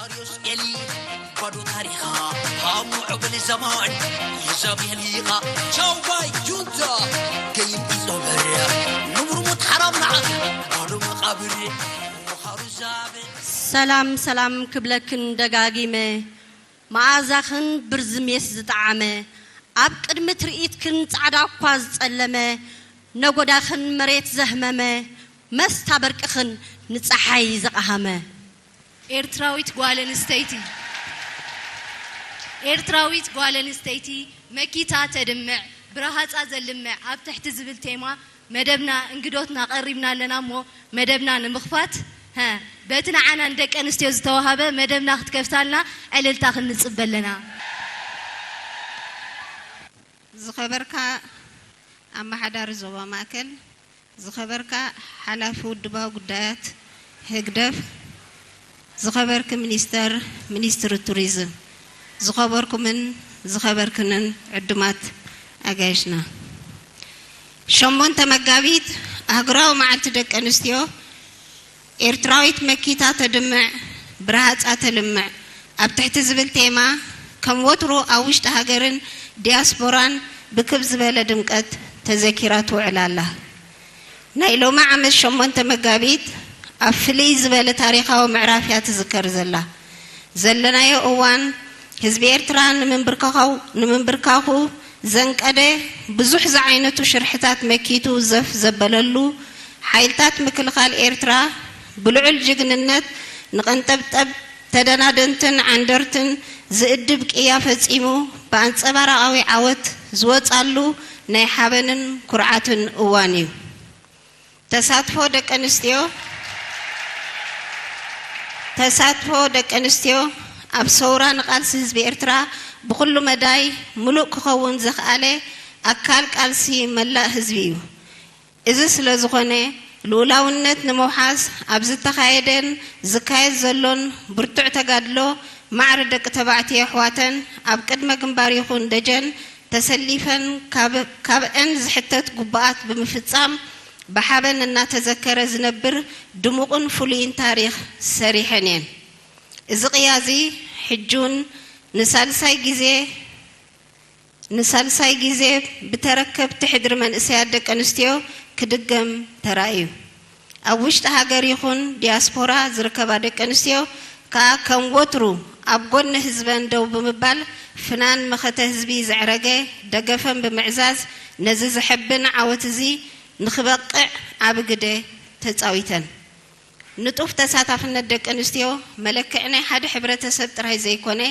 ኣርዮስ ኤሊ ባዶ ታሪኻ ሃሙዑ ብልዘማን ይዘብ የሊኻ ቻው ባይ ጁንታ ገይም ኢጾብር ንምርሙት ሓራም ንዓኽ ባዶ መቓብር ምዃሩ ዛብ ሰላም ሰላም ክብለክን ደጋጊመ መኣዛኽን ብርዚ ሜስ ዝጠዓመ ኣብ ቅድሚ ትርኢትክን ጻዕዳ እኳ ዝጸለመ ነጎዳኽን መሬት ዘህመመ መስታ በርቅኽን ንጸሓይ ዘቐሃመ። ኤርትራዊት ጓል ኣንስተይቲ ኤርትራዊት ጓል ኣንስተይቲ መኪታ ተድምዕ ብረሃጻ ዘልምዕ ኣብ ትሕቲ ዝብል ቴማ መደብና እንግዶትና ቀሪብና ኣለና እሞ መደብና ንምኽፋት ሀ በቲ ንዓና ንደቂ ኣንስትዮ ዝተዋሃበ መደብና ክትከፍታልና ዕልልታኽን ንጽበ ኣለና። ዝኸበርካ ኣመሓዳሪ ዞባ ማእከል፣ ዝኸበርካ ሓላፊ ውድባዊ ጉዳያት ህግደፍ፣ ዝኸበርኪ ሚኒስተር ሚኒስትሪ ቱሪዝም፣ ዝኸበርኩምን ዝኸበርክንን ዕዱማት ኣጋይሽና፣ ሸሞንተ መጋቢት ኣህጉራዊ መዓልቲ ደቂ ኣንስትዮ ኤርትራዊት መኪታ ተድምዕ ብረሃጻ ተልምዕ ኣብ ትሕቲ ዝብል ቴማ ከም ወትሩ ኣብ ውሽጢ ሃገርን ዲያስፖራን ብክብ ዝበለ ድምቀት ተዘኪራ ትውዕል ኣላ። ናይ ሎሚ ዓመት ሸሞንተ መጋቢት ኣብ ፍልይ ዝበለ ታሪኻዊ ምዕራፍ እያ ትዝከር ዘላ። ዘለናዮ እዋን ህዝቢ ኤርትራ ንምንብርካኹ ዘንቀደ ብዙሕ ዝዓይነቱ ሽርሕታት መኪቱ ዘፍ ዘበለሉ ሓይልታት ምክልኻል ኤርትራ ብልዑል ጅግንነት ንቐንጠብጠብ ተደናደንትን ዓንደርትን ዝእድብ ቅያ ፈጺሙ ብኣንጸባራቓዊ ዓወት ዝወጻሉ ናይ ሓበንን ኩርዓትን እዋን እዩ። ተሳትፎ ደቂ ኣንስትዮ ተሳትፎ ደቂ ኣንስትዮ ኣብ ሰውራ ንቓልሲ ህዝቢ ኤርትራ ብኹሉ መዳይ ምሉእ ክኸውን ዘኽኣለ ኣካል ቃልሲ መላእ ህዝቢ እዩ። እዚ ስለ ዝኾነ ልኡላውነት ንምውሓስ ኣብ ዝተኻየደን ዝካየድ ዘሎን ብርቱዕ ተጋድሎ ማዕረ ደቂ ተባዕትዮ ኣሕዋተን ኣብ ቅድመ ግንባር ይኹን ደጀን ተሰሊፈን ካብአን ዝሕተት ጉቡኣት ብምፍጻም ብሓበን እናተዘከረ ዝነብር ድሙቕን ፍሉይን ታሪኽ ሰሪሐን እየን። እዚ ቅያ እዚ ሕጂ እውን ንሳልሳይ ግዜ ንሳልሳይ ግዜ ብተረከብቲ ሕድሪ መንእሰያት ደቂ ኣንስትዮ ክድገም ተራእዩ። ኣብ ውሽጢ ሃገር ይኹን ዲያስፖራ ዝርከባ ደቂ ኣንስትዮ ከኣ ከም ወትሩ ኣብ ጎኒ ህዝበን ደው ብምባል ፍናን መኸተ ህዝቢ ዘዕረገ ደገፈን ብምዕዛዝ ነዚ ዘሐብን ዓወት እዚ ንኽበቕዕ ዓቢ ግደ ተጻዊተን። ንጡፍ ተሳታፍነት ደቂ ኣንስትዮ መለክዒ ናይ ሓደ ሕብረተሰብ ጥራይ ዘይኮነ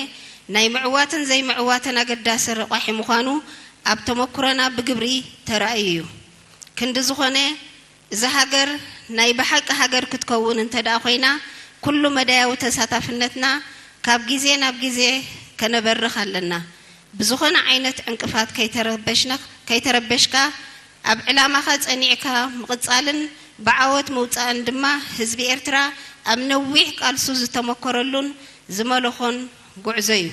ናይ ምዕዋትን ዘይምዕዋትን ኣገዳሲ ረቋሒ ምዃኑ ኣብ ተመኩሮና ብግብሪ ተራእዩ እዩ። ክንዲ ዝኾነ እዛ ሃገር ናይ ብሓቂ ሃገር ክትከውን እንተደኣ ኮይና ኩሉ መዳያዊ ተሳታፍነትና ካብ ግዜ ናብ ግዜ ከነበርኽ ኣለና። ብዝኾነ ዓይነት ዕንቅፋት ከይተረበሽካ ኣብ ዕላማኻ ጸኒዕካ ምቕጻልን ብዓወት ምውጻእን ድማ ህዝቢ ኤርትራ ኣብ ነዊሕ ቃልሱ ዝተመኮረሉን ዝመለኾን ጉዕዞ እዩ።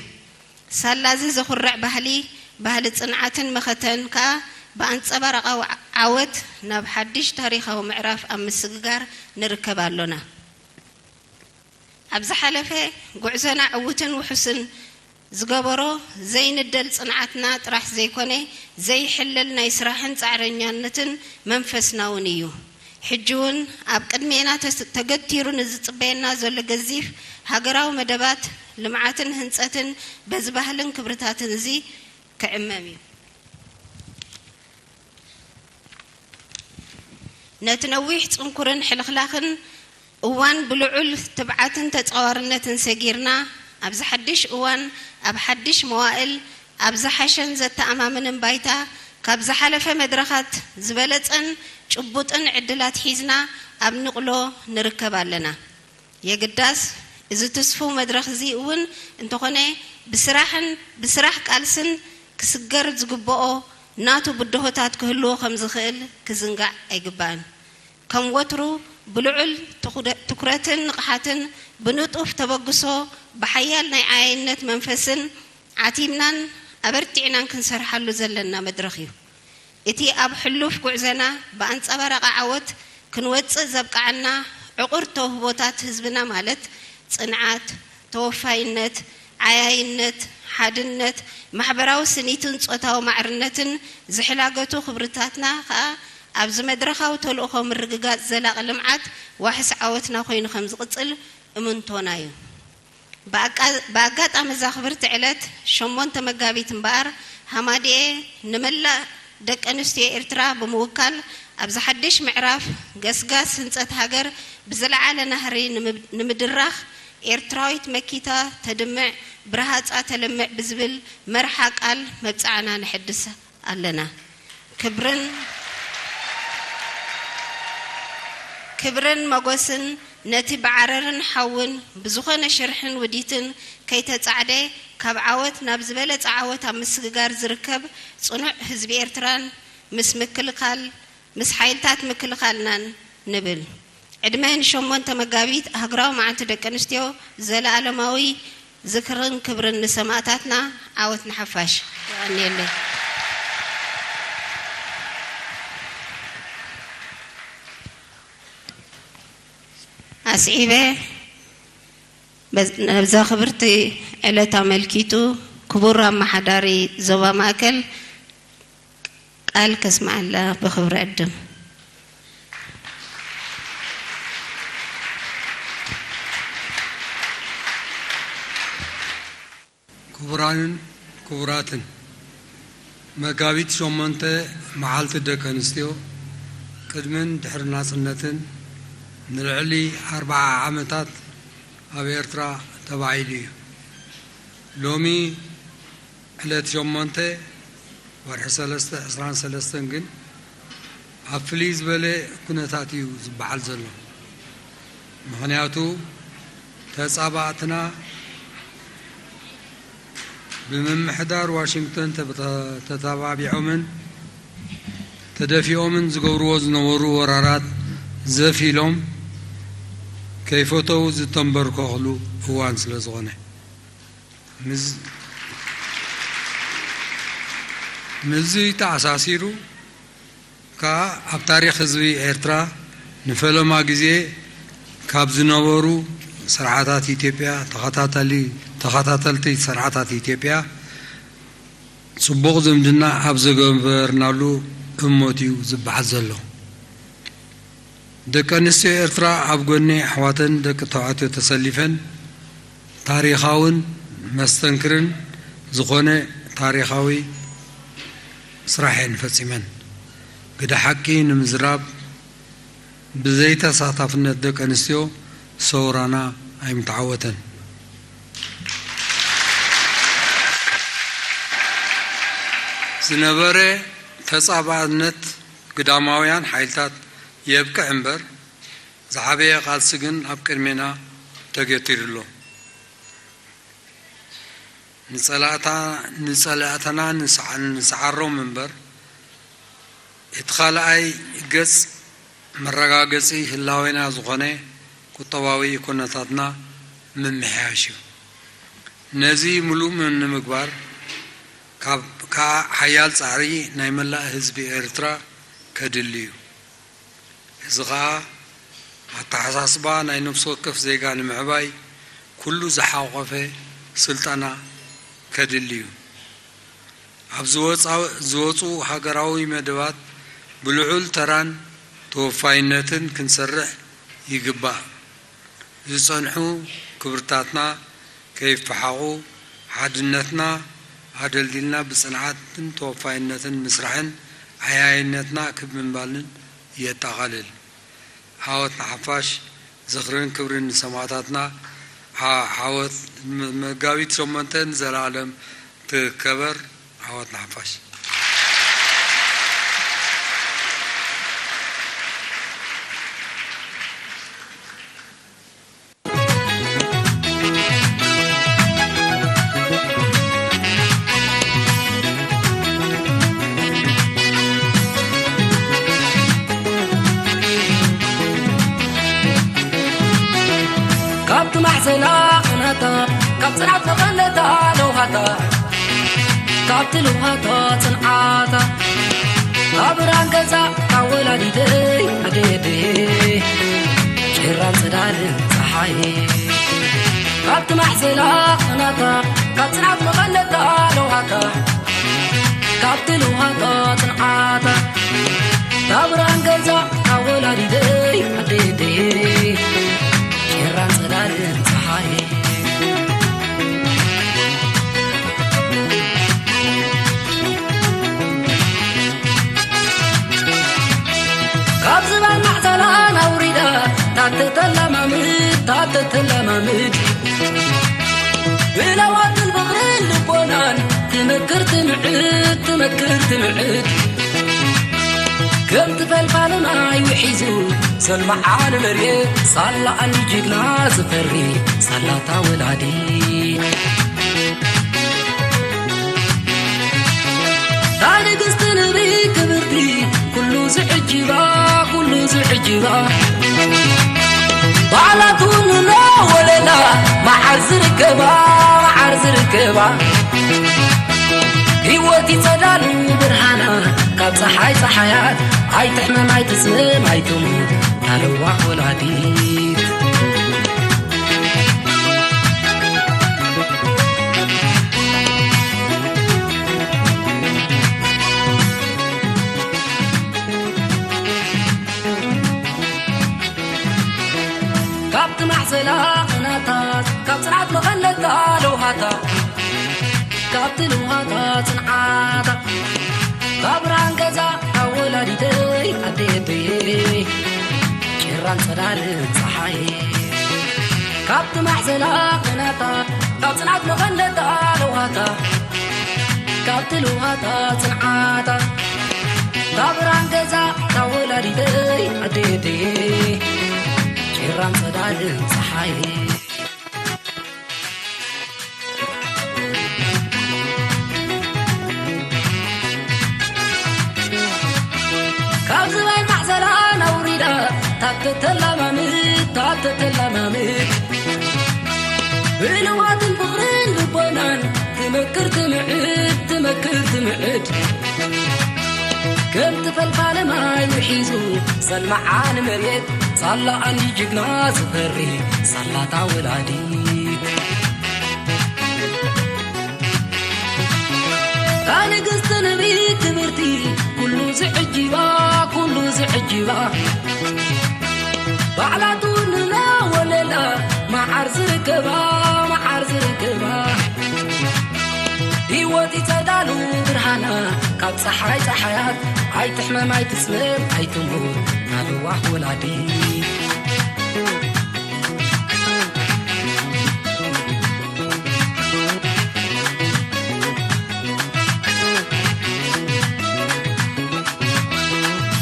ሳላዚ ዘኹርዕ ባህሊ፣ ባህሊ ጽንዓትን መኸተን ከኣ ብኣንጸባራቓዊ ዓወት ናብ ሓድሽ ታሪኻዊ ምዕራፍ ኣብ ምስግጋር ንርከብ ኣሎና። ኣብ ዝሓለፈ ጉዕዞና ዕዉትን ውሑስን ዝገበሮ ዘይንደል ጽንዓትና ጥራሕ ዘይኮነ ዘይሕለል ናይ ስራሕን ጻዕረኛነትን መንፈስና እውን እዩ። ሕጂ እውን ኣብ ቅድሜና ተገቲሩ ንዝጽበየና ዘሎ ገዚፍ ሃገራዊ መደባት ልምዓትን ህንጸትን በዚ ባህልን ክብርታትን እዚ ክዕመም እዩ። ነቲ ነዊሕ ጽንኩርን ሕልኽላኽን እዋን ብልዑል ትብዓትን ተጻዋርነትን ሰጊርና፣ ኣብዚ ሓድሽ እዋን ኣብ ሓድሽ መዋእል ኣብ ዝሓሸን ዘተኣማምንን ባይታ ካብ ዝሓለፈ መድረኻት ዝበለጸን ጭቡጥን ዕድላት ሒዝና ኣብ ንቕሎ ንርከብ ኣለና። የግዳስ፣ እዚ ትስፉው መድረኽ እዚ እውን እንተኾነ ብስራሕን ብስራሕ ቃልስን ክስገር ዝግብኦ ናቱ ብድሆታት ክህልዎ ከም ዝኽእል ክዝንጋዕ ኣይግባእን። ከም ወትሩ ብልዑል ትኹረትን ንቕሓትን ብንጡፍ ተበግሶ ብሓያል ናይ ዓያይነት መንፈስን ዓቲብናን ኣበርቲዕናን ክንሰርሓሉ ዘለና መድረኽ እዩ። እቲ ኣብ ሕሉፍ ጉዕዘና ብኣንጸባራቒ ዓወት ክንወጽእ ዘብቅዓና ዕቑር ተውህቦታት ህዝብና ማለት ጽንዓት፣ ተወፋይነት፣ ዓያይነት፣ ሓድነት፣ ማሕበራዊ ስኒትን ጾታዊ ማዕርነትን ዝሕላገቱ ክብርታትና ከኣ ኣብዚ መድረኻዊ ተልእኾ ምርግጋጽ ዘላቒ ልምዓት ዋሕስ ዓወትና ኮይኑ ከም ዝቕጽል እምንቶና እዩ። ብኣቃ-፣ ብኣጋጣሚ እዛ ክብርቲ ዕለት ሸሞንተ መጋቢት እምበኣር፣ ሃማድኤ ንመላእ ደቂ ኣንስትዮ ኤርትራ ብምውካል፣ ኣብዚ ሓድሽ ምዕራፍ ገስጋስ ህንጸት ሃገር ብዝለዓለ ናህሪ ንምብ-፣ ንምድራኽ፣ ኤርትራዊት መኪታ ተድምዕ፣ ብረሃጻ ተልምዕ ብዝብል መርሓ ቃል መብጽዓና ነሐድስ ኣለና። ክብርን፣ ክብርን መጎስን ነቲ ብዓረርን ሓውን ብዝኾነ ሽርሕን ውዲትን ከይተጻዕደ፣ ካብ ዓወት ናብ ዝበለጸ ዓወት ኣብ ምስግጋር ዝርከብ ጽኑዕ ህዝቢ ኤርትራን ምስ ምክልኻል፣ ምስ ሓይልታት ምክልኻልናን ንብል። ዕድመ ንሸሞንተ መጋቢት ሃገራዊ መዓልቲ ደቂ ኣንስትዮ ዘለኣለማዊ ዝክርን ክብርን ንሰማእታትና። ዓወት ንሓፋሽ። የቐንየለይ። ኣስዒበ በዝ-፣ ነብዛ ክብርቲ ዕለት ኣመልኪቱ ክቡር ኣመሓዳሪ ዞባ ማእከል ቃል ከስምዓላ ብኽብሪ ዕድም። ክቡራንን ክቡራትን፣ መጋቢት ሸሞንተ መዓልቲ ደቂ ኣንስትዮ ቅድምን ድሕሪ ናጽነትን ንልዕሊ ኣርብዓ ዓመታት ኣብ ኤርትራ ተባዒሉ እዩ። ሎሚ ዕለት ሸሞንተ ወርሒ ሰለስተ ዕስራን ሰለስተን ግን ኣብ ፍልይ ዝበለ ኩነታት እዩ ዝበዓል ዘሎ። ምኽንያቱ ተጻባእትና ብምምሕዳር ዋሽንግተን ተተ-፣ ተተባቢዖምን ተደፊኦምን ዝገብርዎ ዝነበሩ ወራራት ዘፍ ኢሎም ከይፈተው ዝተንበርከኽሉ እዋን ስለ ዝኾነ። ምስ-፣ ምስዚ ተኣሳሲሩ ከኣ ኣብ ታሪኽ ህዝቢ ኤርትራ ንፈለማ ግዜ ካብ ዝነበሩ ስርዓታት ኢትዮጵያ ተኸታተሊ-፣ ተኸታተልቲ ስርዓታት ኢትዮጵያ ጽቡቕ ዝምድና ኣብ ዘገበርናሉ እሞት እዩ ዝበዓል ዘሎ። ደቂ ኣንስትዮ ኤርትራ ኣብ ጎኒ ኣሕዋተን ደቂ ተባዕትዮ ተሰሊፈን ታሪኻውን መስተንክርን ዝኾነ ታሪኻዊ ስራሕ እየን ፈጺመን። ግደ ሓቂ ንምዝራብ ብዘይተሳታፍነት ደቂ ኣንስትዮ ሰውራና ኣይምተዓወተን። ዝነበረ ተጻባእነት ግዳማውያን ሓይልታት የብቅዕ እምበር፣ ዝዓበየ ቃልሲ ግን ኣብ ቅድሜና ተገቲሩ ኣሎ። ንጸላእታ-፣ ንጸላእትና ንስዓ-፣ ንስዓሮም እምበር፣ እቲ ካልኣይ ገጽ መረጋገጺ ህላዌና ዝኾነ ቁጠባዊ ኩነታትና ምምሕያሽ እዩ። ነዚ ምሉእ ንምግባር ካብ፣ ከኣ ሓያል ጻዕሪ ናይ መላእ ህዝቢ ኤርትራ ከድሊ እዩ። እዚ ኸኣ ኣተሓሳስባ ናይ ነፍሲ ወከፍ ዜጋ ንምዕባይ ኩሉ ዝሓቖፈ ስልጠና ከድሊ እዩ። ኣብ ዝወጻ-፣ ዝወጹ ሃገራዊ መደባት ብልዑል ተራን ተወፋይነትን ክንሰርሕ ይግባእ። ዝጸንሑ ክብርታትና ከይፈሓቑ፣ ሓድነትና ኣደልዲልና ብጽንዓትን ተወፋይነትን ምስራሕን ዓያይነትና ክብ ምባልን የጠቓልል። ዓወት ንሓፋሽ፣ ዝኽርን ክብርን ንሰማእታትና። ዓ-፣ ዓወት ም-፣ መጋቢት ሸሞንተ ንዘለኣለም ትከበር። ዓወት ንሓፋሽ። ካብቲ ማሕዘና ቕናታ፣ ካብ ጽናት መቐነታ ለውሃታ፣ ካብቲ ለውሃታ ጽንዓታ፣ ካብ ብርሃን ገጻ፣ ካብ ወላዲተይ ኣደየደይ፣ ጭራን ጽዳልን ጸሓይ፣ ካብቲ ማዕዘላ ቕናታ፣ ካብ ጽንዓት መቐነታ ለውሃታ፣ ካብቲ ለውሃታ ጽንዓታ፣ ካብ ብርሃን ገዛ ካብ ወላዲተይ ኣዴተይ፣ ጭራን ጸዳልን ጸሓይ። ካብ ዝባን ማዕዘላን ኣውሪዳ፣ ታተተላማምድ፣ ታተተላማምድ። ብለዋትን ፍቕርን ልቦናን ትመክር ትምዕድ፣ ትመክር ትምዕድ። ከም ትፈልፋል ማይ ውሒዙ፣ ሰልማዓ ንመርየት፣ ሳላ ኣኒ ጅግና ዝፈሪ፣ ሳላታ ወላዲት። እታ ንግስቲ ንብሪ ክብርቲ፣ ኩሉ ዝዕጅባ፣ ኩሉ ዝዕጅባ። ባዕላቱ ንኖ ወለላ፣ መዓር ዝርከባ፣ መዓር ዝርከባ። ህይወት ይጸዳል ብርሃና፣ ካብ ጸሓይ ጸሓያት፣ ኣይትሕመም ኣይትጽመም ኣይትሙት፣ እታ ለዋህ ወላዲት። ካብቲ ማዕዘላ ቕናታት፣ ካብ ጽንዓት መቐነታ ለውሃታ፣ ካብቲ ለውሃታ ጽንዓታ፣ ካብ ብርሃን ገዛ ካብ ወላዲተይ ኣዴተይ፣ ጭራን ጸዳልን ጸሓይ። ካብቲ ማዕዘላ ቕናታ፣ ካብ ጽንዓት መቐነታ ለውሃታ፣ ካብቲ ለውሃታ ጽንዓታ፣ ካብ ብርሃን ገዛ ካብ ወላዲተይ ኣዴተይ፣ ጭራን ጸዳልን ጸሓይ። ካብ ዝባን ማዕዘላን ኣውሪዳ፣ ታተተላማምድ፣ ታተተላማምድ። ብንዋትን ፍቕርን ልቦናን ትመክር ትምዕድ፣ ትመክር ትምዕድ። ከም ትፈልፋለ ማይ ውሒዙ፣ ሰልማዓ ንመሬት፣ ሳላ ኣኒ ጅግና ዝፈሪ፣ ሳላታ ወላዲት። እታ ንግስቲ ንብሪ ክብርቲ፣ ኩሉ ዝዕጅባ፣ ኩሉ ዝዕጅባ። ባዕላቱ ንላ ወለላ፣ መዓር ዝርከባ፣ መዓር ዝርከባ። ህይወት ይጸዳሉ ብርሃና፣ ካብ ጸሓይ ጸሓያት፣ ኣይትሕመም ኣይትጽመም ኣይትሙት፣ ናለዋህ ወላዲት።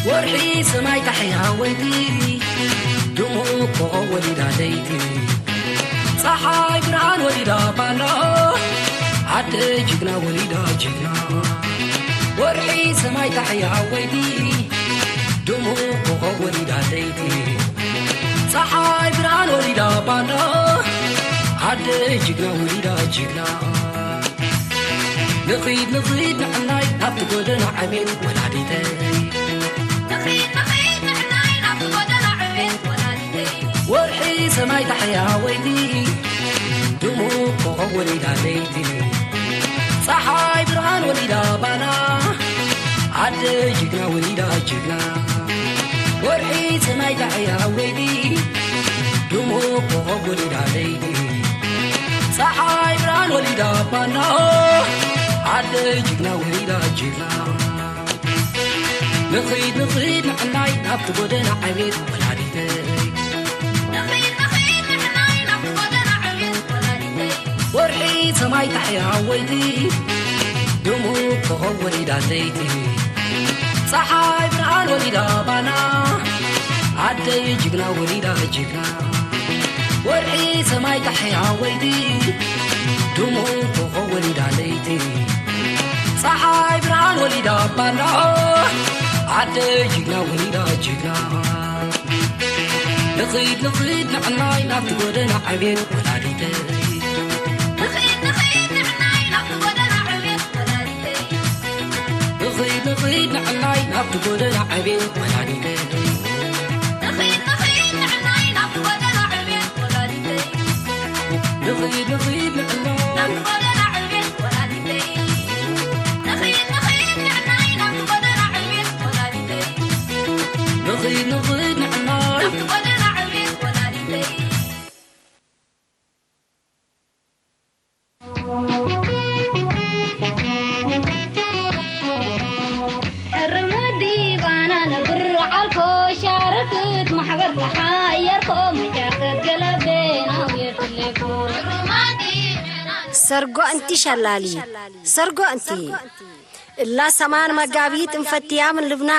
ወርሒ ሰማይ ታሕያ ወይቲ፣ ድሙቕ ኮኾብ ወሊዳ ለይቲ። ጸሓይ ብርሃን ወሊዳ ባና፣ ዓደይ ጅግና ወሊዳ ጅግና። ወርሒ ሰማይ ታሕያ ወይቲ፣ ድሙቕ ኮኾብ ወሊዳ ለይቲ። ጸሓይ ብርሃን ወሊዳ ባና፣ ዓደይ ጅግና ወሊዳ ጅግና። ንኺድ ንኺድ ንዕናይ ናብቲ ጎደና ዕቤት ወላዲተይ። ንኺድ ንኺድ ንዕናይ ናብቲ ጎደና ዕቤት ወላዲተይ። ወርሒ ሰማይ ታሕያ ወይቲ፣ ድሙቕ ኮኾብ ወሊዳ ለይቲ። ጸሓይ ብርሃን ወሊዳ ባና፣ ዓደይ ጅግና ወሊዳ ጅግና። ወርሒ ሰማይ ታሕያ ወይቲ፣ ድሙቕ ኮኾብ ወሊዳ ለይቲ። ጸሓይ ብርሃን ወሊዳ ባና፣ ዓደይ ጅግና ወሊዳ ጅግና። ንኺድ ንኺድ ንዕናይ ናብቲ ጎደና ዕቤት ወላዲተይ። ንኺድ ንኺድ ንዕናይ ናብቲ ጎደና ዕቤት ወላዲተይ። ወርሒ ሰማይ ታሕያ ወይቲ፣ ድሙቕ ኮኾብ ወሊዳ ለይቲ። ጸሓይ ብርሃን ወሊዳ ባና፣ ዓደይ ጅግና ወሊዳ ጅግና። ወርሒ ሰማይ ታሕያ ወይቲ፣ ድሙቕ ኮኾብ ወሊዳ ለይቲ። ጸሓይ ብርሃን ወሊዳ ባና፣ ዓደይ ጅግና ወሊዳ ጅግና። ንኺድ ንኺድ ንዕናይ ናብቲ ጎደና ዕቤት ወላዲተይ። ንኺድ ንኺድ ንዕናይ ናብቲ ጎደና ዕቤት ወላዲተይ። ንኺድ ንኺድ ንዕናይ ናብቲ ጎደና ዕቤት ወላዲተይ። ንኺድ ንኺድ ንዕናይ ናብቲ ጎደና ዕቤት ወላዲተይ። ንኺድ ንኺድ ንዕኖ ናብቲ ጎደና ዕቤት ወላዲተይ። ንኺድ ንኺድ ንዕናይ ናብቲ ጎደና ዕቤት ወላዲተይ። ንኺድ ንኺድ ንዕኖ ናብቲ ጎደና ዕቤት ወላዲተይ። ሕርም ወዲ ባና ነብር ዓልኮ ሻርክት ማሕበር ተሓየርኮ መጃከት ገለቤናው የትሌኮ። ሰርጎ እንቲ ሸላሊ ሰርጎ እንቲ እላ ሰማን መጋቢት እንፈትያ ምን ልብና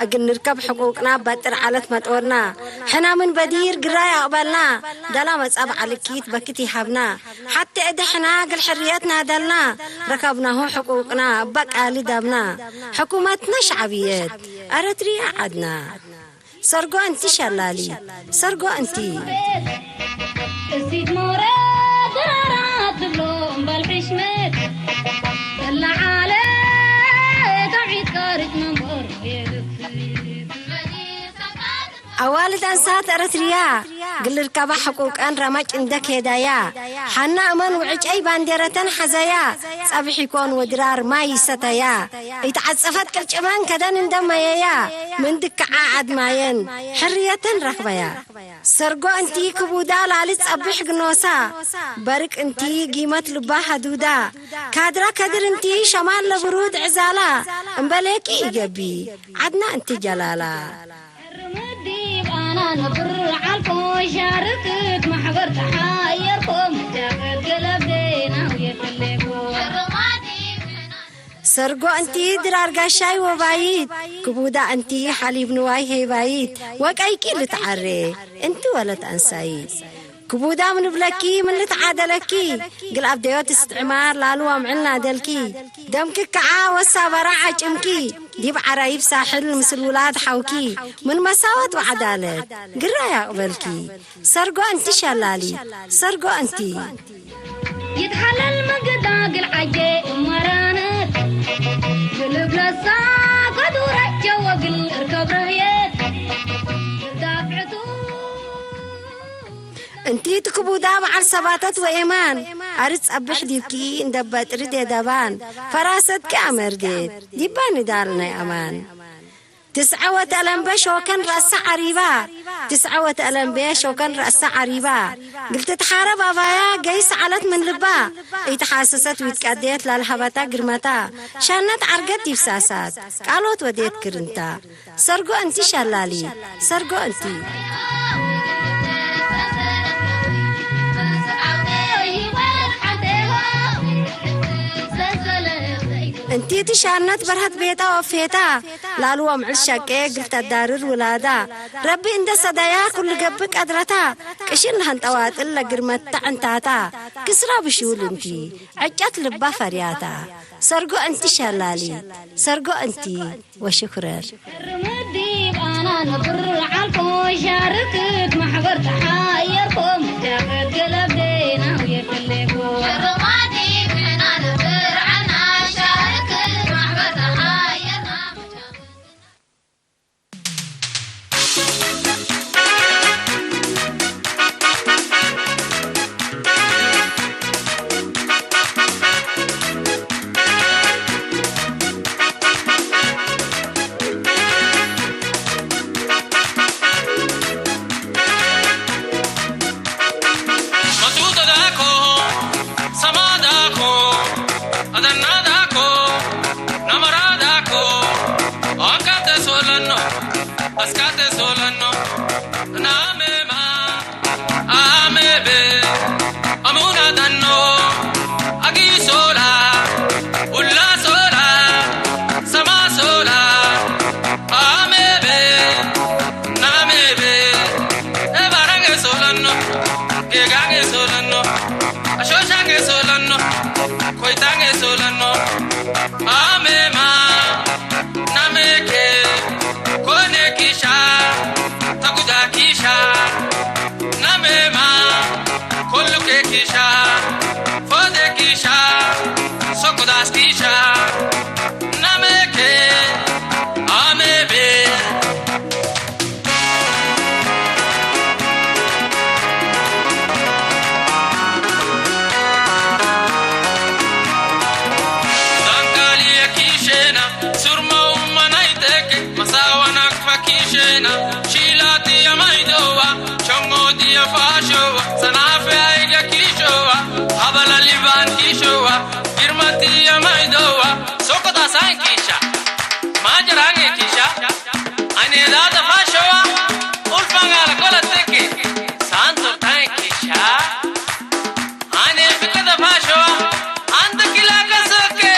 እግን ንርከብ ሕቁቅና በጥር ዓለት መጥወርና ሕና ምን በዲር ግራይ ኣቕበልና ደላ መጻብ ዓልኪት በክት ይሃብና ሓቲ ዕድሕና ግል ሕርየት ናደልና ረከብናሁ ሕቁቅና እባ ቃሊ ደምና ሕኩመትና ሸዕብየት ኤረትርያ ዓድና ሰርጎ እንቲ ሸላሊ ሰርጎ እንቲ እሲት ሞረ ድራራት ትብሎ እምበል ሕሽመት እላዓለ ተውዒት ቀሪጽ መንበር የልክት ኣዋልድ ኣንሳት ኤረትርያ ግልርከባ ሕቁቀን ረመጭ እንደ ኬዳያ ሓና እመን ውዕጨይ ባንዴረተን ሓዘያ ጸብሕ ይኮን ወድራር ማይ ይሰተያ እይተዓጸፈት ቅልጭመን ከደን እንደመየያ ምን ድክዓ ኣድማየን ሕርየተን ረኽበያ ሰርጎ እንቲ ክቡዳ ላሊ ጸብሕ ግኖሳ በርቅ እንቲ ጊመት ልባ ሃዱዳ ካድራ ከድር እንቲ ሸማል ለብሩድ ዕዛላ እምበሌኪ ይገቢ ዓድና እንቲ ጀላላ ርምዲ ባና ነብር ዓልኮ ሻርክት ማሕበር ተሓየርኮ መጃኸት ገለቤናው የትሌኮ ሰርጎ እንቲ ድራር ጋሻይ ወባይት ክቡዳ እንቲ ሓሊብ ንዋይ ሄባይት ወቀይቂ ልትዓሬ እንቲ ወለት ኣንሳይት ክቡዳ ምንብለኪ ምን ልትዓደለኪ ግል ኣብደዮ ትስትዕማር ላሉ ኣምዕል ናደልኪ ደምኪ ከዓ ወሳ በራ ዓጭምኪ ዲብ ዓራይብ ሳሕል ምስል ውላድ ሓውኪ ምን መሳወት ወዓዳለት ግራይ ኣቕበልኪ ሰርጎ እንቲ ሸላሊ ሰርጎ እንቲ ይትሓለል መገዳ ግል ዓጀ እማራነት ግልብለሳ ከዱረጀ ወግል እርከብ ረህየት ዳፍዕቱ እንቲ ትክቡዳ በዓል ሰባተት ወኤማን ኣሪ ጸብሕ ዲብኪ እንደ በጥሪ ዴደባን ፈራሰትኪ ኣመርዴት ዲባ ንዳል ናይ ኣማን ትስዐ ወተለምበ ሾከን ረእሳ ዓሪባ ትስዐ ወተለምበ ሾከን ረእሳ ዓሪባ ግልትትሓረብ ኣባያ ገይስ ዓለት ምን ልባ ኢትሓሰሰት ዊትቀዴት ላልሃበታ ግርመታ ሻነት ዓርገት ዲብሳሳት ቃሎት ወዴት ክርንታ ሰርጎ እንቲ ሸላሊ ሰርጎ እንቲ እንቲ ትሻነት በርሀት ቤታ ወፌታ ላልዋ ምዕል ሸቄ ግልተዳርር ውላዳ ረቢ እንደ ሰዳያ ኩሉ ገብእ ቀድረታ ቅሽን ለሀንጠዋጥል ለግርመት ተዕንታታ ክስራ ብሽውል እንቲ ዕጨት ልባ ፈርያታ ሰርጎ እንቲ ሸላሊ ሰርጎ እንቲ ወሽኩረን ርምዲ ባና ነብር ዓልኮ ሻርክት ማሕበር ተሓየርኮ መጃኸት ገለቤናው የትሌኮ Kisha, majarange kisha, ane dada fashowa, ulfangala kola teke, santo tan kisha, ane fikada fashowa, anda kila kasoke.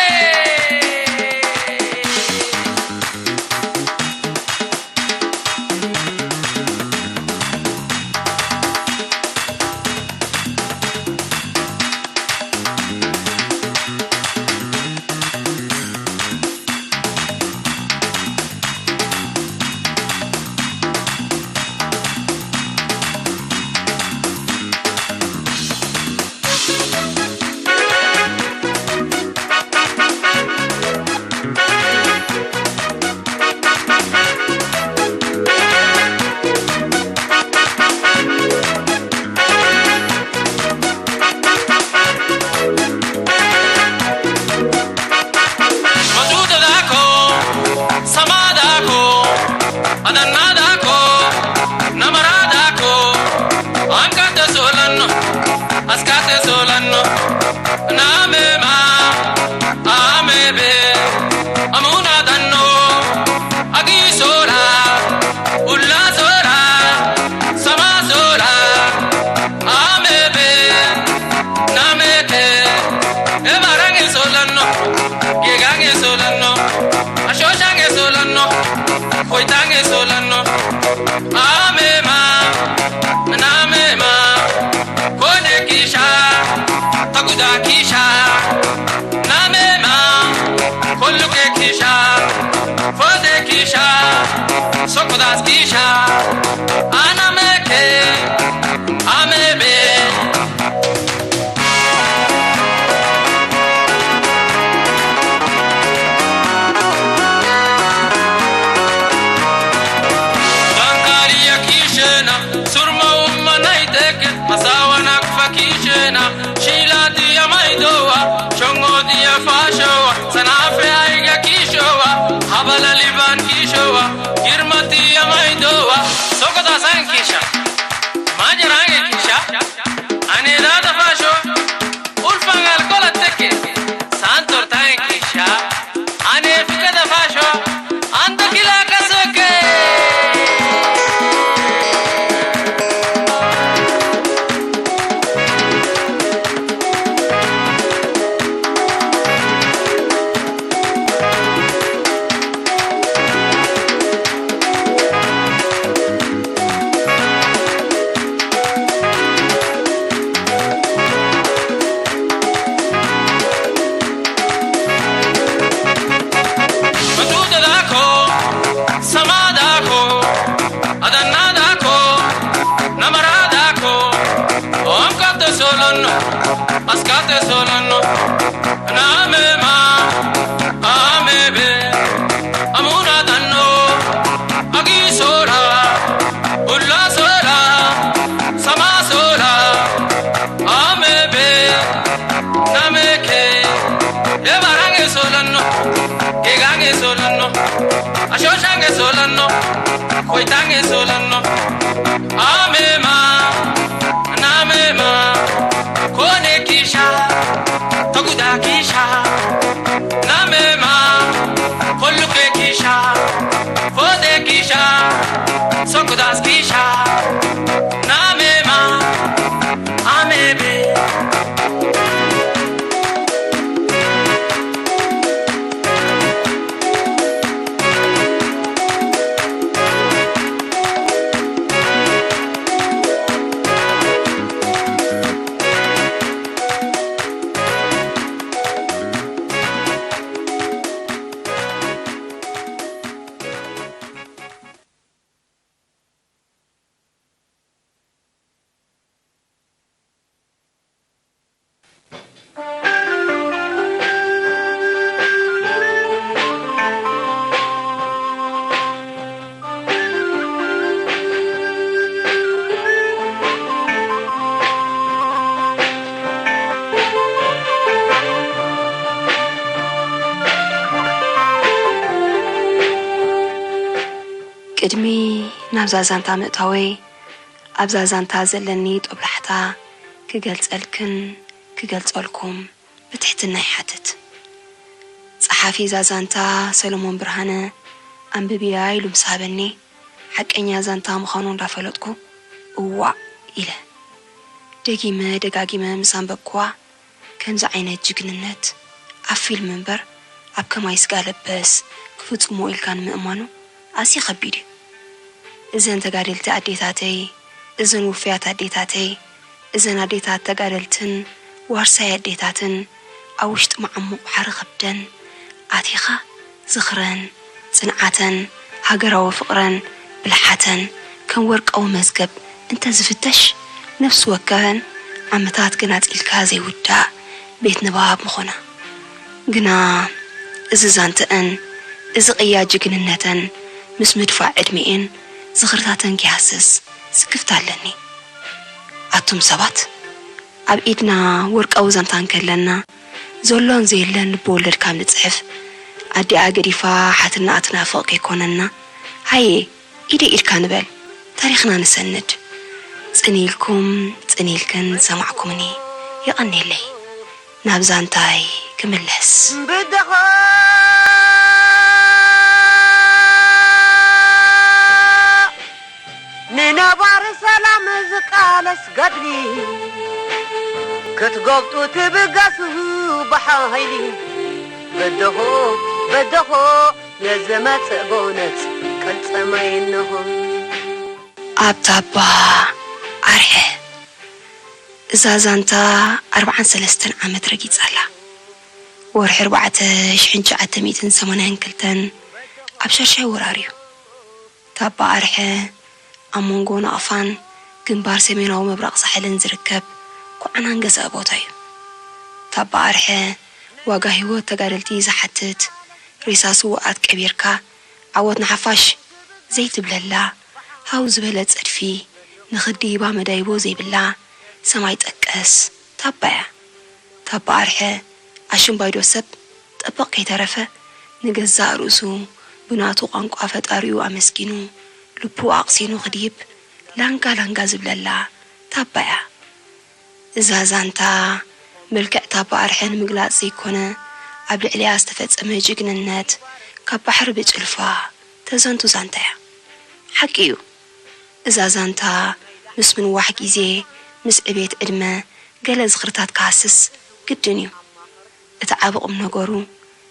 Matuuta daakoo, samaa daakoo, adannaa daakoo, namaraa daakoo, ankaate soolanno, askaate soolanno, naamee maa, amee bee, amuunaa dannoo, agii soolaa, ullaa soolaa, samaa soolaa, amee bee, naamee kee, ebaaraangee soolanno, geegaangee soolanno, ashooshaangee soolanno, koytaangee soolanno, amee maa, naamee maa, koonee kiishaa, tagudaa kiishaa, naamee maa, kollukee kiishaa, foodee kiishaa, sokodaas kiishaa, anamee kee, amee bee. Dankaaliya kiisheena, surma umma nayteke, masaawana kufa kiisheena, shiilaatiya maydowa, shongoodiya faashowa, sanaafe ayga kiishowa, habala liban kiishowa, girmatiya maydowa, sokoda san kiisha, maajaraange kiisha, aneedaada faashowa, ulfan alkola teke, santor taen kiisha, ane fikada faashowa, anta kila kasoke. Matuuta daakoo, samaa daakoo, adannaa daakoo, namaraa daakoo, oomkaate soolanno, askaate soolanno, naamee maa, amee bee, amuunaa dannoo, agii soolaa, ullaa soolaa, samaa soolaa, amee bee, naamee kee, ebaaraangee soolanno, geegaangee soolanno, ashooshaangee soolanno, koytaangee soolanno, amee maa, naamee maa, koonee kiisha, tagudaa kiisha, naamee maa, kollukee kiisha, foodee kiisha, sokodaas kiisha, naamee maa, amee bee. ቅድሚ ናብዛ ዛንታ ምእታወይ፣ ኣብዛ ዛንታ ዘለኒ ጦብላሕታ ክገልጸልክን ክገልጸልኩም ብትሕትና ይሓትት። ጸሓ ሓፊዛ ዛንታ ሰሎሞን ብርሃነ ኣንብብያ ኢሉ ምስ ሃበኒ፣ ሓቀኛ ዛንታ ምዃኑ እንዳፈለጥኩ፣ እዋእ ኢለ። ደጊመ ደጋጊመ ምስ ኣንበብኩዋ፣ ከምዚ ዓይነት ጅግንነት ኣብ ፊልም እምበር ኣብ ከማይ ስጋ ለበስ ክፍጽሞ ኢልካ ንምእማኑ ኣዝዩ ከቢድ እዩ። እዘን ተጋደልቲ ኣዴታተይ፣ እዘን ውፉያት ኣዴታተይ፣ እዘን ኣዴታት ተጋደልትን ዋርሳይ ኣዴታትን ኣብ ውሽጢ መዓሙቕ ባሕሪ ከብደን ኣቲኻ ዝኽረን፣ ጽንዓተን፣ ሃገራዊ ፍቕረን ብልሓተን ከም ወርቃዊ መዝገብ እንተዝፍተሽ፣ ነፍሲ ወከፈን ዓመታት ገናጺልካ ዘይውዳእ ቤት ንባብ ምኾና። ግና እዚ ዛንተአን፣ እዚ ቅያ ጅግንነተን ምስ ምድፋእ ዕድሜኤን ዝኽርታተን ክይሃስስ ስክፍታ ኣለኒ። ኣቱም ሰባት፣ ኣብ ኢድና ወርቃዊ ዛንታ እንከለና፣ ዘሎን ዘየለን ልብወለድ ካብ ንጽሕፍ፣ ኣዲኣ ገዲፋ ሓትናኣ ትናፍቕ ከይኮነና፣ ሃየ ኢደይ ኢድካ ንበል፣ ታሪኽና ንሰንድ። ጽን ኢልኩም ጽን ኢልክን ዝሰማዕኩምኒ የቐንየለይ። ናብ ዛንታይ ክምለስ። ብደኾ ንነባሪ ሰላም ዝቃለስ ገድሊ ክትጎብጡ ትብገሱ ብሓይሊ። በደኾ በደኾ ነዝመጽእ ጎነጽ ቅልጽመይ እንሆ። ኣብ ታባ ኣርሐ። እዛ ዛንታ ኣርብዓን ሰለስተን ዓመት ረጊጻ ኣላ። ወርሒ ኣርባዕተ ሽሕን ትሽዓተ ሚእትን ሰማንያን ክልተን ኣብ ሻድሻይ ወራር እዩ። ታባ ኣርሐ ኣብ መንጎ ናቕፋን ግንባር ሰሜናዊ ምብራቕ ሳሕልን ዝርከብ ኩዓናን ገዛኢ ቦታ እዩ። ታባ ኣርሐ ዋጋ ህይወት ተጋደልቲ ዝሓትት፣ ሬሳ ስዉኣት ቀቢርካ ዓወት ንሓፋሽ ዘይትብለላ፣ ሃው ዝበለ ጸድፊ ንኽዲ ይባ መዳይቦ ዘይብላ ሰማይ ጠቀስ ታባ እያ። ታባ ኣርሐ ኣሽምባይዶ ሰብ ጠበቕ ከይተረፈ ንገዛእ ርእሱ ብናቱ ቋንቋ ፈጣሪኡ ኣመስጊኑ ልቡ ኣቕሲኑ ክድይብ ላንጋ ላንጋ ዝብለላ ታባ እያ። እዛ ዛንታ መልክዕ ታባ ኣርሐ ንምግላጽ ዘይኮነ፣ ኣብ ልዕሊኣ ዝተፈጸመ ጅግንነት ካብ ባሕሪ ብጭልፋ ተዘንቱ ዛንታ እያ። ሓቂ እዩ፣ እዛ ዛንታ ምስ ምንዋሕ ግዜ፣ ምስ ዕቤት ዕድመ ገለ ዝኽርታት ክሃስስ ግድን እዩ። እቲ ዓቢ ቁም ነገሩ፣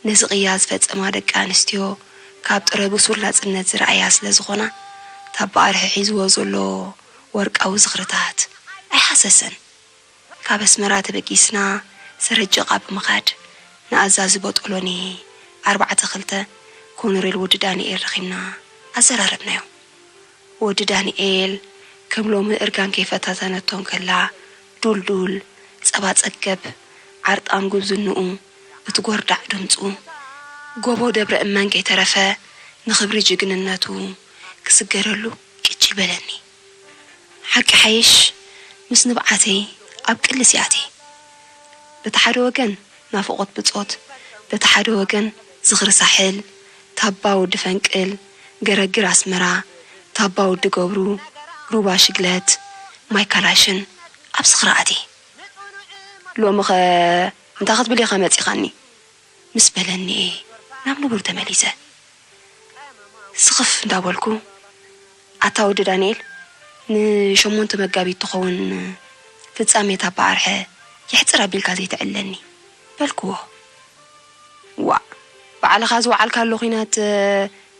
ነዚ ቅያ ዝፈጸማ ደቂ ኣንስትዮ ካብ ጥረ ብሱል ናጽነት ዝረኣያ ስለ ዝኾና፣ ታባ ኣርሐ ሒዝዎ ዘሎ ወርቃዊ ዝኽርታት ኣይሃሰሰን። ካብ ኣስመራ ተበጊስና ሰረጀቓ ብምኻድ ንኣዛዚ ቦጦሎኒ ኣርባዕተ ክልተ ኮሎኔል ወዲ ዳንኤል ረኺብና ኣዘራረብናዮ። ወዲ ዳንኤል ከም ሎሚ እርጋን ከይፈታተነቶ እንከላ ዱልዱል፣ ጸባ ጸገብ፣ ዓርጣም ጉብዝንኡ፣ እቲ ጎርዳዕ ድምጹ፣ ጎቦ ደብረ እመን ከይተረፈ ንኽብሪ ጅግንነቱ ክስገደሉ ቅጭ በለኒ። ሓቂ ሓይሽ ምስ ንብዓተይ ኣብ ቅልስ ይኣቲ። በቲ ሓደ ወገን ናፍቖት ብጾት፣ በቲ ሓደ ወገን ዝኽሪ ሳሕል፣ ታባ ወዲ ፈንቅል፣ ገረግር ኣስመራ፣ ታባ ወዲ ገብሩ፣ ሩባ ሽግለት፣ ማይ ካላሽን ኣብ ዝኽሪ ኣትየ። ሎምኸ እንታይ ክትብል ኢኻ መጺኻኒ? ምስ በለኒ እየ ናብ ንቡር ተመሊሰ። ስኽፍ እንዳበልኩ፣ ኣታ ወዲ ዳንኤል፣ ንሸሞንተ መጋቢት ትኸውን ፍጻሜ ታባ ኣርሐ የሕጽር ኣቢልካ ዘይተዕልለኒ፣ በልክዎ። ዋእ፣ ባዕልኻ ዝወዓልካሉ ኲናት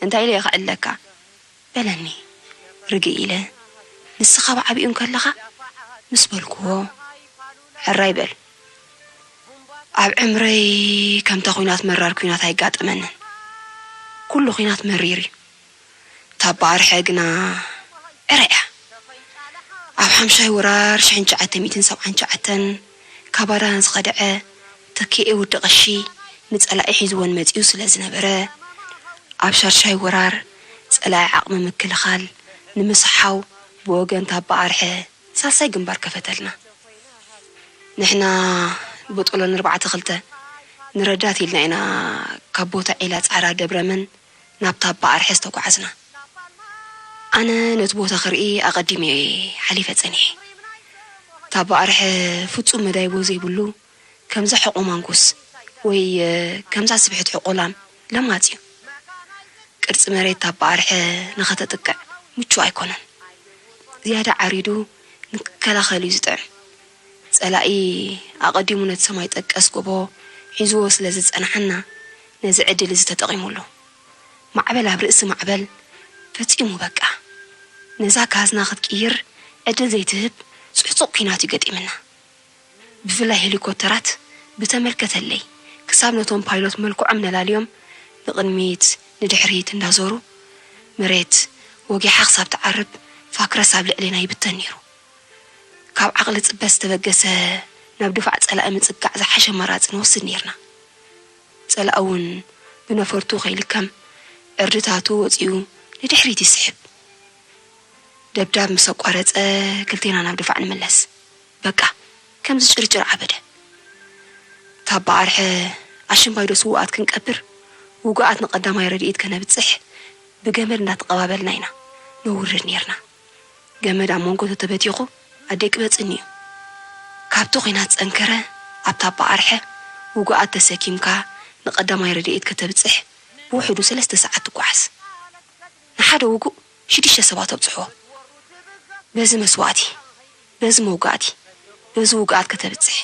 እንታይ ኢለ እየ ከዕልለካ? በለኒ ርግእ ኢለ። ንስኻ ብዓቢኡ እንከለኻ ምስ በልክዎ፣ ሕራይ በል። ኣብ ዕምረይ ከምታ ኲናት መራር ኲናት ኣይጋጠመንን። ኩሉ ኲናት መሪር እዩ። ታባ ኣርሐ ግና ዕረ እያ። ኣብ ሓምሻይ ወራር ሽሕን ትሽዓተ ሚእትን ሰብዓን ትሽዓተን ካባና ዝኸድዐ ተኪኤ ወዲ ቀሺ ንጸላኢ ሒዝወን መጺኡ ስለ ዝነበረ፣ ኣብ ሻድሻይ ወራር ጸላኢ ዓቕሚ ምክልኻል ንምስሓው ብወገን ታባ ኣርሐ ሳልሳይ ግንባር ከፈተልና። ንሕና ብጦሎን ኣርባዕተ ክልተ ንረዳት ኢልና ኢና ካብ ቦታ ዒላ ጻዕራ ደብረመን ናብ ታባ ኣርሐ ዝተጓዓዝና። ኣነ ነቲ ቦታ ክርኢ ኣቐዲመ እየ ሓሊፈ ጸኒሐ። ታባ ኣርሐ ፍጹም መዳይቦ ዘይብሉ፣ ከምዚ ሕቖ ማንኩስ፣ ወይ ከምዛ ስብሕቲ ሕቆላም ለማጽ እዩ። ቅርጺ መሬት ታባ ኣርሐ ንኸተጥቅዕ ምቹእ ኣይኮነን። ዝያዳ ዓሪዱ ንክከላኸል እዩ ዝጥዕም። ጸላኢ ኣቐዲሙ ነቲ ሰማይ ጠቀስ ጎቦ ሒዝዎ ስለ ዝጸንሓና ነዚ ዕድል እዚ ተጠቒሙሉ። ማዕበል ኣብ ርእሲ ማዕበል ፈጺሙ በቃ። ነዛ ካዝና ክትቅይር ዕድል ዘይትህብ ጽሕጹቕ ኲናት እዩ ገጢምና። ብፍላይ ሄሊኮፕተራት ብተመልከተለይ ክሳብ ነቶም ፓይሎት መልክዖም ነላልዮም ንቕድሚት ንድሕሪት እንዳዞሩ መሬት ወጊሓ ክሳብ ትዓርብ ፋክረስ ኣብ ልዕሌና ይብተን ነይሩ። ካብ ዓቕሊ ጽበት ዝተበገሰ ናብ ድፋዕ ጸላኢ ምጽጋዕ ዝሓሸ ኣማራጺ ንወስድ ነይርና። ጸላኢ እውን ብነፈርቱ ከይልከም ዕርድታቱ ወጺኡ ንድሕሪት ይስሕብ። ደብዳብ ምስ ኣቋረጸ ክልቴና ናብ ድፋዕ ንምለስ። በቃ ከምዚ ጭርጭር ዓበደ። ታባ ኣርሐ ኣሽምባይዶ ስውኣት ክንቀብር ውጉኣት ንቐዳማይ ረድኤት ከነብጽሕ ብገመድ እንዳተቐባበልና ኢና ነውርድ ነይርና። ገመድ ኣብ መንጎ ተተበቲኹ ኣደቂ በጽኒ እዩ። ካብቲ ኲናት ጸንከረ ኣብ ታባ ኣርሐ ውጉኣት ተሰኪምካ ንቐዳማይ ረድኤት ከተብጽሕ ብውሕዱ ሰለስተ ሰዓት ትጓዓዝ። ንሓደ ውጉእ ሽዱሽተ ሰባት ኣብጽሕዎ። በዚ መስዋእቲ፣ በዚ መውጋእቲ፣ በዚ ውግኣት ከተብጽሕ።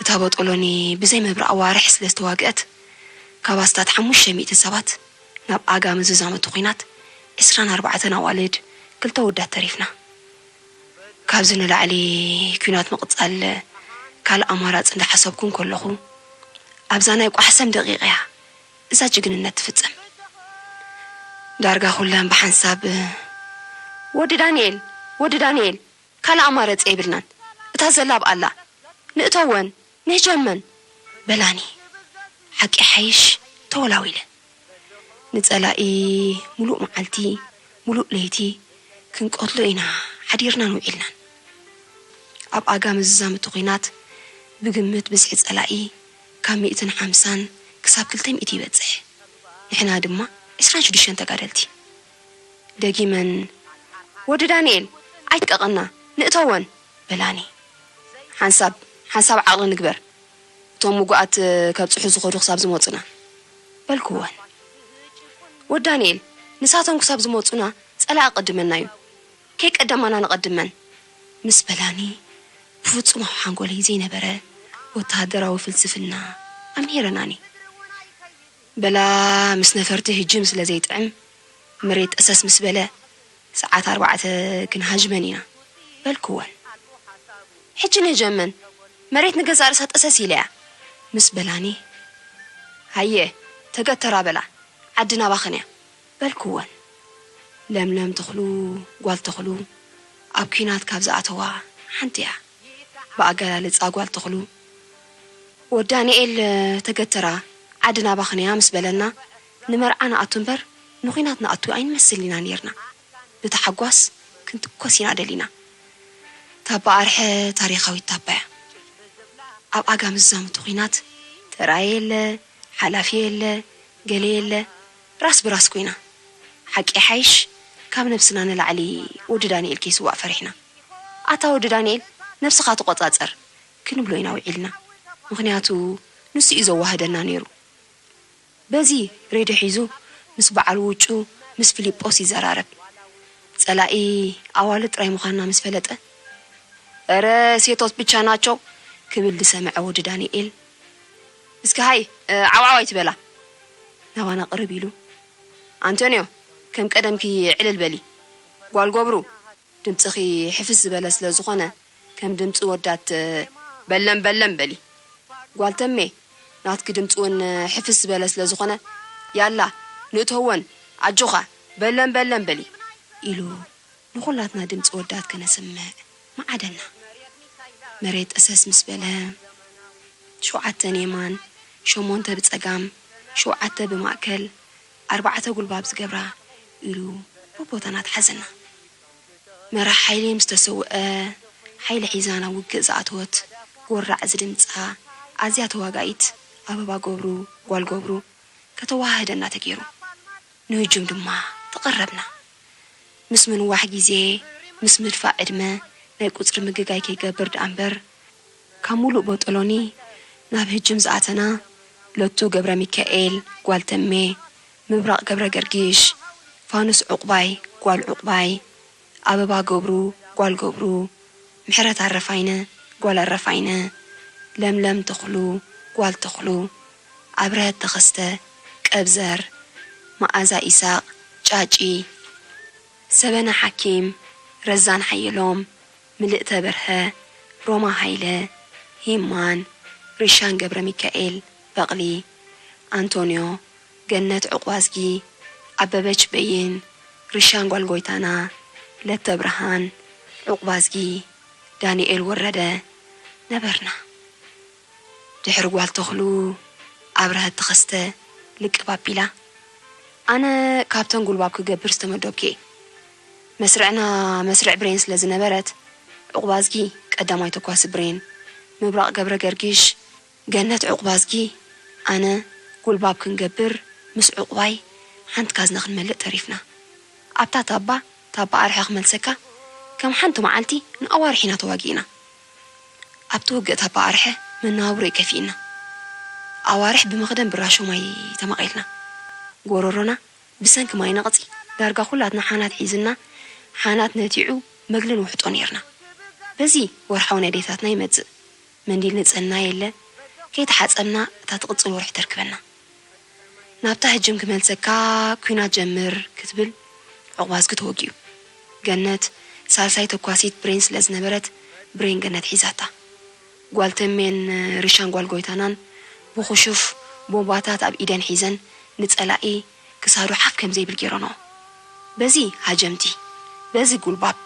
እታ ቦጦሎኒ ብዘይ መብርእ ኣዋርሕ ስለ ዝተዋግአት፣ ካብ ኣስታት ሓሙሽተ ሚእቲ ሰባት ናብ ኣጋ ምዝዛመቱ ኲናት ዕስራን ኣርባዕተን ኣዋልድ ክልተ ወዳት ተሪፍና። ካብዚ ንላዕሊ ኲናት ምቕጻል ካልእ ኣማራጺ እንዳሓሰብኩ እንከለኹ፣ ኣብዛ ናይ ቋሕሰም ደቂቕ እያ እዛ ጅግንነት ትፍጸም። ዳርጋ ኩለን ብሓንሳብ "ወዲ ዳንኤል፣ ወዲ ዳንኤል፣ ካልእ ኣማረጺ የብልናን። እታ ዘላ ኣብኣላ። ንእተወን፣ ንህጀመን" በላኒ። ሓቂ ሓይሽ ተወላዊለ። ንጸላኢ ሙሉእ መዓልቲ፣ ሙሉእ ለይቲ ክንቀትሎ ኢና ሓዲርናን ውዒልናን። ኣብ ኣጋ ምዝዛም እቲ ኲናት ብግምት ብዝሒ ጸላኢ ካብ ሚእትን ሓምሳን ክሳብ ክልተ ሚእቲ ይበጽሕ። ንሕና ድማ ዕስራን ሽዱሽተን ተጋደልቲ። ደጊመን "ወዲ ዳንኤል፣ ኣይትቀቐና፣ ንእተወን" በላኒ። "ሓንሳብ፣ ሓንሳብ ዓቕሊ ንግበር፣ እቶም ውጉኣት ከብጽሑ ዝኸዱ ክሳብ ዝመጹና" በልኩወን። "ወዲ ዳንኤል፣ ንሳቶም ክሳብ ዝመጹና ጸላኢ ኣቐድመና እዩ፣ ከይቀደማና ንቐድመን" ምስ በላኒ፣ ብፍጹም ኣብ ሓንጎለይ ዘይነበረ ወተሃደራዊ ፍልስፍና ኣምሂረናኒ። በላ ምስ ነፈርቲ ህጅም ስለ ዘይጥዕም፣ መሬት ጠሰስ ምስ በለ፣ "ሰዓት ኣርባዕተ ክንሃጅመን ኢና" በልኩወን። "ሕጂ ንህጀመን፣ መሬት ንገዛእ ርእሳ ጠሰስ ኢላ እያ" ምስ በላኒ፣ "ሃየ፣ ተገተራ በላ፣ ዓዲ ናባኽን እያ" በልኩወን። ለምለም ተኽሉ፣ ጓል ተኽሉ፣ ኣብ ኲናት ካብ ዝኣተዋ ሓንቲ እያ። ብኣገላልጻ ጓል ተኽሉ፣ "ወዲ ዳንኤል ተገተራ፣ ዓዲ ናባኽን እያ" ምስ በለና፣ ንመርዓ ንኣቱ እምበር ንኹናት ንኣቱ ኣይንመስል ኢና ኔርና። ብታሓጓስ ክንትኮስ ኢና ደሊና። ታባ ኣርሐ ታሪኻዊት ታባ እያ። ኣብ ኣጋ ምዝዛም እቲ ኹናት ተራየ የለ፣ ሓላፊ የለ፣ ገለ የለ፣ ራስ ብራስ ኮይና። ሓቂ ይሓይሽ፣ ካብ ነብስና ንላዕሊ ወዲ ዳንኤል ከይስዋእ ፈሪሕና። "ኣታ ወዲ ዳንኤል፣ ነብስኻ ተቖጻጸር" ክንብሎ ኢና ውዒልና። ምኽንያቱ ንሱ እዩ ዘዋህደና ነይሩ። በዚ ሬድዮ ሒዙ ምስ በዓል ውጩ፣ ምስ ፊሊጶስ ይዘራረብ። ጸላኢ ኣዋልድ ጥራይ ምዃንና ምስ ፈለጠ፣ "እረ ሴቶት ብቻ ናቸው" ክብል ዝሰምዐ ወዲ ዳንኤል፣ "እስኪ ሃይ፣ እ፣ ዓውዓው ኣይትበላ" ናባና ቅርብ ኢሉ፣ "ኣንቶንዮ፣ ከም ቀደምኪ ዕልል በሊ፣ ጓል ገብሩ፣ ድምጽኺ ሕፍስ ዝበለ ስለ ዝኾነ፣ ከም ድምጺ ወዳት በለም በለም በሊ። ጓል ተሜ፣ ናትኪ ድምጺ እውን ሕፍስ ዝበለ ስለ ዝኾነ፣ ያላ፣ ንእተወን፣ ኣጆኻ፣ በለም በለም በሊ" ኢሉ ንኹላትና ድምጺ ወዳት ከነስምዕ መዓደና። መሬት ጠሰስ ምስ በለ፣ ሸውዓተ ንየማን፣ ሸሞንተ ብጸጋም፣ ሸውዓተ ብማእከል፣ ኣርባዕተ ጉልባብ ዝገብራ ኢሉ በቦታና ተሓዘና። መራሕ ሓይሊ ምስ ተሰውአ፣ ሓይሊ ሒዛ ናብ ውግእ ዝኣተወት ጎራዕ ዝድምጻ ኣዝያ ተዋጋኢት ኣበባ ገብሩ፣ ጓል ገብሩ፣ ከተወሃህደና ተገይሩ። ንህጁም ድማ ተቐረብና። ምስ ምንዋሕ ግዜ፣ ምስ ምድፋእ ዕድመ ናይ ቁጽሪ ምግጋይ ከይገብር ደኣ እምበር፣ ካብ ሙሉእ ቦጦሎኒ ናብ ህጅም ዝኣተና ሎቱ ገብረሚካኤል ጓል ተሜ፣ ምብራቕ ገብረገርጊሽ፣ ፋኑስ ዑቕባይ ጓል ዑቕባይ፣ ኣበባ ገብሩ ጓል ገብሩ፣ ምሕረት ኣረፋይነ ጓል ኣረፋይነ፣ ለምለም ተኽሉ ጓል ተኽሉ፣ ኣብርሀት ተኸስተ ቀብዘር፣ መኣዛ ኢሳቕ ጫጪ፣ ሰበነ ሓኪም፣ ረዛን ሓየሎም፣ ምልእተ በርሀ፣ ሮማ ሃይለ፣ ሂማን፣ ሪሻን ገብረሚካኤል በቕሊ፣ ኣንቶንዮ፣ ገነት ዑቕባዝጊ፣ ኣበበች በይን፣ ሪሻን ጓል ጎይታና፣ ለተ ብርሃን፣ ዑቕባዝጊ፣ ዳንኤል ወረደ ነበርና። ድሕሪ ጓል ተኽሉ ኣብርሀት ተኸስተ ልቅብ ኣቢላ፣ ኣነ ካብተን ጉልባብ ክገብር ዝተመደብኩ እየ። መስርዕና መስርዕ ብሬን ስለ ዝነበረት፣ ዑቕባዝጊ ቀዳማይ ተኳሲ ብሬን፣ ምብራቕ ገብረ ገርጊሽ፣ ገነት ዑቕባዝጊ፣ ኣነ ጉልባብ ክንገብር ምስ ዑቕባይ ሓንቲ ካዝና ክንመልእ ተሪፍና። ኣብታ ታባ፣ ታባ ኣርሐ ክመልሰካ፣ ከም ሓንቲ መዓልቲ ንኣዋርሕ ኢና ተዋጊእና። ኣብቲ ውግእ ታባ ኣርሐ መነባብሮ ይከፊእና። ኣዋርሕ ብመኽደን ብራሾ ማይ ተማቒልና። ጎረሮና ብሰንኪ ማይ ነቕጺ ዳርጋ ኩላትና ሓናት ሒዝና፣ ሓናት ነቲዑ መግልን ውሕጦ ኔርና። በዚ ወርሓዊ ነዴታትና ይመጽእ። መንዲል ንጽህና የለ፣ ከይተሓጸብና እታ ትቕጽል ወርሒ ተርክበና። ናብታ ህጅም ክመልሰካ ኲናት ጀምር ክትብል ዑቕባዝጊ ተወጊኡ። ገነት ሳልሳይ ተኳሲት ብሬን ስለ ዝነበረት ብሬን ገነት ሒዛታ። ጓል ተሜን ሪሻን ጓል ጎይታናን ብኹሹፍ ቦምባታት ኣብ ኢደን ሒዘን ንጸላኢ ክሳዱ ሓፍ ከም ዘይብል ገይረንኦ። በዚ ሃጀምቲ፣ በዚ ጉልባብ፣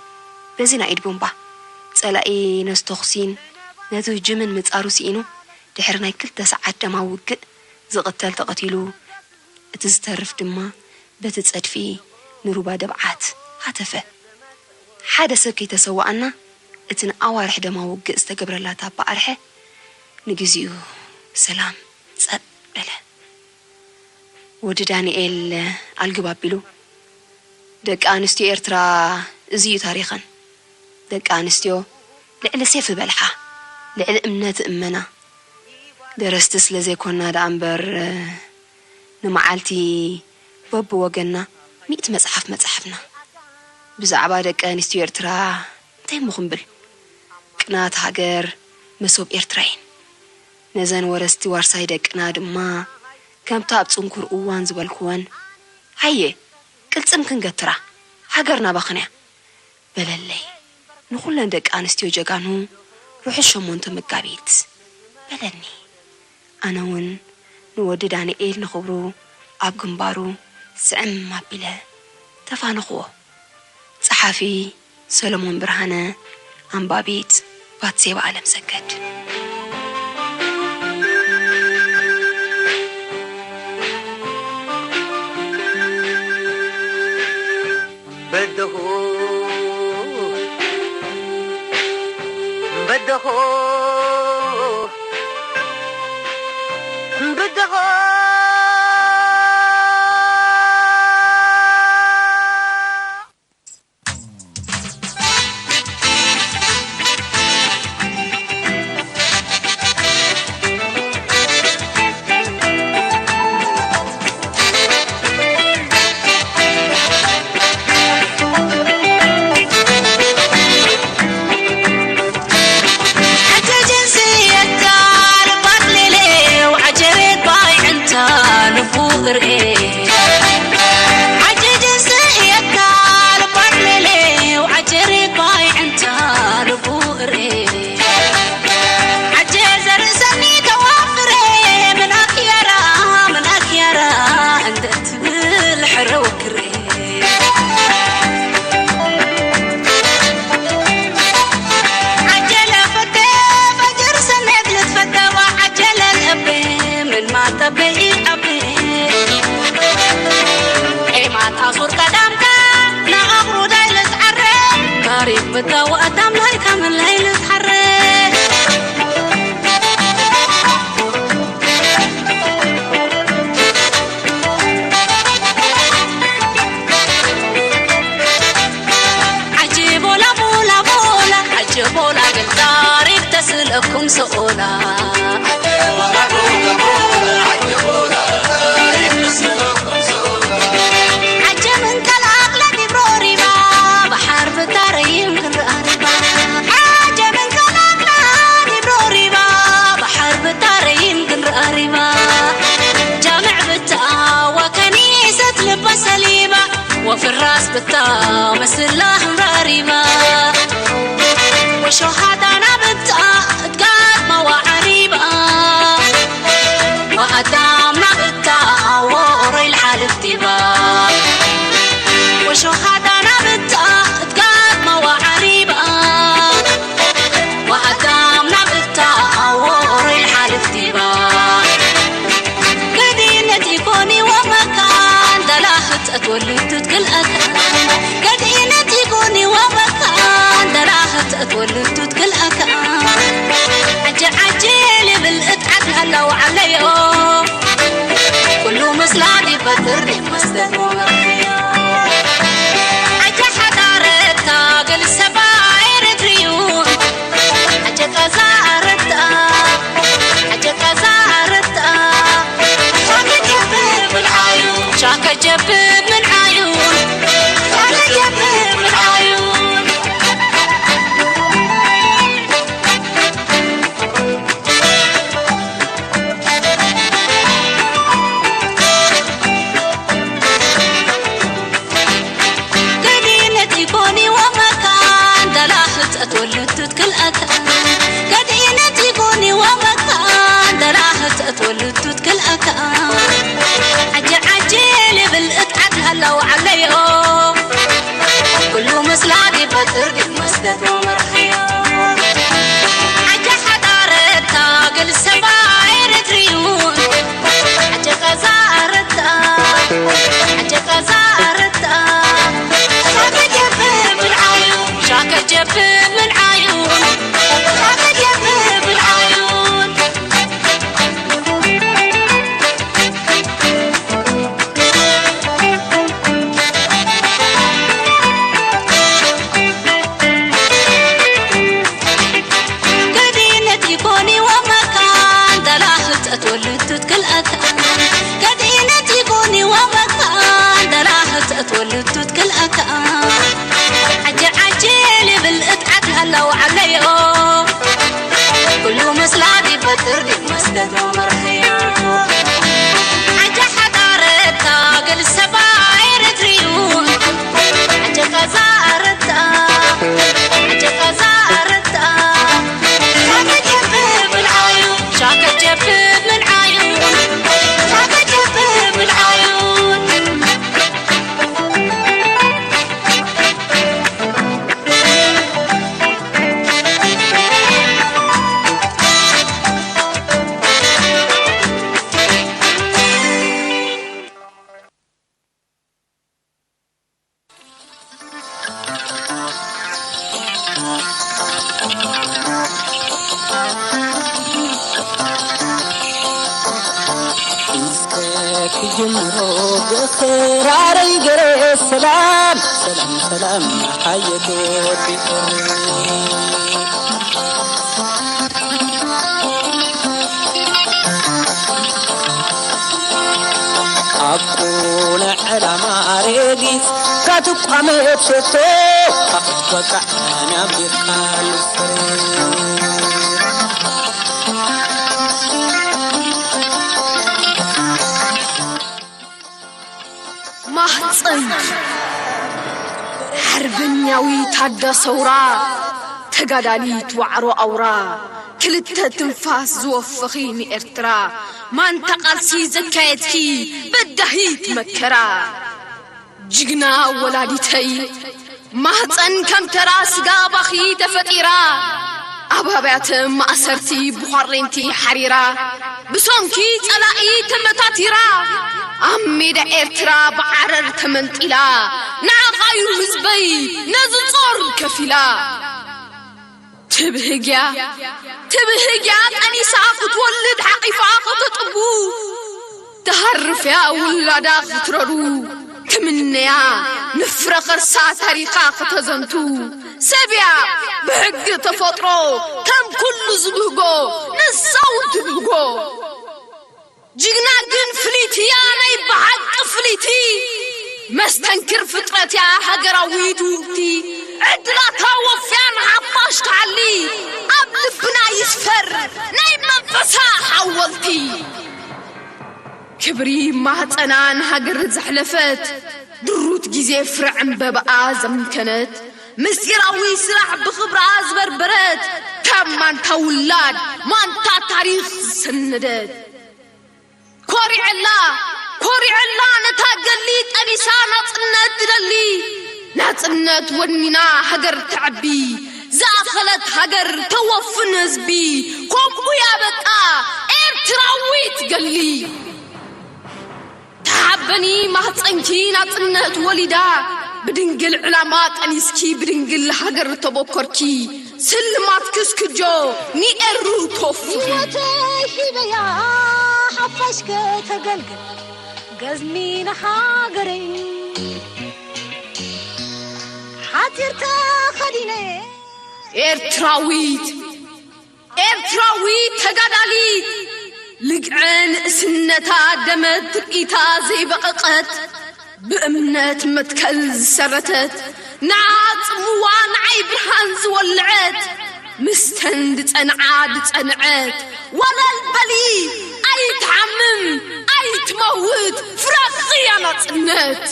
በዚ ናይ ኢድ ቦምባ ጸላኢ ነቲ ተኹሲን ነቲ ህጁምን ምጻሩ ስኢኑ፣ ድሕሪ ናይ ክልተ ሰዓት ደማዊ ውግእ ዝቕተል ተቐቲሉ፣ እቲ ዝተርፍ ድማ በቲ ጸድፊ ንሩባ ደብዓት ሃተፈ። ሓደ ሰብ ከይተሰዋኣና፣ እቲ ንኣዋርሕ ደማዊ ውግእ ዝተገብረላ ታባ ኣርሐ ንግዚኡ ሰላም ጸጥ በለ። ወዲ ዳንኤል ኣልግብ ኣቢሉ፣ ደቂ ኣንስትዮ ኤርትራ እዚ እዩ ታሪኸን። ደቂ ኣንስትዮ ልዕሊ ሴፍ ዝበልሓ፣ ልዕሊ እምነት እመና። ደረስቲ ስለ ዘይኮና ደኣ እምበር፣ ንመዓልቲ በብወገንና ሚእቲ መጽሓፍ መጻሕፍና። ብዛዕባ ደቂ ኣንስትዮ ኤርትራ እንታይ እሞ ክንብል? ቅናት ሃገር መሶብ ኤርትራ እየን። ነዘን ወረስቲ ዋርሳይ ደቅና ድማ፣ ከምቲ ኣብ ጽንኩር እዋን ዝበልክወን፣ ሃየ፣ ቅልጽም ክንገትራ፣ ሃገርና ባኽንያ፣ በለለይ። ንኹለን ደቂ ኣንስትዮ ጀጋኑ፣ ርሑስ ሸሞንተ መጋቢት፣ በለኒ። ኣነ እውን ንወዲ ዳንኤል ንኽብሩ ኣብ ግንባሩ ስዕም ኣቢለ ተፋነኽዎ። ጸሓፊ ሰሎሞን ብርሃነ፣ ኣንባቢት ባትሴባ ኣለምሰገድ። በደኹ፣ በደኹ፣ በደኹ። ብታ መስላ ሕምራሪባ ወሾሃታና ብታ እትጋጥማ ዋዓሪባ ወኣዳምና ብታ ኣወሮ ኢልሓልፍ ዲባ ወሾሃታና ብታ እትጋጥማ ዋዓሪባ ወኣዳምና ብታ ኣወሮ ኢልሓልፍ ዲባ ገዲነት ይኮኒ ወመካን ዳላኽት ኣትወልድ ትትክልኣካ ገዲነት ይኮኒ ወመካን ዳላኽት ኣትወልድ ትትክልኣካ ዓጀ ዓጀ ልብል እትዓት ሃላው ዓለዮ ኩሉ መስላ ዲበትር ዲመስደት ወመርሕዮ ዓጀ ሓዳረታ ገል ሰባይ ርድርዩን ዓጀ ቀዛ ኣረታ ዓጀ ቀዛ ኣረታ ሻከ ጀብብ ምን ዓዩ ሻከ ጀብብ ምን ዓዩ ሻከ ጀብብ ምን ዓዩ ገዲነት ይኮኒ ወመካን ዳላኽት ኣትወልድ ትትክል ኣካን ገዲነት ይኮኒ ወመካን ዳላኽት ኣትወልድ ትትክል ኣካን ዓጀ ዓጀ ልብል እትዓት ሃላው ዓለዮ ኩሉ መስላ ዲበትር ዲመስደት ወመርሕዮ ዓጀ ሓዳረታ ገል ሰባይ ርድርዩን ዓጀ ቀዛ ኣረታ ዓጀ ቀዛ ኣረታ ሻከ ጀብብ ምን ዓዩ ሻከ ጀብብ ምን ዓዩ ሻከ ጀብብ ምን ዓዩ ገዲነት ይኮኒ ወመካን ዳላኽት ኣትወልድ ትትክል ኣካን ገዲነት ይኮኒ ወመካን ዳላኽት ኣትወልድ ትትክል ኣካን ዓጀ ዓጀ ልብል እትዓት ሃላው ዓለዮ ኩሉ መስላ ዲበትር ዲመስደት ወመርሕዮ ዓጀ ሓዳረታ ገል ሰባይ ርድርዩን ዓጀ ቀዛ ኣረታ ዓጀ ቀዛ ኣረታ ሻከ ጀብብ ምን ዓዩ ሻከ ጀብብ ምን ዓዩ ሻከ ጀብብ ምን ዓዩ እስከ ክጅምሮ ብኽራረይ ገረ ሰላም ሰላም ሰላም ሓየት ወዲ ኣቦና ዕላማ ረጊጽ ካትቋመት ሸቶ ኣኽትወቃዕ ናቢርካ ልስር ማህፀን ሓርበኛዊ ታዳ ሰውራ ተጋዳሊት ዋዕሮ ኣውራ ክልተ ትንፋስ ዝወፈኺ ንኤርትራ ማንታ ቃልሲ ዘካየድኪ በዳሂት መከራ ጅግና ወላዲተይ ማህፀን ከም ተራ ስጋ ኣባኺ ተፈጢራ ኣብ ኣብያተ ማእሰርቲ ብዃሬንቲ ሓሪራ ብሰንኪ ጸላኢ ተመታቲራ ኣብ ሜዳ ኤርትራ ብዓረር ተመንጢላ ንዓኻዩ ህዝበይ ነዚ ጾር ከፊላ ትብህግያ ትብህግያ ጠኒሳ ክትወልድ ሓቒፋ ከተጥቡ ትሃርፍያ ውላዳ ክትረሩ ትምነያ ንፍረ ኸርሳ ታሪኻ ከተዘንቱ ሰብያ ብሕጊ ተፈጥሮ ከም ኩሉ ዝብህጎ ንሳ እውን ትብህጎ ጅግና ግን ፍልይቲ እያ ናይ ብሓቂ ፍልይቲ መስተንክር ፍጥረት እያ ሃገራዊት ውርቲ ዕድላታ ወፍያ ንሓፋሽ ትሓሊ ኣብ ልብና ይስፈር ናይ መንፈሳ ሓወልቲ ክብሪ ማህፀና ንሃገር ዘሕለፈት፣ ድሩት ግዜ ፍረ ዕምበባኣ ዘምከነት፣ ምስጢራዊ ስራሕ ብኽብራ ዝበርበረት፣ ካብ ማንታ ውላድ ማንታ ታሪኽ ዝሰነደት። ኮሪዐላ፣ ኮሪዐላ ነታ ገሊ ጠቢሳ ናጽነት ትደሊ፣ ናጽነት ወኒና ሃገር ተዕቢ፣ ዝኣኸለት ሃገር ተወፍን ህዝቢ፣ ከምኡ እያ በቃ ኤርትራዊት ገሊ። ተሓበኒ ማህፀንኪ ናጽነት ወሊዳ፣ ብድንግል ዕላማ ጠኒስኪ፣ ብድንግል ሃገር ተበኮርኪ፣ ስልማት ክስክጆ ንኤሩ ተወፍኺ። ህይወተይ ሂበያ ሓፋሽ ከተገልግል፣ ገዝሚ ንሃገረይ ሓጺር ተኸዲነ። ኤርትራዊት፣ ኤርትራዊት ተጋዳሊት፣ ልግዐ ንእስነታ ደመት ትርኢታ ዘይበቐቐት፣ ብእምነት መትከል ዝሰረተት፣ ንዓ ጽምዋ ንዓይ ብርሃን ዝወልዐት፣ ምስተን ዝጸንዓ ዝጸንዐት፣ ወለል በሊ ኣይትሓምም ኣይትመውት፣ ፍረኺ እያ ናጽነት።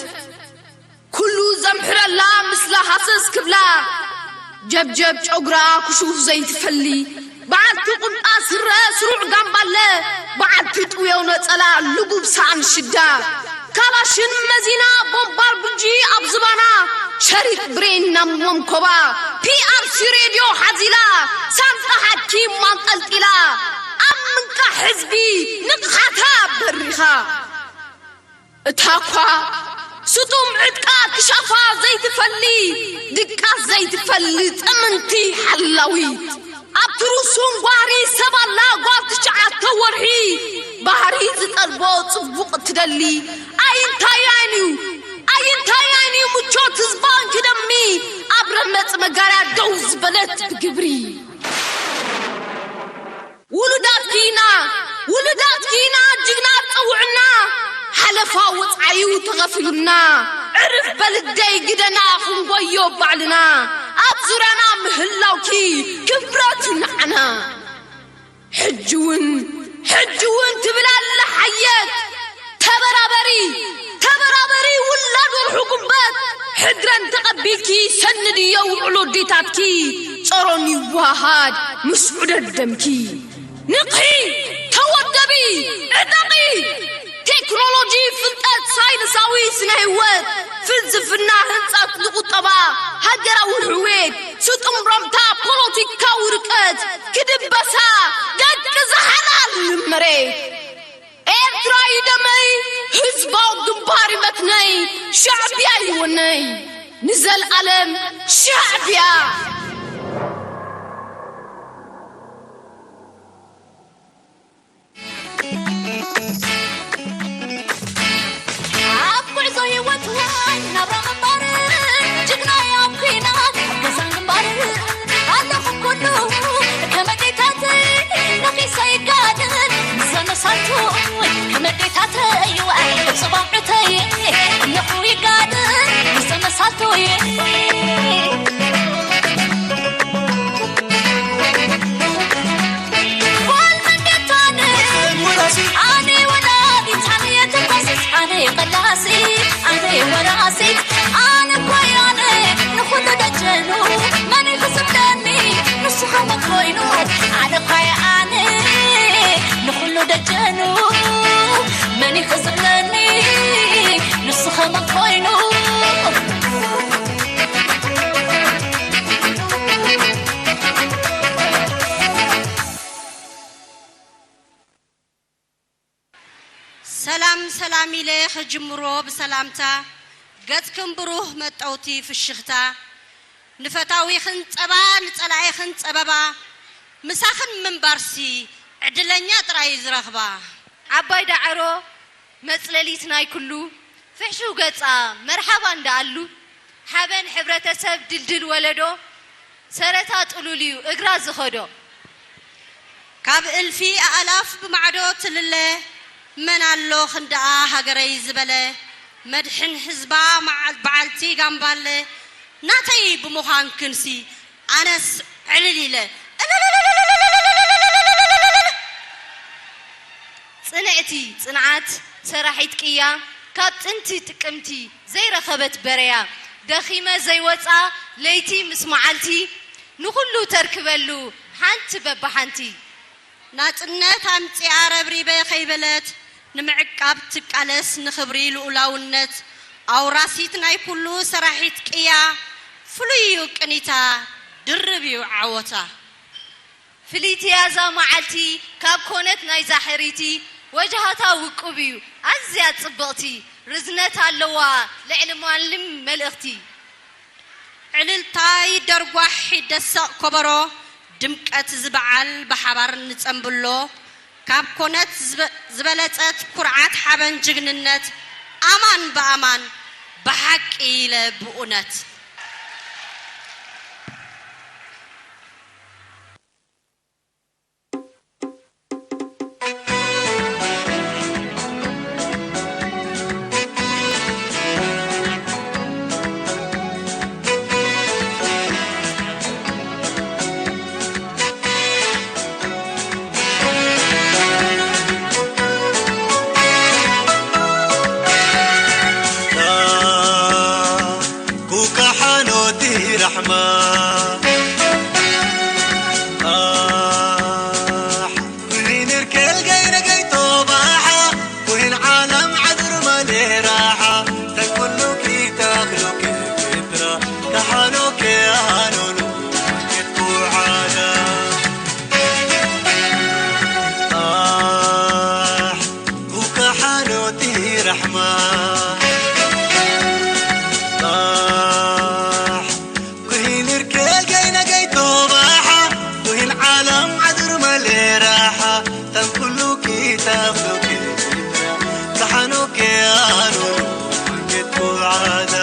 ኩሉ ዘምሕረላ ምስላ ሃሰስ ክብላ፣ ጀብጀብ ጨጉራ ክሹፍ ዘይትፈሊ፣ በዓልቲ ቁምጣ ስረ ስሩዕ ጋምባለ፣ በዓልቲ ጥውዮ ነጸላ ልጉብ ሰኣን ሽዳ፣ ካላሽን መዚና ቦምብ ኣር ቢ ጂ ኣብ ዝባና፣ ሸሪጥ ብሬን ናብ መንኮባ፣ ፒ ኣር ሲ ሬድዮ ሓዚላ፣ ሳንጣ ሓኪም ኣንጠልጢላ፣ ኣብ ምንቃሕ ህዝቢ ንቕሓታ በሪኻ። እታ እኳ ስጡም ዕጥቃ ክሻፋ ዘይትፈሊ፣ ድቃስ ዘይትፈሊ ጥምንቲ ሓላዊት፣ ኣብቲ ርሱን ጓህሪ ሰብ ኣላ ጓል ትሽዓተ ወርሒ፣ ባህሪ ዝጠልቦ ጽቡቕ ትደሊ። ኣይንታያን እዩ፣ ኣይንታያን እዩ ምቾት ህዝባን ክደሚ፣ ኣብ ረመጽ መጋርያ ደው ዝበለት ብግብሪ። ውሉዳትኪ ኢና፣ ውሉዳትኪ ኢና፣ ጅግና ጸውዕና፣ ሓለፋ ወጽዓዩ ተኸፊሉና፣ ዕርፍ በልደይ ግደና ክንጎዮ ባዕልና፣ ኣብ ዙርያና ምህላውኪ ክብረት ንዓና። ሕጂ እውን፣ ሕጂ እውን ትብል ኣላ ሓየት፣ ተበራበሪ፣ ተበራበሪ ውላድ ወርሑ ጉንበት፣ ሕድረን ተቐቢልኪ ሰንድዮ ውዕሎ ኣዴታትኪ፣ ጾሮን ይወሃሃድ ምስ ዑደት ደምኪ። ንቕሒ፣ ተወደቢ፣ ዕጠቒ፣ ቴክኖሎጂ፣ ፍልጠት፣ ሳይንሳዊ ስነ ህይወት፣ ፍልስፍና፣ ህንጸት፣ ንቁጠባ፣ ሃገራዊ ሕውየት፣ ስጡም ረምታ፣ ፖለቲካዊ ርቀት፣ ክድበሳ፣ ደቂ ዝሓላል መሬት። ኤርትራይ ደመይ፣ ህዝባዊ ግንባር ይመትነይ፣ ሻዕብያ ይወነይ፣ ንዘልኣለም ሻዕብያ። ኣብ ጉዕዞ ህይወት ወይ ናብራ ምንባር፣ ጅግና ኣብ ኲናት ገዛን ግንባር፣ ኣለኹ ኩሉ ከም ኣዴታተይ ነኺሰ ይጋደል፣ ምስ ዘመሳቱ ከም ኣዴታተይ ጽባብዑተይ ኣለኹ ይጋደል፣ ምስ ዘመሳቱ ጓል መንደታነ ኣነ ወላዲት ኣነ የተኳስስ ኣነ ቀላሲ ኣነ ወራሲ ኣነ ኳያነ ንኹሉ ደጀኑ መን ክስብደኒ ንሱ ኸመ ኮይኑ ኣነ ኳያነ ንኹሉ ደጀኑ መን ክስብደኒ ንሱ ኸመ ኮይኑ ሰላም ሰላም ኢለ ክጅምሮ ብሰላምታ፣ ገጽክን ብሩህ መጠውቲ ፍሽኽታ፣ ንፈታዊኽን ጸባ ንጸላኢኽን ጸበባ፣ ምሳኽን ምንባርሲ ዕድለኛ ጥራይ ዝረኽባ። ዓባይ ዳዕሮ መጽለሊት ናይ ኩሉ፣ ፍሕሹው ገጻ መርሓባ እንዳኣሉ፣ ሓበን ሕብረተሰብ ድልድል ወለዶ፣ ሰረታ ጥሉል እዩ እግራ ዝኸዶ። ካብ እልፊ ኣእላፍ ብማዕዶ ትልለ፣ መን ኣሎ ክንድኣ ሃገረይ ዝበለ፣ መድሕን ህዝባ መዓል-፣ በዓልቲ ጋምባለ፣ ናተይ ብምዃንክንሲ ኣነስ ዕልል ኢለ። ጽንዕቲ ጽንዓት ሰራሒት ቅያ ካብ ጥንቲ ጥቅምቲ ዘይረኸበት በረያ ደኺመ ዘይወጻ ለይቲ ምስ መዓልቲ ንኹሉ ተርክበሉ ሓንቲ በብሓንቲ። ናጽነት ኣምጺኣ ረብሪበ ከይበለት ንምዕቃብ ትቃለስ ንኽብሪ ልኡላውነት ኣውራሲት ናይ ኩሉ ሰራሒት ቅያ ፍሉይ እዩ ቅኒታ ድርብ እዩ ዓወታ። ፍልይቲ እያ እዛ መዓልቲ ካብ ኮነት ናይዛ ሕርይቲ ወጅሃታ ውቁብ እዩ ኣዝያ ጽብቕቲ ርዝነት ኣለዋ ልዕሊ ማንም መልእኽቲ። ዕልልታ ይደርጓሕ ይደሰቕ ኮበሮ ድምቀት ዝበዓል ብሓባር ንጸንብሎ ካብ ኮነት ዝበ- ዝበለጸት ኩርዓት ሓበን ጅግንነት ኣማን ብኣማን ብሓቂ ኢለ ብእውነት። ኩካ ሓኖቲ ራሕማ ኣሕ ኩይን ርከል ገይረ ገይቶ ባሓ ኩይን ዓለም ዓድር መሌራሓ ተኩሉ ኪታክሉክ ፍጥራ ካሓኖ ከያኖኑ ኩዓዳ ኣሕ ኩካ ሓኖቲ ራሕማ ኣሕ ኩሂን ርከ ገይነ ገይቶ ባሓ ኩሂን ዓለም ዓድር መሌራሓ ተንኩሉ ኪታብ ዶኪ ካሓኖ ከያኖ ጌት ኩዓዳ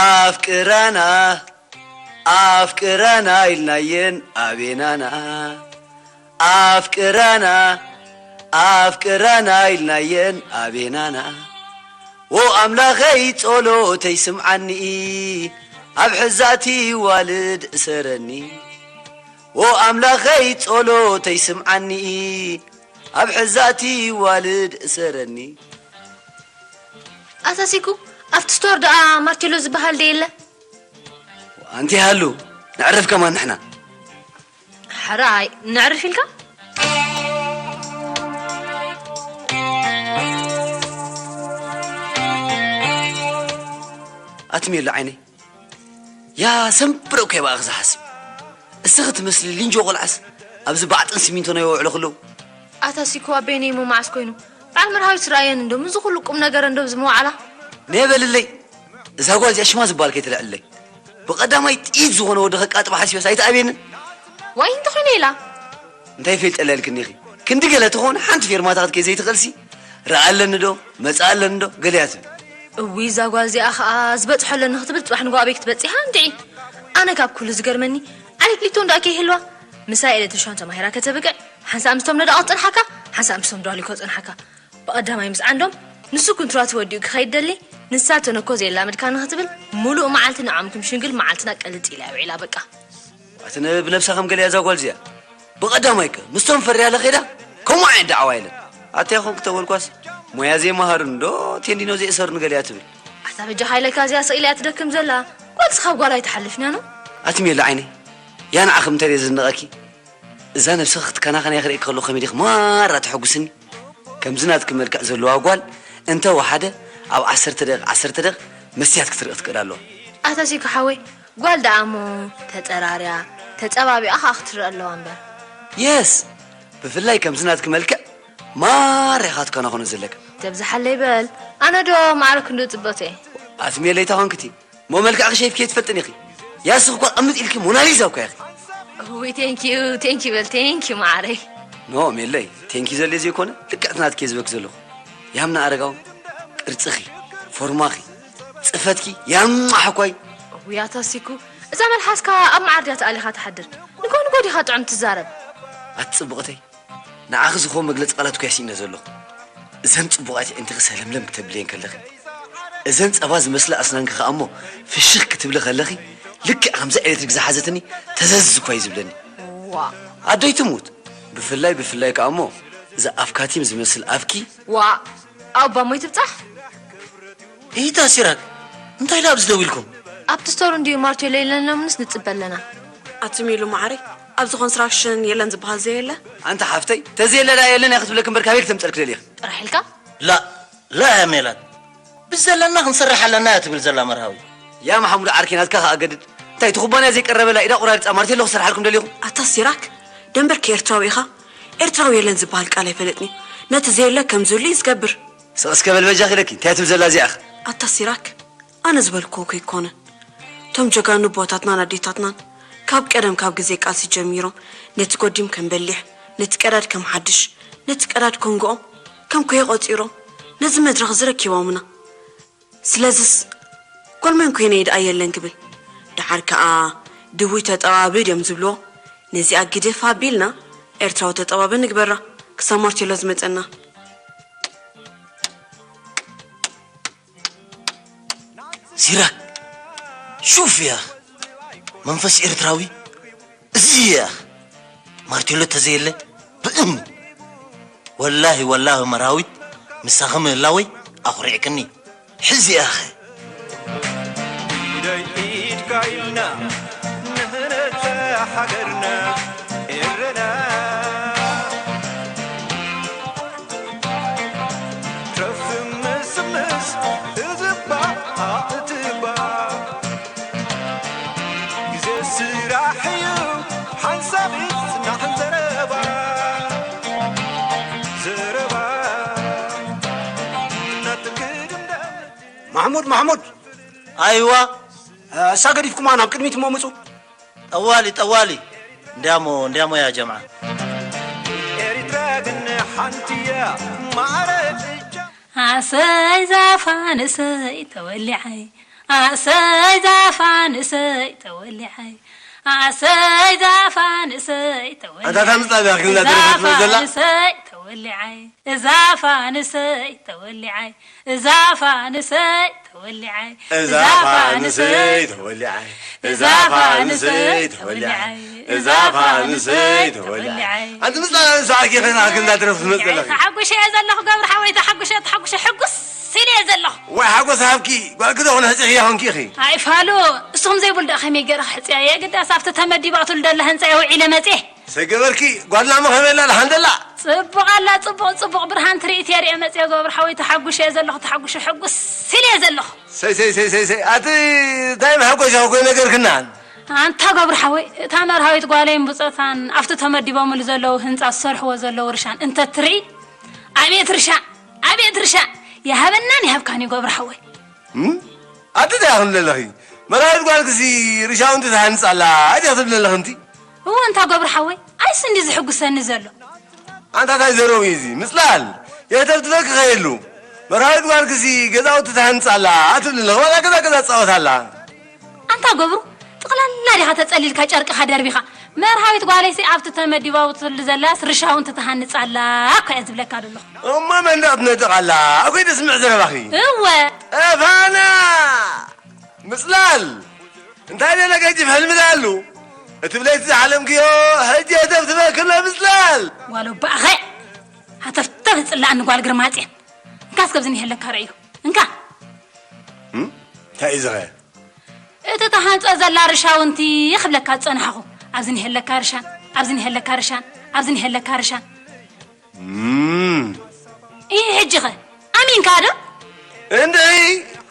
ኣፍቅረና ኣፍቅረና ኢልናየን ኣቤናና ኣፍቅረና ኣፍቅረና ኢልናየን ኣቤናና ዎ ኣምላኸይ ጸሎተይ ስምዓኒ ኣብ ሕዛእቲ ዋልድ እሰረኒ ዎ ኣምላኸይ ጸሎተይ ስምዓኒ ኣብ ሕዛእቲ ዋልድ እሰረኒ። ኣታ ሲኩ፣ ኣብቲ ስቶር ደኣ ማርቴሎ ዝበሃል ደ የለ? ኣንቲ ሃሉ፣ ንዕረፍ ከማን ንሕና። ሕራይ፣ ንዕርፍ ኢልካ? ኣትሜሉ ዓይነይ፣ ያ ሰንብረው ከይባእኽ ዝሓስብ። እስኺ ትመስሊ ሊንጆ ቆልዓስ ኣብዚ ባዕጥን ሲሚንቶ ናይ ወዕሎ ክልው። ኣታ ሲኮ ኣቤነይ እሞ መዓስ ኮይኑ? በዓል መርሃዊት ርኣየን እንዶ፣ ምዚ ኩሉ ቁም ነገር እንዶ ኣብዚ መዋዕላ? ነበልለይ፣ እዛ ጓል እዚኣ ሽማ ዝበሃል ከይትልዕለይ። ብቐዳማይ ጥይት ዝኾነ ወዲ ከቃጥባ ሓሲበስ ኣይትኣብየንን። ዋይ እንተኾይነ ኢላ። እንታይ ይፈልጠላ ኢልክኒ ኢኺ? ክንዲ ገለ ተኾነ ሓንቲ ፌርማታ ክትከይ ዘይትኽእልሲ፣ ረኣ ኣለኒ ዶ፣ መጻ ኣለኒ ዶ፣ ገለ እያ ትብል። እውይ፣ እዛ ጓል እዚኣ ኸኣ ዝበጽሖ ኣለኒ ክትብል ጽባሕ ንግሆ ኣበይ ክትበጽሕ እንድዒ? ኣነ ካብ ኩሉ ዝገርመኒ፣ ዓሌት ሊቶ እንዳ ከይህልዋ፣ ምሳይ ኤሌክትሪሻን ተማሂራ ከተብቅዕ፣ ሓንሳእ ምስቶም ነዳቕት ጸንሓካ፣ ሓንሳእ ምስቶም ዳሊኮ ጸንሓካ። ብቐዳማይ ምስ ዓንዶም፣ ንሱ ኩንትራት ወዲኡ ክኸይድ ደሊ፣ ንሳ ተነኮ ዘየላመድካ ንኽትብል፣ ሙሉእ መዓልቲ ንዖም ክምሽንግል መዓልትና ቅልጥ ኢላ ውዒላ በቃ። ኣቲ ነ-፣ ብነብሳ ከም ገለ እያ እዛ ጓል እዚኣ። ብቐዳማይ ከ፣ ምስቶም ፈርያ ለኸዳ፣ ከምኡ ዓይነት ደዓዋ የለን። ኣታ ይኹን ክተበልኳስ፣ ሞያ ዘይመሃሩን ዶ ቴንዲኖ ዘይእሰሩን ገለ እያ ትብል። ኣታ በጃኻ ኢለካ እዚኣ ስቕ ኢላ እያ ትደክም ዘላ። ጓልስ ካብ ጓል ኣይትሓልፍን እያ ኖ? ኣቲ ሜላ ዓይነይ፣ ያ ንዓኺ እንተደየ ዝንቐኪ፣ እዛ ነብስኺ ክትከናኸንያ ክርእየኪ ከለኹ ከመይ ዲኺ ማራ ተሐጉስኒ። ከምዚ ናትኪ መልክዕ ዘለዋ ጓል እንተ ወሓደ ኣብ ዓሰርተ ደቂቕ፣ ዓሰርተ ደቂቕ መስትያት ክትርኢ ክትክእል ኣለዋ። ኣታ ሲኮ ሓወይ፣ ጓል ደኣ እሞ ተጸራርያ፣ ተጸባቢቓ ከኣ ክትረአ ኣለዋ እምበር። የስ፣ ብፍላይ ከምዚ ናትኪ መልክዕ ማራ ኢኻ ክትከናኸኖ ዘለካ። ተብዝሓለይ በል፣ ኣነ ዶ ማዕረ ክንድኡ ጽብቕቲ እየ። ኣቲ ሜለይ፣ እንታይ ኮንክቲ? ሞ መልክዕኺ ሸይፍኪ ኣይትፈልጥን ኢኺ። ያስኺ እኳ ቅምጥ ኢልኪ ሞናሊዛ እኳ ኢኺ። እውይ፣ ቴንኪዩ፣ ቴንኪዩ በል፣ ቴንኪዩ መዓረይ። ኖ ሜለይ፣ ቴንኪዩ ዘለ ዘይኮነ፣ ልክዕቲ ናትኪ እየ ዝበክ ዘለኹ። ያምና ኣረጋው፣ ቅርጽኺ፣ ፎርማኺ፣ ጽፈትኪ፣ ያማ ሓኳይ። እውይ፣ ኣታ ሲኩ፣ እዛ መልሓስካ ኣብ መዓር ድያ ተኣሊኻ ትሓድር? ንጎ ንጎ ዲኻ ጥዑም ትዛረብ? ኣቲ ጽብቕተይ፣ ንዓኺ ዝኾን መግለጺ ቃላት እኮ እየ ስኢነ ዘለኹ። እዘን ጽቡቓት ኣዒንትኺ ሰለምለም ክተብልየን ከለኺ፣ እዘን ጸባ ዝመስላ ኣስናንኪ ከኣ እሞ ፍሽኽ ክትብሊ ከለኺ፣ ልክዕ ከምዛ ኤሌክትሪክ ዝሓዘትኒ ተዘዝ እኳ እዩ ዝብለኒ። ዋእ! ኣደይ ትሙት! ብፍላይ፣ ብፍላይ ከኣ እሞ እዛ ኣፍካቲም ዝመስል ኣፍኪ። ዋእ! ኣባ እሞ ይትብጻሕ? ኢታ ሲራክ፣ እንታይ ኢላ ኣብዚ ደው ኢልኩም? ኣብቲ ስቶር እንድዩ ማርቴሎ የለንሎምንስ ንጽበ ኣለና። ኣቲ ሚሉ መዓረይ፣ ኣብዚ ኮንስትራክሽን የለን ዝበሃል ዘየለ? ኣንታ ሓፍተይ፣ ተዘየለ ደኣ የለን እያ ክትብለኪ እምበር ካበይ ክተምጸልኪ ደሊኺ? ጥራሕ ኢልካ? ላ፣ ላ እያ ሜላት። ብዘለና ክንሰርሕ ኣለና እያ ትብል ዘላ መርሃዊ። ያ መሓሙድ ዓርከይ፣ ናትካ ከኣ ገድድ። እንታይ እቲ ኩባንያ ዘይቀረበላ ኢዳ ቁራሪጻ ማርቴሎ ክሰርሓልኩም ደሊኹም? ኣታ ሲራክ፣ ደንበርኪ ኤርትራዊ ኢኻ? ኤርትራዊ የለን ዝበሃል ቃል ኣይፈለጥኒ። ነቲ ዘየለ ከም ዝህሉ እዩ ዝገብር። ስቕ እስከ በል በጃኺ ኢለኪ፣ እንታይ ትብል ዘላ እዚኣኸ? ኣታ ሲራክ፣ ኣነ ዝበልኩዎ ከይኮነ። እቶም ጀጋኑ ኣቦታትናን ኣዴታትናን ካብ ቀደም ካብ ግዜ ቃልሲ ጀሚሮም ነቲ ጎዲም ከም በሊሕ፣ ነቲ ቀዳድ ከም ሓድሽ፣ ነቲ ቀዳድ ኮንጎኦም ከም ኮየ ቆጺሮም ነዚ መድረኽ እዚ ረኪቦምና። ስለዝስ ጓል መን ኮይነ እየ ደኣ የለን ክብል? ደሓር ከኣ ድውይ ተጠባቢ ድዮም ዝብልዎ? ነዚኣ ግድፍ ኣቢልና ኤርትራዊ ተጠባቢ ንግበራ ክሳብ ማርቴሎ ዝመጸና። ሲራክ ሹፍ ያ መንፈስ ኤርትራዊ እዚ ያ ማርቴሎ ተዘየለ ብእምኒ ወላሂ ወላሂ መርሃዊት ምሳኺ ምህላወይ ኣኹሪዕክኒ። ሕዚ ያኸ ኢደይ ኢድካ ኢልና ንህነፀ ሃገርና ኤረና። ትረፍ ምስምስ እዝባ ኣእትባ ግዜ ስራሕ እዩ ሓንሳብ ይጽናሕ ዘረባ። ዘረባ እናትክድ እንዳ ማሕሙድ፣ ማሕሙድ! ኣይዋ! ኣሳ ገዲፍኩማ ናብ ቅድሚት እሞ ምጹ። ጠዋሊ፣ ጠዋሊ! እንዲያሞ፣ እንዲያሞ ያ ጀምዓ። ኤሪትራ ግን ሓንቲ እያ ማዕረ እጃ። ኣሰይ ዛፋንሰይ ተወሊዓይ፣ ኣሰይ ዛፋንሰይ ተወሊዓይ፣ ኣሰይ ዛፋንሰይ ተወሊዓይ። ኣታ እታ ምጻ እዚኣ ክንዛ ደረፈት ዘላ? ዛፋንሰይ ተወ- ተወሊዓይ እዛ ፋንሰይ ተወሊዓይ እዛ ፋንሰይ ተወሊዓይ እዛ ፋንሰይ ተወሊዓይ እዛ ፋንሰይ ተወሊዓይ እዛ ፋንሰይ ተወሊዓይ። ኣንቲ ምስ ጣና ንስዓኪ ኸና ክንዳ ትረፍ ትመጽእ ኣለኺ። ተሓጉሸ እየ ዘለኹ ገብረ ሓወይ፣ ተሓጉሸ፣ ተሓጉሸ፣ ሕጉስ ኢለ እየ ዘለኹ። ወይ ሓጎስ ሃብኪ፣ ጓልኪ ዶ ኾነ ህጺኽያ ኾንኪ ኢኺ? ኣይ ፋሉ፣ እስኹም ዘይብሉ ደኣ ከመይ ገይረ ክሕጽያ እየ? ግዳስ ኣብቲ ተመዲባ ትብሉ ደላ ህንጻ እየ ውዒለ መጽየ። ሰገበርኪ፣ ጓልና መኸመላ ደሓን ደላ? ጽቡቕ ኣላ፣ ጽቡቕ፣ ጽቡቕ ብርሃን ትርኢት እየ ርእየ መጽየ ገብረ ሓወይ፣ ተሓጉሸ እየ ዘለኹ፣ ተሓጉሸ፣ ሕጉስ ኢለ እየ ዘለኹ። ሰይ፣ ሰይ፣ ሰይ፣ ሰይ፣ ሰይ፣ ኣቲ እንታይ መሓጎሻ እኮ ነገርክናን? ኣንታ ገብረ ሓወይ፣ እታ መርሃዊት ጓለይን ብጾታን ኣብቲ ተመዲቦምሉ ዘለዉ ህንጻ ዝሰርሕዎ ዘለዉ ርሻን እንተ ትርኢ፣ ኣቤት ርሻ፣ ኣቤት ርሻ፣ ይሃበናን ይሃብካን እዩ ገብረ ሓወይ። እም? ኣቲ እንታይ ኢኺ ትብሊ ኣለኺ? መርሃዊት ጓልክሲ ርሻውንቲ ትሃንጽ ኣላ፣ ኣቲ ኢኺ ትብሊ ኣለኺ እንቲ? እወ፣ እንታ ገብረ ሓወይ፣ ኣይስ እንዲ ዝሕጉሰኒ ዘሎ። ኣንታ እንታይ ዘረዊ እዚ? ምጽላል! የህተፍትፈኪ ኸየሉ። መርሃዊት ጓልክሲ ገዛውቲ ትሃንጽ ኣላ፣ ኣትብሊ ኣለኺ። ዋላ ገዛ ገዛ ትጻወት ኣላ። ኣንታ ገብሩ፣ ጥቕላላ ዲኻ ተጸሊልካ ጨርቅኻ ደርቢኻ? መርሃዊት ጓለይሲ ኣብቲ ተመዲባውትሉ ዘላስ ርሻውንቲ ትሃንጽ ኣላ እኮ እየ ዝብለካ ዘለኹ። እሞ መንደቕ ትነድቕ ኣላ፣ ኣኮይ ደስምዕ ዘረባኺ። እወ። ጠፋና! ምጽላል! እንታይ ደለ ገጅፍ ሕልሚ ደኣሉ? እቲ ብለይቲ ዝሓለምክዮ፣ ሕጂ የተብትበክሎ ምጽላል! ዋሎ ባኸ! ሃተፍተፍ ዝጽላኣኒ ጓል ግርማጽዮን። እንካ እስከ ኣብዚ እኒሀለካ ርእዮ። እንካ! እም? እንታይ እዩ ዝኸ? እቲ ተሃንጾ ዘላ ርሻውንቲ ክብለካ ዝጸናሕኹ። ኣብዚ እኒሀለካ ርሻን፣ ኣብዚ እኒሀለካ ርሻን፣ ኣብዚ እኒሀለካ ርሻን። እም። ይህ ሕጂ ኸ ኣሚንካ ዶ? እንድዒ፣